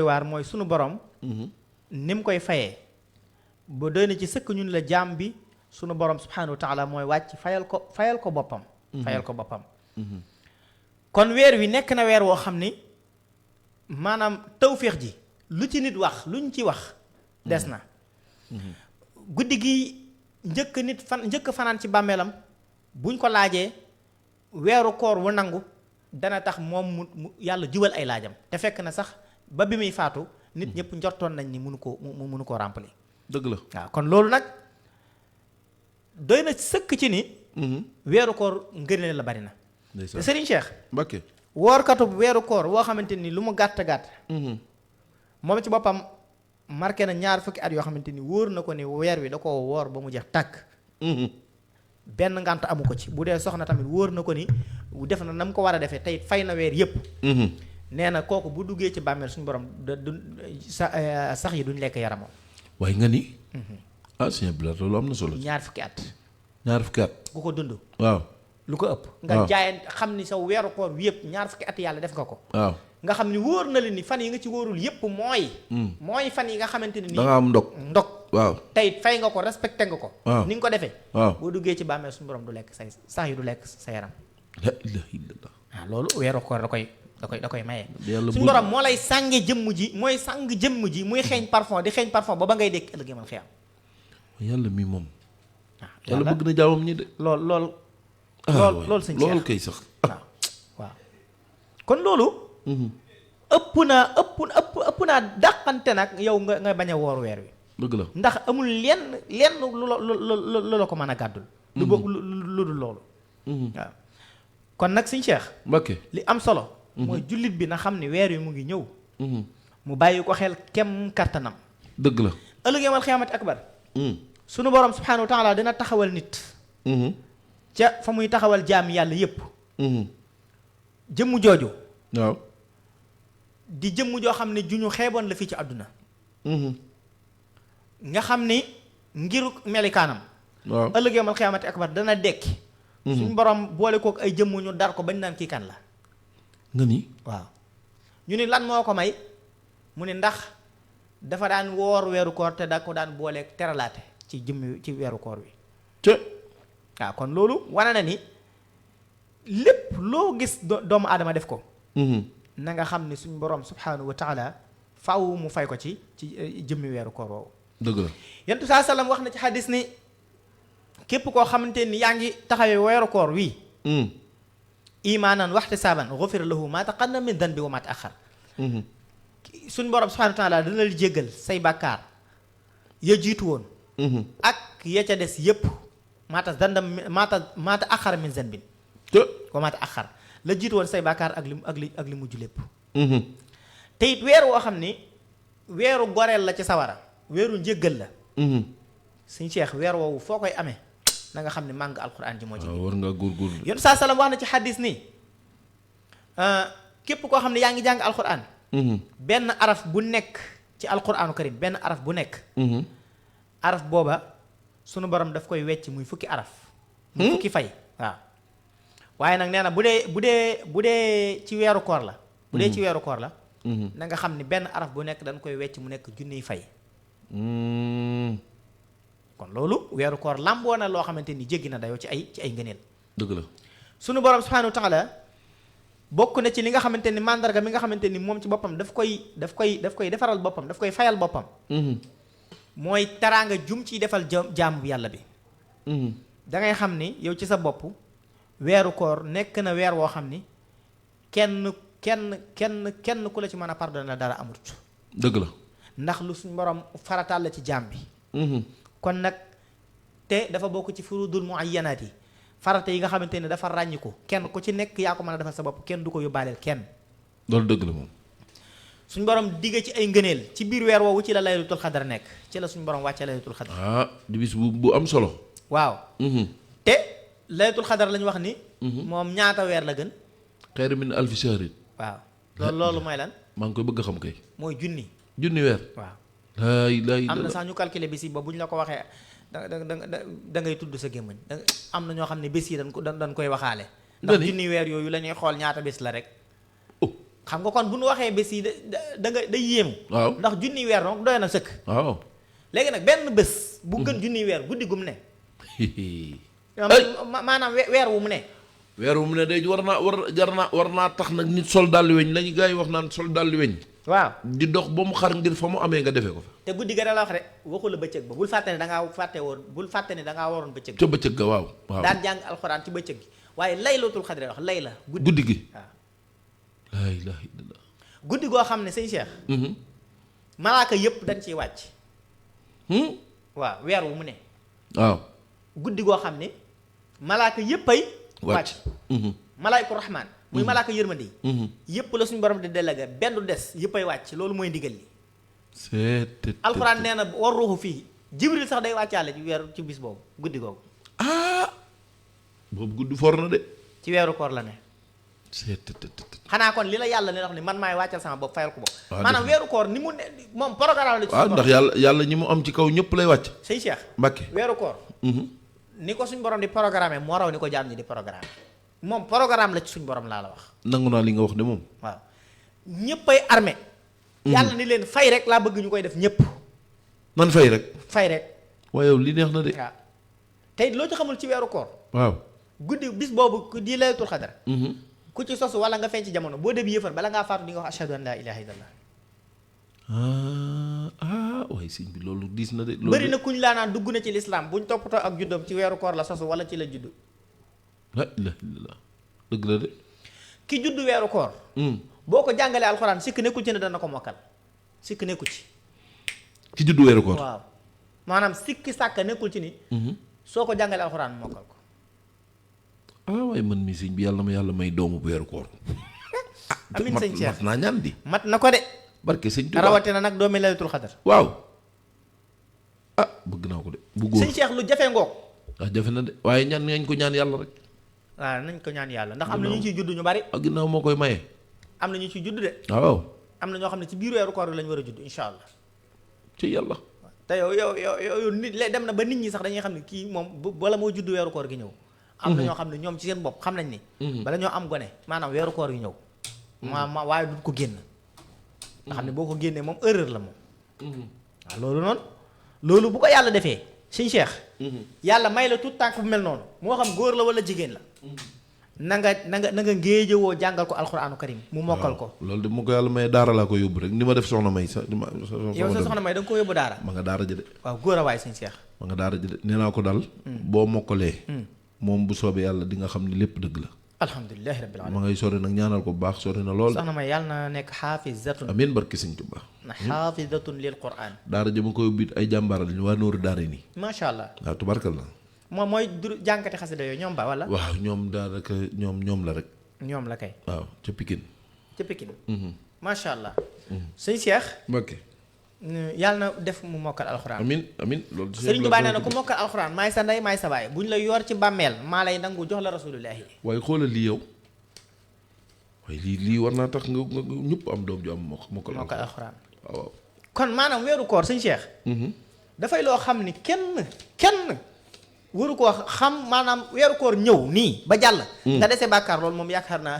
waar mooy sunu borom ni mu koy fayee ba doy na ci sëkk ñun la jaam bi sunu borom subhanahu wa taala mooy wàcc fayal ko boppam kon weer wi nekk na weer woo xam ni maanaam tawféex ji lu ci nit wax luñ ci wax des na guddi gi njëkk fanaan ci bàmmeelam buñ ko laajee weeru koor wu nangu dana tax moom mu yàlla jubal ay laajam te fekk na sax ba bi muy faatu nit ñëpp njortoon nañ ni mënu koo remplir. dëgg la waaw kon loolu nag doy na sëkk ci ni. weeru koor ngëneel la bari na. te Serigne Cheikh. Mbacké. woorkatu weeru koor woo xamante ni lu mu gàtt gàtt. moom ci boppam marqué na 2 fukki at yoo xamante ni wóor na ko ni weer wi da koo woor ba mu jeex tàkk. benn ngànt amu ko ci bu dee soxna tamit wóor na ko ni def na mu ko war a defee tey fay na weer yëpp. nee na kooku bu duggee ci bàmmeel suñu borom sax yi duñ lekk yaramam. waaye nga ni. sëñ Abdoulaye loolu am na solo. 2 fukki at. 2 fukki at. ku ko dund. waaw. lu ko ëpp. nga jaayeen xam ni sa weeru koor wi yëpp 2 fukki at yàlla def nga ko. waaw nga xam ni wóor na la ni fan yi nga ci wóorul yëpp mooy. mooy fan yi nga xamante ni. da nga am ndog. waaw tey fay nga ko respecté nga ko. waaw ni nga ko defee. waaw boo duggee ci bàmmeel suñu borom du lekk say sax yi du lekk sa yaram. la ilaha illallah. waaw loolu weeru koor da koy maye. yàlla suñu borom moo lay sànge jëmm ji mooy sàng jëmm ji muy xeeñ parfum di xeeñ parfum ba ngay dekk ëllëg man xiyam. yàlla mi moom. waaw yàlla bëgg na jaamam ñi de. loolu sëñ Cheikh loolu kay sax. waaw kon loolu. ëpp naa dàqante nag yow nga bañ a woor weer wi. dëgg la ndax amul lenn lu la ko mën a gàddul. lu dul loolu. waaw kon nag sëñ Cheikh. Mbacké li am solo. mooy jullit bi na xam ni weer wi mu ngi ñëw. mu bàyyi ko xel kem kattanam. dëgg la. ëllëg yawmal xiyaamati akbar. sunu borom subhaanahu wa taala dina taxawal nit. ca fa muy taxawal jaam yàlla yépp. jëmm jooju. waaw. di jëmm joo xam ne ju ñu xeeboon la fii ci àdduna. nga xam ni ngir melikaanam. waaw ëllëg yawmal xiyaamati akbar dana dekki. suñu borom boole kook ay jëmm ñu dar ko bañ naan kii kan la. nga ni. waaw ñu ni lan moo ko may mu ne ndax dafa daan woor weeru koor te da ko daan booleeg teralaate ci ci weeru koor wi. waaw kon loolu wane na ni lépp loo gis doomu aadama def ko. na nga xam ni suñu borom subhanahu wa taala faaw mu fay ko ci jëmmi weeru koor woowu. dëgg la yentu saa salaam wax na ci xadis ni képp koo xamante ni yaa ngi taxawee weeru koor wii. imaanan waxtisaaban gufira lahu maa taqaddama min danbi wa maa taaxar. suñ borom subhanahu wa taala dana la jéggal say bàkkaar ya jiitu woon. ak ya ca des yépp maata dandam maata axar min zanbin wa maata axar la jiitu woon say bàkkaar ak li mujj lépp. te it weer woo xam ni weeru goreel la ci sawara weeru njéggal la. suñ Cheikh weer woowu foo koy amee na nga xam ne màng alquran ji moo ci. war nga góorgóorlu. yon saa salaam wax na ci xadis ni képp koo xam ne yaa ngi jàng alquran. benn araf bu nekk ci alquranu karim benn araf bu nekk. araf booba sunu borom daf koy wecc muy fukki araf. muy fukki fay waaw. waaye nag nee na bu dee ci weeru koor la. bu dee ci weeru koor la. na nga xam ni benn araf bu nekk dañ koy wecc mu nekk junniy fay. kon loolu weeru koor làmboo na loo xamante ni jéggi na dayoo ci ay ngëneel. dëgg la sunu borom subhanahu wa taala bokk na ci li nga xamante ni mandarga mi nga xamante ni moom ci boppam daf koy defaral boppam daf koy fayal boppam. mooy teraanga jum ciy defal jaamu yàlla bi. da ngay xam ni yow ci sa bopp weeru koor nekk na weer woo xam ni kenn ku la ci mën a pardonner dara amut. dëgg la ndax lu suñ borom farataal la ci jaam bi. kon nag te dafa bokk ci furudul muayyanaat yi farata yi nga xamante ne dafa ràññiku kenn ku ci nekk yaa ko mën a defal sa bopp kenn du ko yóbbaaleel kenn. loolu dëgg la moom. suñ borom digge ci ay ngëneel ci biir weer woowu ci la laylatul xadar nekk ci la suñ borom wàcce laylatul xadar. di bis bu am solo. waaw. te laylatul xadar lañu wax ni. moom ñaata weer la gën. xayru min alfi shahrin. waaw loolu mooy lan. maa ngi koy bëgg a xam kay. mooy junni weer. waaw. laay am na sax ñu calculer bés yi ba bu ñu la ko waxee da ngay tudd sa gémmañ am na ñoo xam ne bés yi dañ koy waxaale. ndax junni weer yooyu la ñuy xool ñaata bés la rek. xam nga kon bu ñu waxee bés yi da nga day yéemu. waaw ndax junni weer donc doy na sëkk. waaw léegi nag benn bés. bu gën junni weer guddi gu mu ne. maanaam weer wu mu ne. weer wu mu ne day war naa tax nag nit sol dàlli weñ lañu gars yi wax naan sol dàlli weñ. waaw di dox ba mu xar ngir fa mu amee nga defee ko fa. te guddi ga da la wax rek waxu la bëccëg ba bul fàtte ne da ngaa waroon bëccëg. ca bëccëg ga waaw. daan jàng alxuraan ci bëccëg gi waaye laylatul xadri wax lay la. guddi gi waaw. laa ilaaha illallaah. guddi goo xam ne sëñ Cheikh. malaaka yëpp dañ ciy wàcc. waaw weer wu mu ne. waaw. guddi goo xam ne malaaka yëpp ay. wàcc. malaayku rahmaan. muy malaaka yërmande yi. yëpp la suñu borom di délégué benn du des yëpp ay wàcc loolu mooy ndigal li. alxuraan nee na war ruuxu fii jibril sax day wàccaale ci weeru ci bis boobu guddi googu. boobu guddi for na de. ci weeru koor la ne. xanaa kon li la yàlla ne wax ni man maay wàccal sama bopp fayal ko bopp. maanaam weeru koor ni mu ne moom programme la. ci waaw ndax yàlla ñi mu am ci kaw ñëpp lay wàcc. sëñ Cheikh. Mbacke weeru koor. ni ko suñ borom di programme moo raw ni ko jaam ñi di programme moom programme la ci suñ borom laa la wax. nangu naa li nga wax de moom. waaw ñëppay armée. yàlla ni leen fay rek laa bëgg ñu koy def ñëpp. nan fay rek. fay rek. waaye yow li neex na de. waaw tey loo ci xamul ci weeru koor. waaw. guddi bis boobu di laylatul xadar. ku ci sosu wala nga feeñ ci jamono boo dee yëfar bala ngaa faatu di nga wax ashhadu an laa ilaaha illallah. waaye sëñ bi loolu diis na de. bëri na kuñ laa naan dugg na ci lislaam buñ toppatoo ak juddoom ci weeru koor la sosu wala ci la juddu. la ilaha illallah dëgg la de. ki juddu weeru koor. boo ko jàngalee alxuraan sikk nekkul ci ne dana ko mokkal sikk nekku ci. ki juddu weeru koor. waaw maanaam sikki sàkk nekkul ci ni. soo ko jàngalee alxuraan mokkal ko. waaye man mii sëñ bi yàlla ma yàlla may doomu bu weeru koor. amiin sëñ Cheikh mat naa ñaan di. mat na ko de. barke sëñ Tuubaa rawatina nag doomi laylatul xadar. waaw. bëgg naa ko de. bu góor sëñ Cheikh lu jafe ngoog. jafe na de waaye ñaan nañ ko ñaan yàlla rek. waaw nañ ko ñaan yàlla ndax am na ñu ciy judd ñu bari. ginnaaw moo koy maye. am na ñu ciy judd de. waaw. am na ñoo xam ne ci biir weeru koor lañ war a judd incha allah. ci yàlla. te yow nit dem na ba nit ñi sax dañuy xam ne kii moom bala moo judd weeru koor gi ñëw. am na ñoo xam ne ñoom ci seen bopp xam nañ ni. bala ñoo am gone maanaam weeru koor gi ñëw. waaye du ko génn. nga xam ne boo ko génnee moom erreur la moom. waaw loolu noonu. loolu bu ko yàlla defee sëñ Cheikh. yàlla may la tout tànk bu mel noonu moo xam góor la wala jigéen la. na nga ngéejewoo jàngal ko alxuraanu karim mu mokkal ko. loolu de mu ko yàlla may daara laa ko yóbbu rek ni ma def soxna may sax. yow sa soxna may da nga ko yóbbu daara. ma nga daara ji de. waaw góor a waay sëñ Cheikh. ma nga daara ji de nee naa ko daal. boo mokkalee. moom bu soobee yàlla di nga xam ni lépp dëgg la. alhamdulilah rabbil alamin. ma ngay sori nag ñaanal ko bu baax sori na lool. soxna may yàlla na nekk xaafizatun. amiin barki sëñ Tuubaa. na xaafizatun lil Qur'an. daara ji ma koy biit ay jàmbaar lañu waa Nooru daara nii. macha allah. waaw tubarkal la. moom mooy jànkati xasida yooyu ñoom ba wala. waaw ñoom daanaka ñoom la rek. ñoom la kay. waaw ca Pikine. ca Pikine. macha allah. sëñ Cheikh. ok. yàlla na def mu mokkal alxuraan. amiin loolu. Sëriñ Tuubaa nee na ku mokkal alxuraan maay sa ndey maay sa baay buñ la yor ci bàmmeel maa lay nangu jox la rasulullahi. waaye xoolal lii yow. waaye lii war naa tax nga ñëpp am doom ju am mokkal alxuraan. waaw. kon maanaam weeru koor sëñ Cheikh. dafay loo xam ni kenn waru koo xam maanaam weeru koor ñëw nii ba jàll. nga dese bàkkaar loolu moom yaakaar naa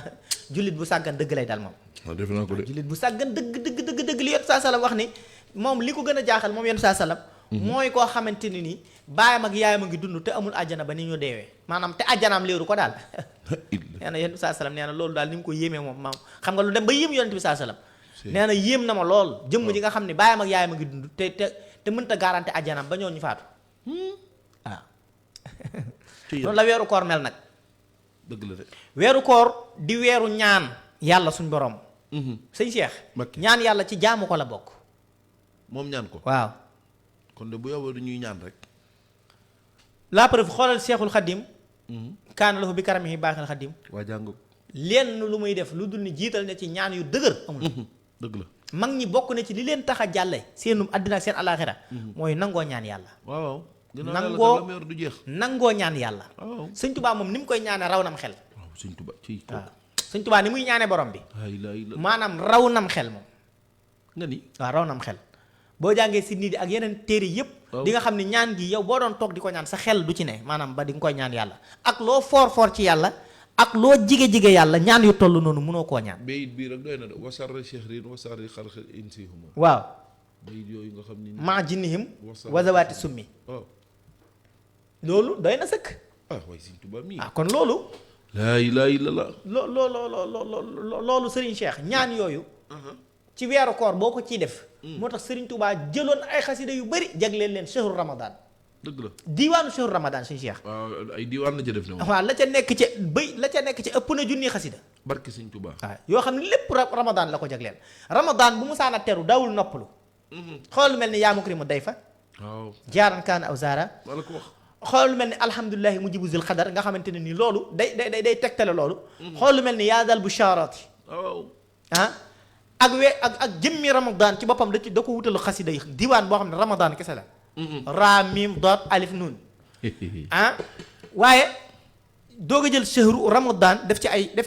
jullit bu sàggan dëgg lay dal moom. waaw defe naa ko de. jullit bu sàggan dëgg li yonent saa salaam wax ni moom li ko gën a jaaxal moom yonent saa salaam. mooy koo xamante ni nii baayam ak yaayam a ngi dund te amul àjjana ba ni ñu deewee maanaam te àjjanaam léeru ko daal. nee na yonent saa salaam nee na loolu daal ni mu ko yéemee moom maam xam nga lu dem ba yéem yonent bi saa salaam. nee na yéem na ma lool jëmm ji nga xam ne baayam ak yaayam a ngi dund te mënta garanti àjjanaam ba ñoo ñu faatu waaw. loolu la weeru koor mel nag. dëgg la de. weeru koor di weeru ñaan yàlla suñ borom. sëñ Cheikh. ñaan yàlla ci jaamu ko la bokk. moom ñaan ko. waaw. kon de bu yowoo du ñuy ñaan rek. la preuve xoolal Seexul Xadim. kaana lahu bi karamihi baaxil Xadim. waa jàng. lenn lu muy def lu dul ni jiital ne ci ñaan yu dëgër amul. dëgg la. mag ñi bokk na ci li leen tax a jàlle seenum àddina ak seen alaaxira mooy nangoo ñaan yàlla. waaw. nangoo du jeex. nangoo ñaan yàlla. waaw. sëñ Tuubaa moom ni mu koy ñaane raw nam xel. waaw sëñ Tuubaa ci waaw sëñ Tuubaa ni muy ñaane borom bi. maanaam raw nam xel moom. nga ni. waaw raw nam xel boo jàngee si nii di ak yeneen téere yëpp. di nga xam ne ñaan gi yow boo doon toog di ko ñaan sa xel du ci ne maanaam ba di nga koy ñaan yàlla ak loo foor ci yàlla ak loo jige yàlla ñaan yu toll noonu mënoo koo ñaan. bayit bii rek doy na de wasarri shahrin wasarri xalqi insihuma. waaw. bayit yooyu nga xam ni. maa jinnihim wazawaati summi. waaw. loolu doy na sëkk. waaye sëñ Tuubaa mii. kon loolu. laa ilaaha illallaah. loolu Serigne Cheikh ñaan yooyu. ci weeru koor boo ko ciy def. moo tax Serigne Touba jëloon ay xasida yu bëri jagleel leen shahru Ramadan. dëgg la diiwaanu shahru Ramadan Serigne Cheikh. waaw ay diiwaan la ca def ne moom. waaw la ca nekk ci ëpp na junni xasida. barke sëñ Tuubaa. waaw yoo xam ne lépp Ramadan la ko jagleel Ramadan bu mu saana teru daawul noppalu. xool lu mel ni yaa mukrimu dayfa waaw jaaran kaana aw zaara wala ko wax xool lu mel ni alhamdulilahi mujibu zil xadar nga xamante ne nii loolu day tegtale loolu xool lu mel ni yaa dal bushaaraati waaw ak ak jëmmi ramadan ci boppam da ko wutalu xasida yi diwaan boo xam ne ramadan kese la raa mim doot alif nuun waaye doog a jël shahru ramadan def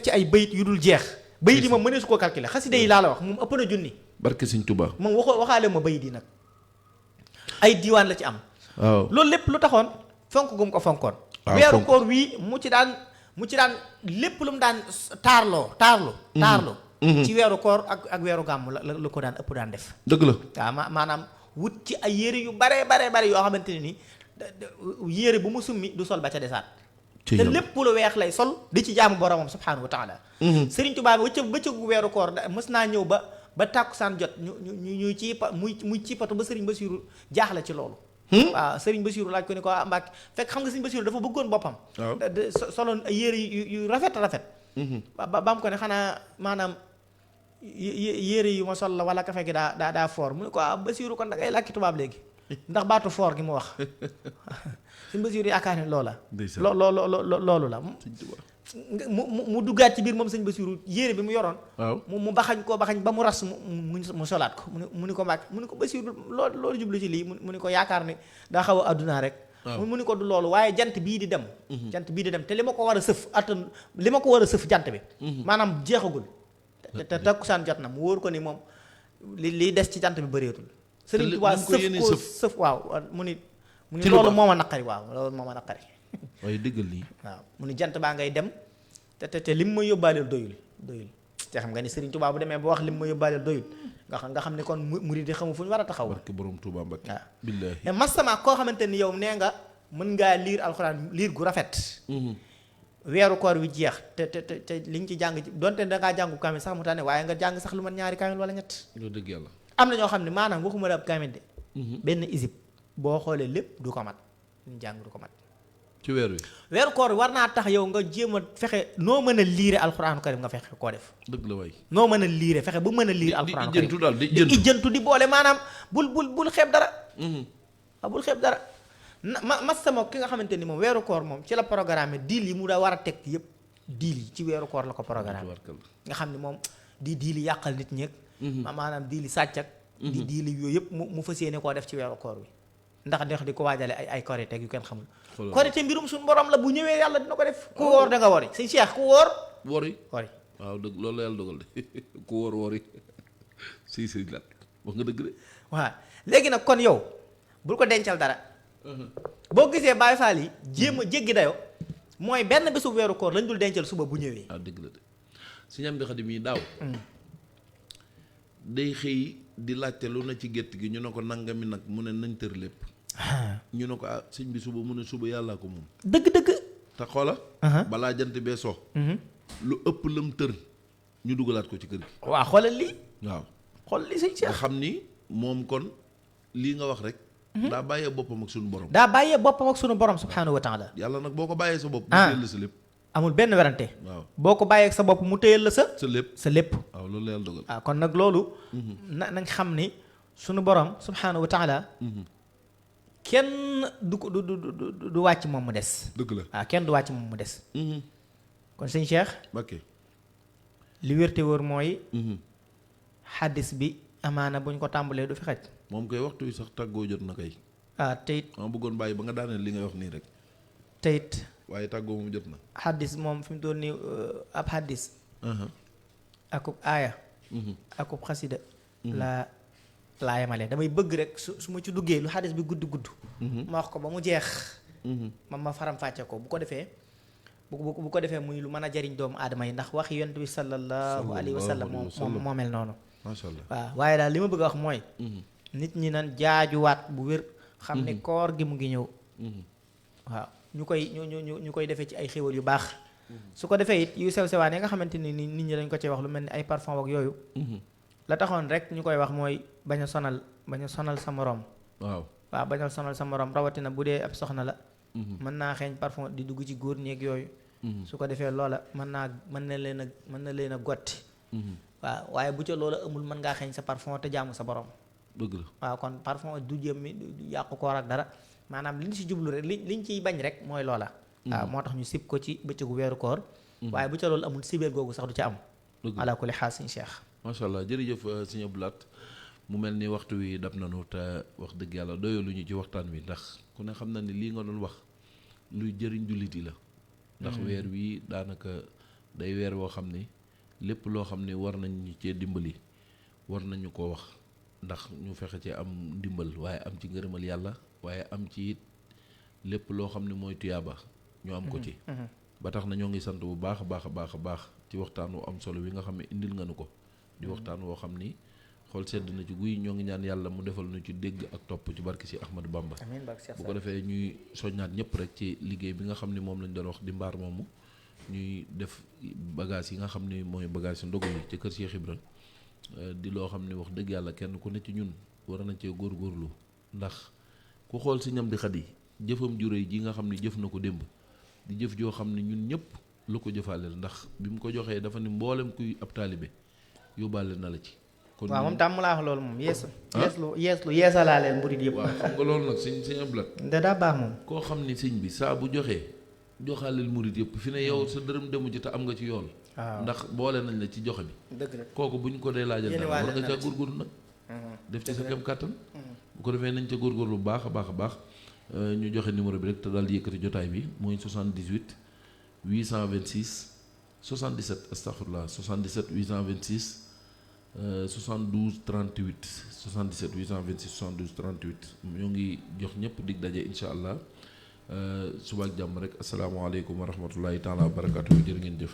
ci ay bayit yu dul jeex bayit yi moom mënee su koo calculer xasida yi laa la wax moom ëpp na junni barke Sëñ Tuubaa moom waxaale ma bayit yi nag ay diwaan la ci am waaw loolu lépp lu taxoon fonk gum ko fonkoon weeru koor wii mu ci daan lépp lu mu daan taarlu ci weeru koor ak weeru gàmmu la ko daan ëpp daan def dëgg la waaw maanaam wut ci ay yére yu bare yoo xamante ne ni yére bu mu summi du sol ba ca desaat te lépp lu weex lay sol di ci jaamu boromam subhaanahu wa taala Sëriñ Tuubaa bëccëgu weeru koor mës naa ñëw ba tàkkusaan jot ñu muy ciipatu ba Sëriñ Basiiru jaaxle ci loolu waaw Sëriñ Basiiru laaj ko ni ko Mbàkke fekk xam nga Sëriñ Basiiru dafa bëggoon boppam soloon ay yére yu rafet ba mu ko ne xanaa maanaam yére yu ma sol la wala kafe gi daa foor mu ne ko Basiiru kon da ngay làkki tubaab léegi ndax baatu foor gi mu wax Sëriñ Basiiru yaakaar ne loola loolu la mu duggaat ci biir moom Sëriñ Basiiru yére bi mu yoroon mu baxañ ba mu ras mu solaat ko mu ni ko Mbàkke mu ni ko Basiiru loolu jublu ci lii mu ni ko yaakaar ne daa xaw a àdduna rek mu ni ko du loolu waaye jant bii di dem te li ma ko war a sëf jant bi maanaam jeexagul te takkusaan jot na mu wóor ko ni moom li des ci jant bi bëreetul Sëriñ Tuubaa sëf waaw mu ni loolu moo ma naqari waaye dëggal lii waaw mu ni jant baa ngay dem te lim ma yóbbaaleel doyul te xam nga ni Sëriñ Tuubaa bu demee ba wax lim ma yóbbaaleel doyul nga xam ne kon murid yi xamu fu ñu war a taxaw barke borom Tuubaa Mbàkke waaw billaahi mais masama koo xamante ni yow nee nga mën ngaa liir alxuraan liir gu rafet weeru koor wi jeex te liñ ci jàng donte dangaa jàngu kaamil sax mu tànne waaye nga jàng sax lu man ñaari kaamil wala ñett loolu dëgg yàlla am na ñoo xam ne maanaam waxuma la ab kaamil de benn isib boo xoolee lépp du ko mat ñu jàng du ko mat ci weer wi weeru koor war naa tax yow nga jéem a fexe noo mën a liire alxuraanu karim nga fexe koo def dëgg la waay noo mën a liire fexe ba mën a liire alxuraanu karim ijjantu daal di ijjantu di boole maanaam bul xeeb dara bul xeeb dara masama ki nga xamante ni moom weeru koor moom ci la programme diil yi mu daa war a teg yëpp diil yi ci weeru koor la ko programme nga xam ne moom diil yi yàqal nit ñeeg maanaam diil yi sàcc ak diil yi yooyu yëpp mu fas yéene koo def ci weeru koor wi ndax di ko waajale ay korite yu kenn xamul korite mbirum suñu borom la bu ñëwee yàlla dina ko def ku wóor da nga wori sëñ Cheikh ku wóor wori waaw dëgg loolu la yàlla dogal de ku wóor wori si sëñ Lat wax nga dëgg de waaw léegi nag kon yow bul ko dencal dara boo gisee Baay Faal yi jéem a jéggi dayo mooy benn bésu weeru koor lañ dul dencal suba bu ñëwee waaw dëgg la de si ñam di Xaadim yi daaw day xëy di laajte lu na ci gétt gi ñu ne ko nangami nag mu ne nañ tër lépp ñu ne ko sëñ bi suba mu ne suba yàllaa ko moom dëgg te xoola balaa jant bee so lu ëpp lam tër ñu dugalaat ko ci kër gi waaw xoolal lii waaw xoolal lii sëñ Cheikh nga xam ni moom kon lii nga wax rek daa bàyyee boppam ak sunu borom subhaanahu wa taala yàlla nag boo ko bàyyee sa bopp mu téyel la sa lépp amul benn werante waaw boo ko bàyyee sa bopp mu téyel la sa lépp waaw loolu la yàlla dogal kon nag loolu nañ xam ni sunu borom subhaanahu wa taala kenn du wàcc moom mu des dëgg la waaw kenn du wàcc moom mu des kon sëñ Cheikh ok li wérte wóor mooy xaddis bi amaana buñ ko tàmbalee du fi xaj moom koy waxtu wi sax tàggoo jot na kay teyit ma bëggoon bàyyi ba nga daaneel li ngay wax nii rek teyit waaye tàggoo moom jot na xaddis moom fi mu toll nii ab xaddis akub aaya akub xasida laa yemale damay bëgg rek su ma ci duggee lu xaddis bi gudd ma wax ko ba mu jeex ma faram-fàcce ko bu ko defee bu ko defee muy lu mën a jariñ doomu aadama yi ndax waxi yonent bi sallallahu alayhi wa sallam moo mel noonu macha allah waaw waaye daal li ma bëgg a wax mooy nit ñi nan jaajuwaat bu wér xam ne koor gi mu ngi ñëw waaw ñu koy defee ci ay xéwal yu baax su ko defee it yu sew sewaan yi nga xamante ni nit ñi dañ ko ci wax lu mel ni ay parfum ak yooyu la taxoon rek ñu koy wax mooy bañ a sonal sa moroom waaw bañ a sonal sa moroom rawatina bu dee ab soxna la mën naa xeeñ parfum di dugg ci góor ñeeg yooyu su ko defee loola mën na leen a gotti waaw waaye bu ca loola amul mën ngaa xeeñ sa parfum te jaamu sa borom dëgg la waaw kon parfum du jëmmi du yàqu koor ak dara maanaam liñ si jublu rek liñ ciy bañ rek mooy loola. waaw moo tax ñu sib ko ci bëccëgu weeru koor. waaye bu ca loolu amul sibeel googu sax du ca am. ala kulli xaal sëñ Cheikh. macha allah jërëjëf sëñ Abdou Lahat mu mel ni waxtu wi dab nañu te wax dëgg yàlla doyalu ñu ci waxtaan wi ndax ku ne xam na ni lii nga doon wax luy jëriñ jullit yi la. ndax weer wi daanaka day weer woo xam ni lépp loo xam ni war nañ ñu cee dimbali war nañu ko wax ndax ñu fexe ci am ndimbal waaye am ci ngërëmal yàlla waaye am ci it lépp loo xam ni mooy tuyaaba ñu am ko ci. ba tax na ñoo ngi sant bu baax a baax a baax a baax ci waxtaan wu am solo wi nga xam ne indil nga nu ko. di waxtaan woo xam ni xool sedd na ci guy ñoo ngi ñaan yàlla mu defal nu ci dégg ak topp ci barke si Ahmadou Bamba. amiin barke Cheikh bu ko defee ñuy soññaat ñëpp rek ci liggéey bi nga xam ni moom lañ doon wax di mbaar moomu ñuy def bagage yi nga xam ni mooy bagage yu ndogu yi ci kër Cheikh Ibra di loo xam ni wax dëgg yàlla kenn ku ne ci ñun war nañ cee góorgóorlu ndax ku xool si ñam di xat yi jëfam ju réy ji nga xam ni jëf na ko démb di jëf joo xam ni ñun ñëpp lu ko jëfaaleel ndax bi mu ko joxee dafa ni mboolem kuy ab taalibe yóbbaale na la ci. kon waaw moom tam mu laa wax loolu moom yeesalaaleen mburit yëpp. waaw xam nga loolu nag sëñ Abdou Lahat da daa baax moom. koo xam ni sëñ bi saa bu joxee joxaaleel murit yëpp fi ne yow sa dërëm demu ci te am nga ci yoon. waaw ndax boole nañ la ci joxe bi. dëgg la kooku bu ñu ko dee laajal dara war nga caa góorgóorlu nag. def ci sa kem kàttan. bu ko defee nañ ca góorgóorlu bu baax a baax a baax ñu joxe numéro bi rek te daal di yëkkati jotaay bi mooy 78 826 77 astaghfirullah 77 826 72 38 77 826 72 38 ñoo ngi jox ñëpp dig daje incha allah suba ak jàmm rek asalaamaaleykum wa rahmatullahi taala wa barakatuh jërë ngeen jëf.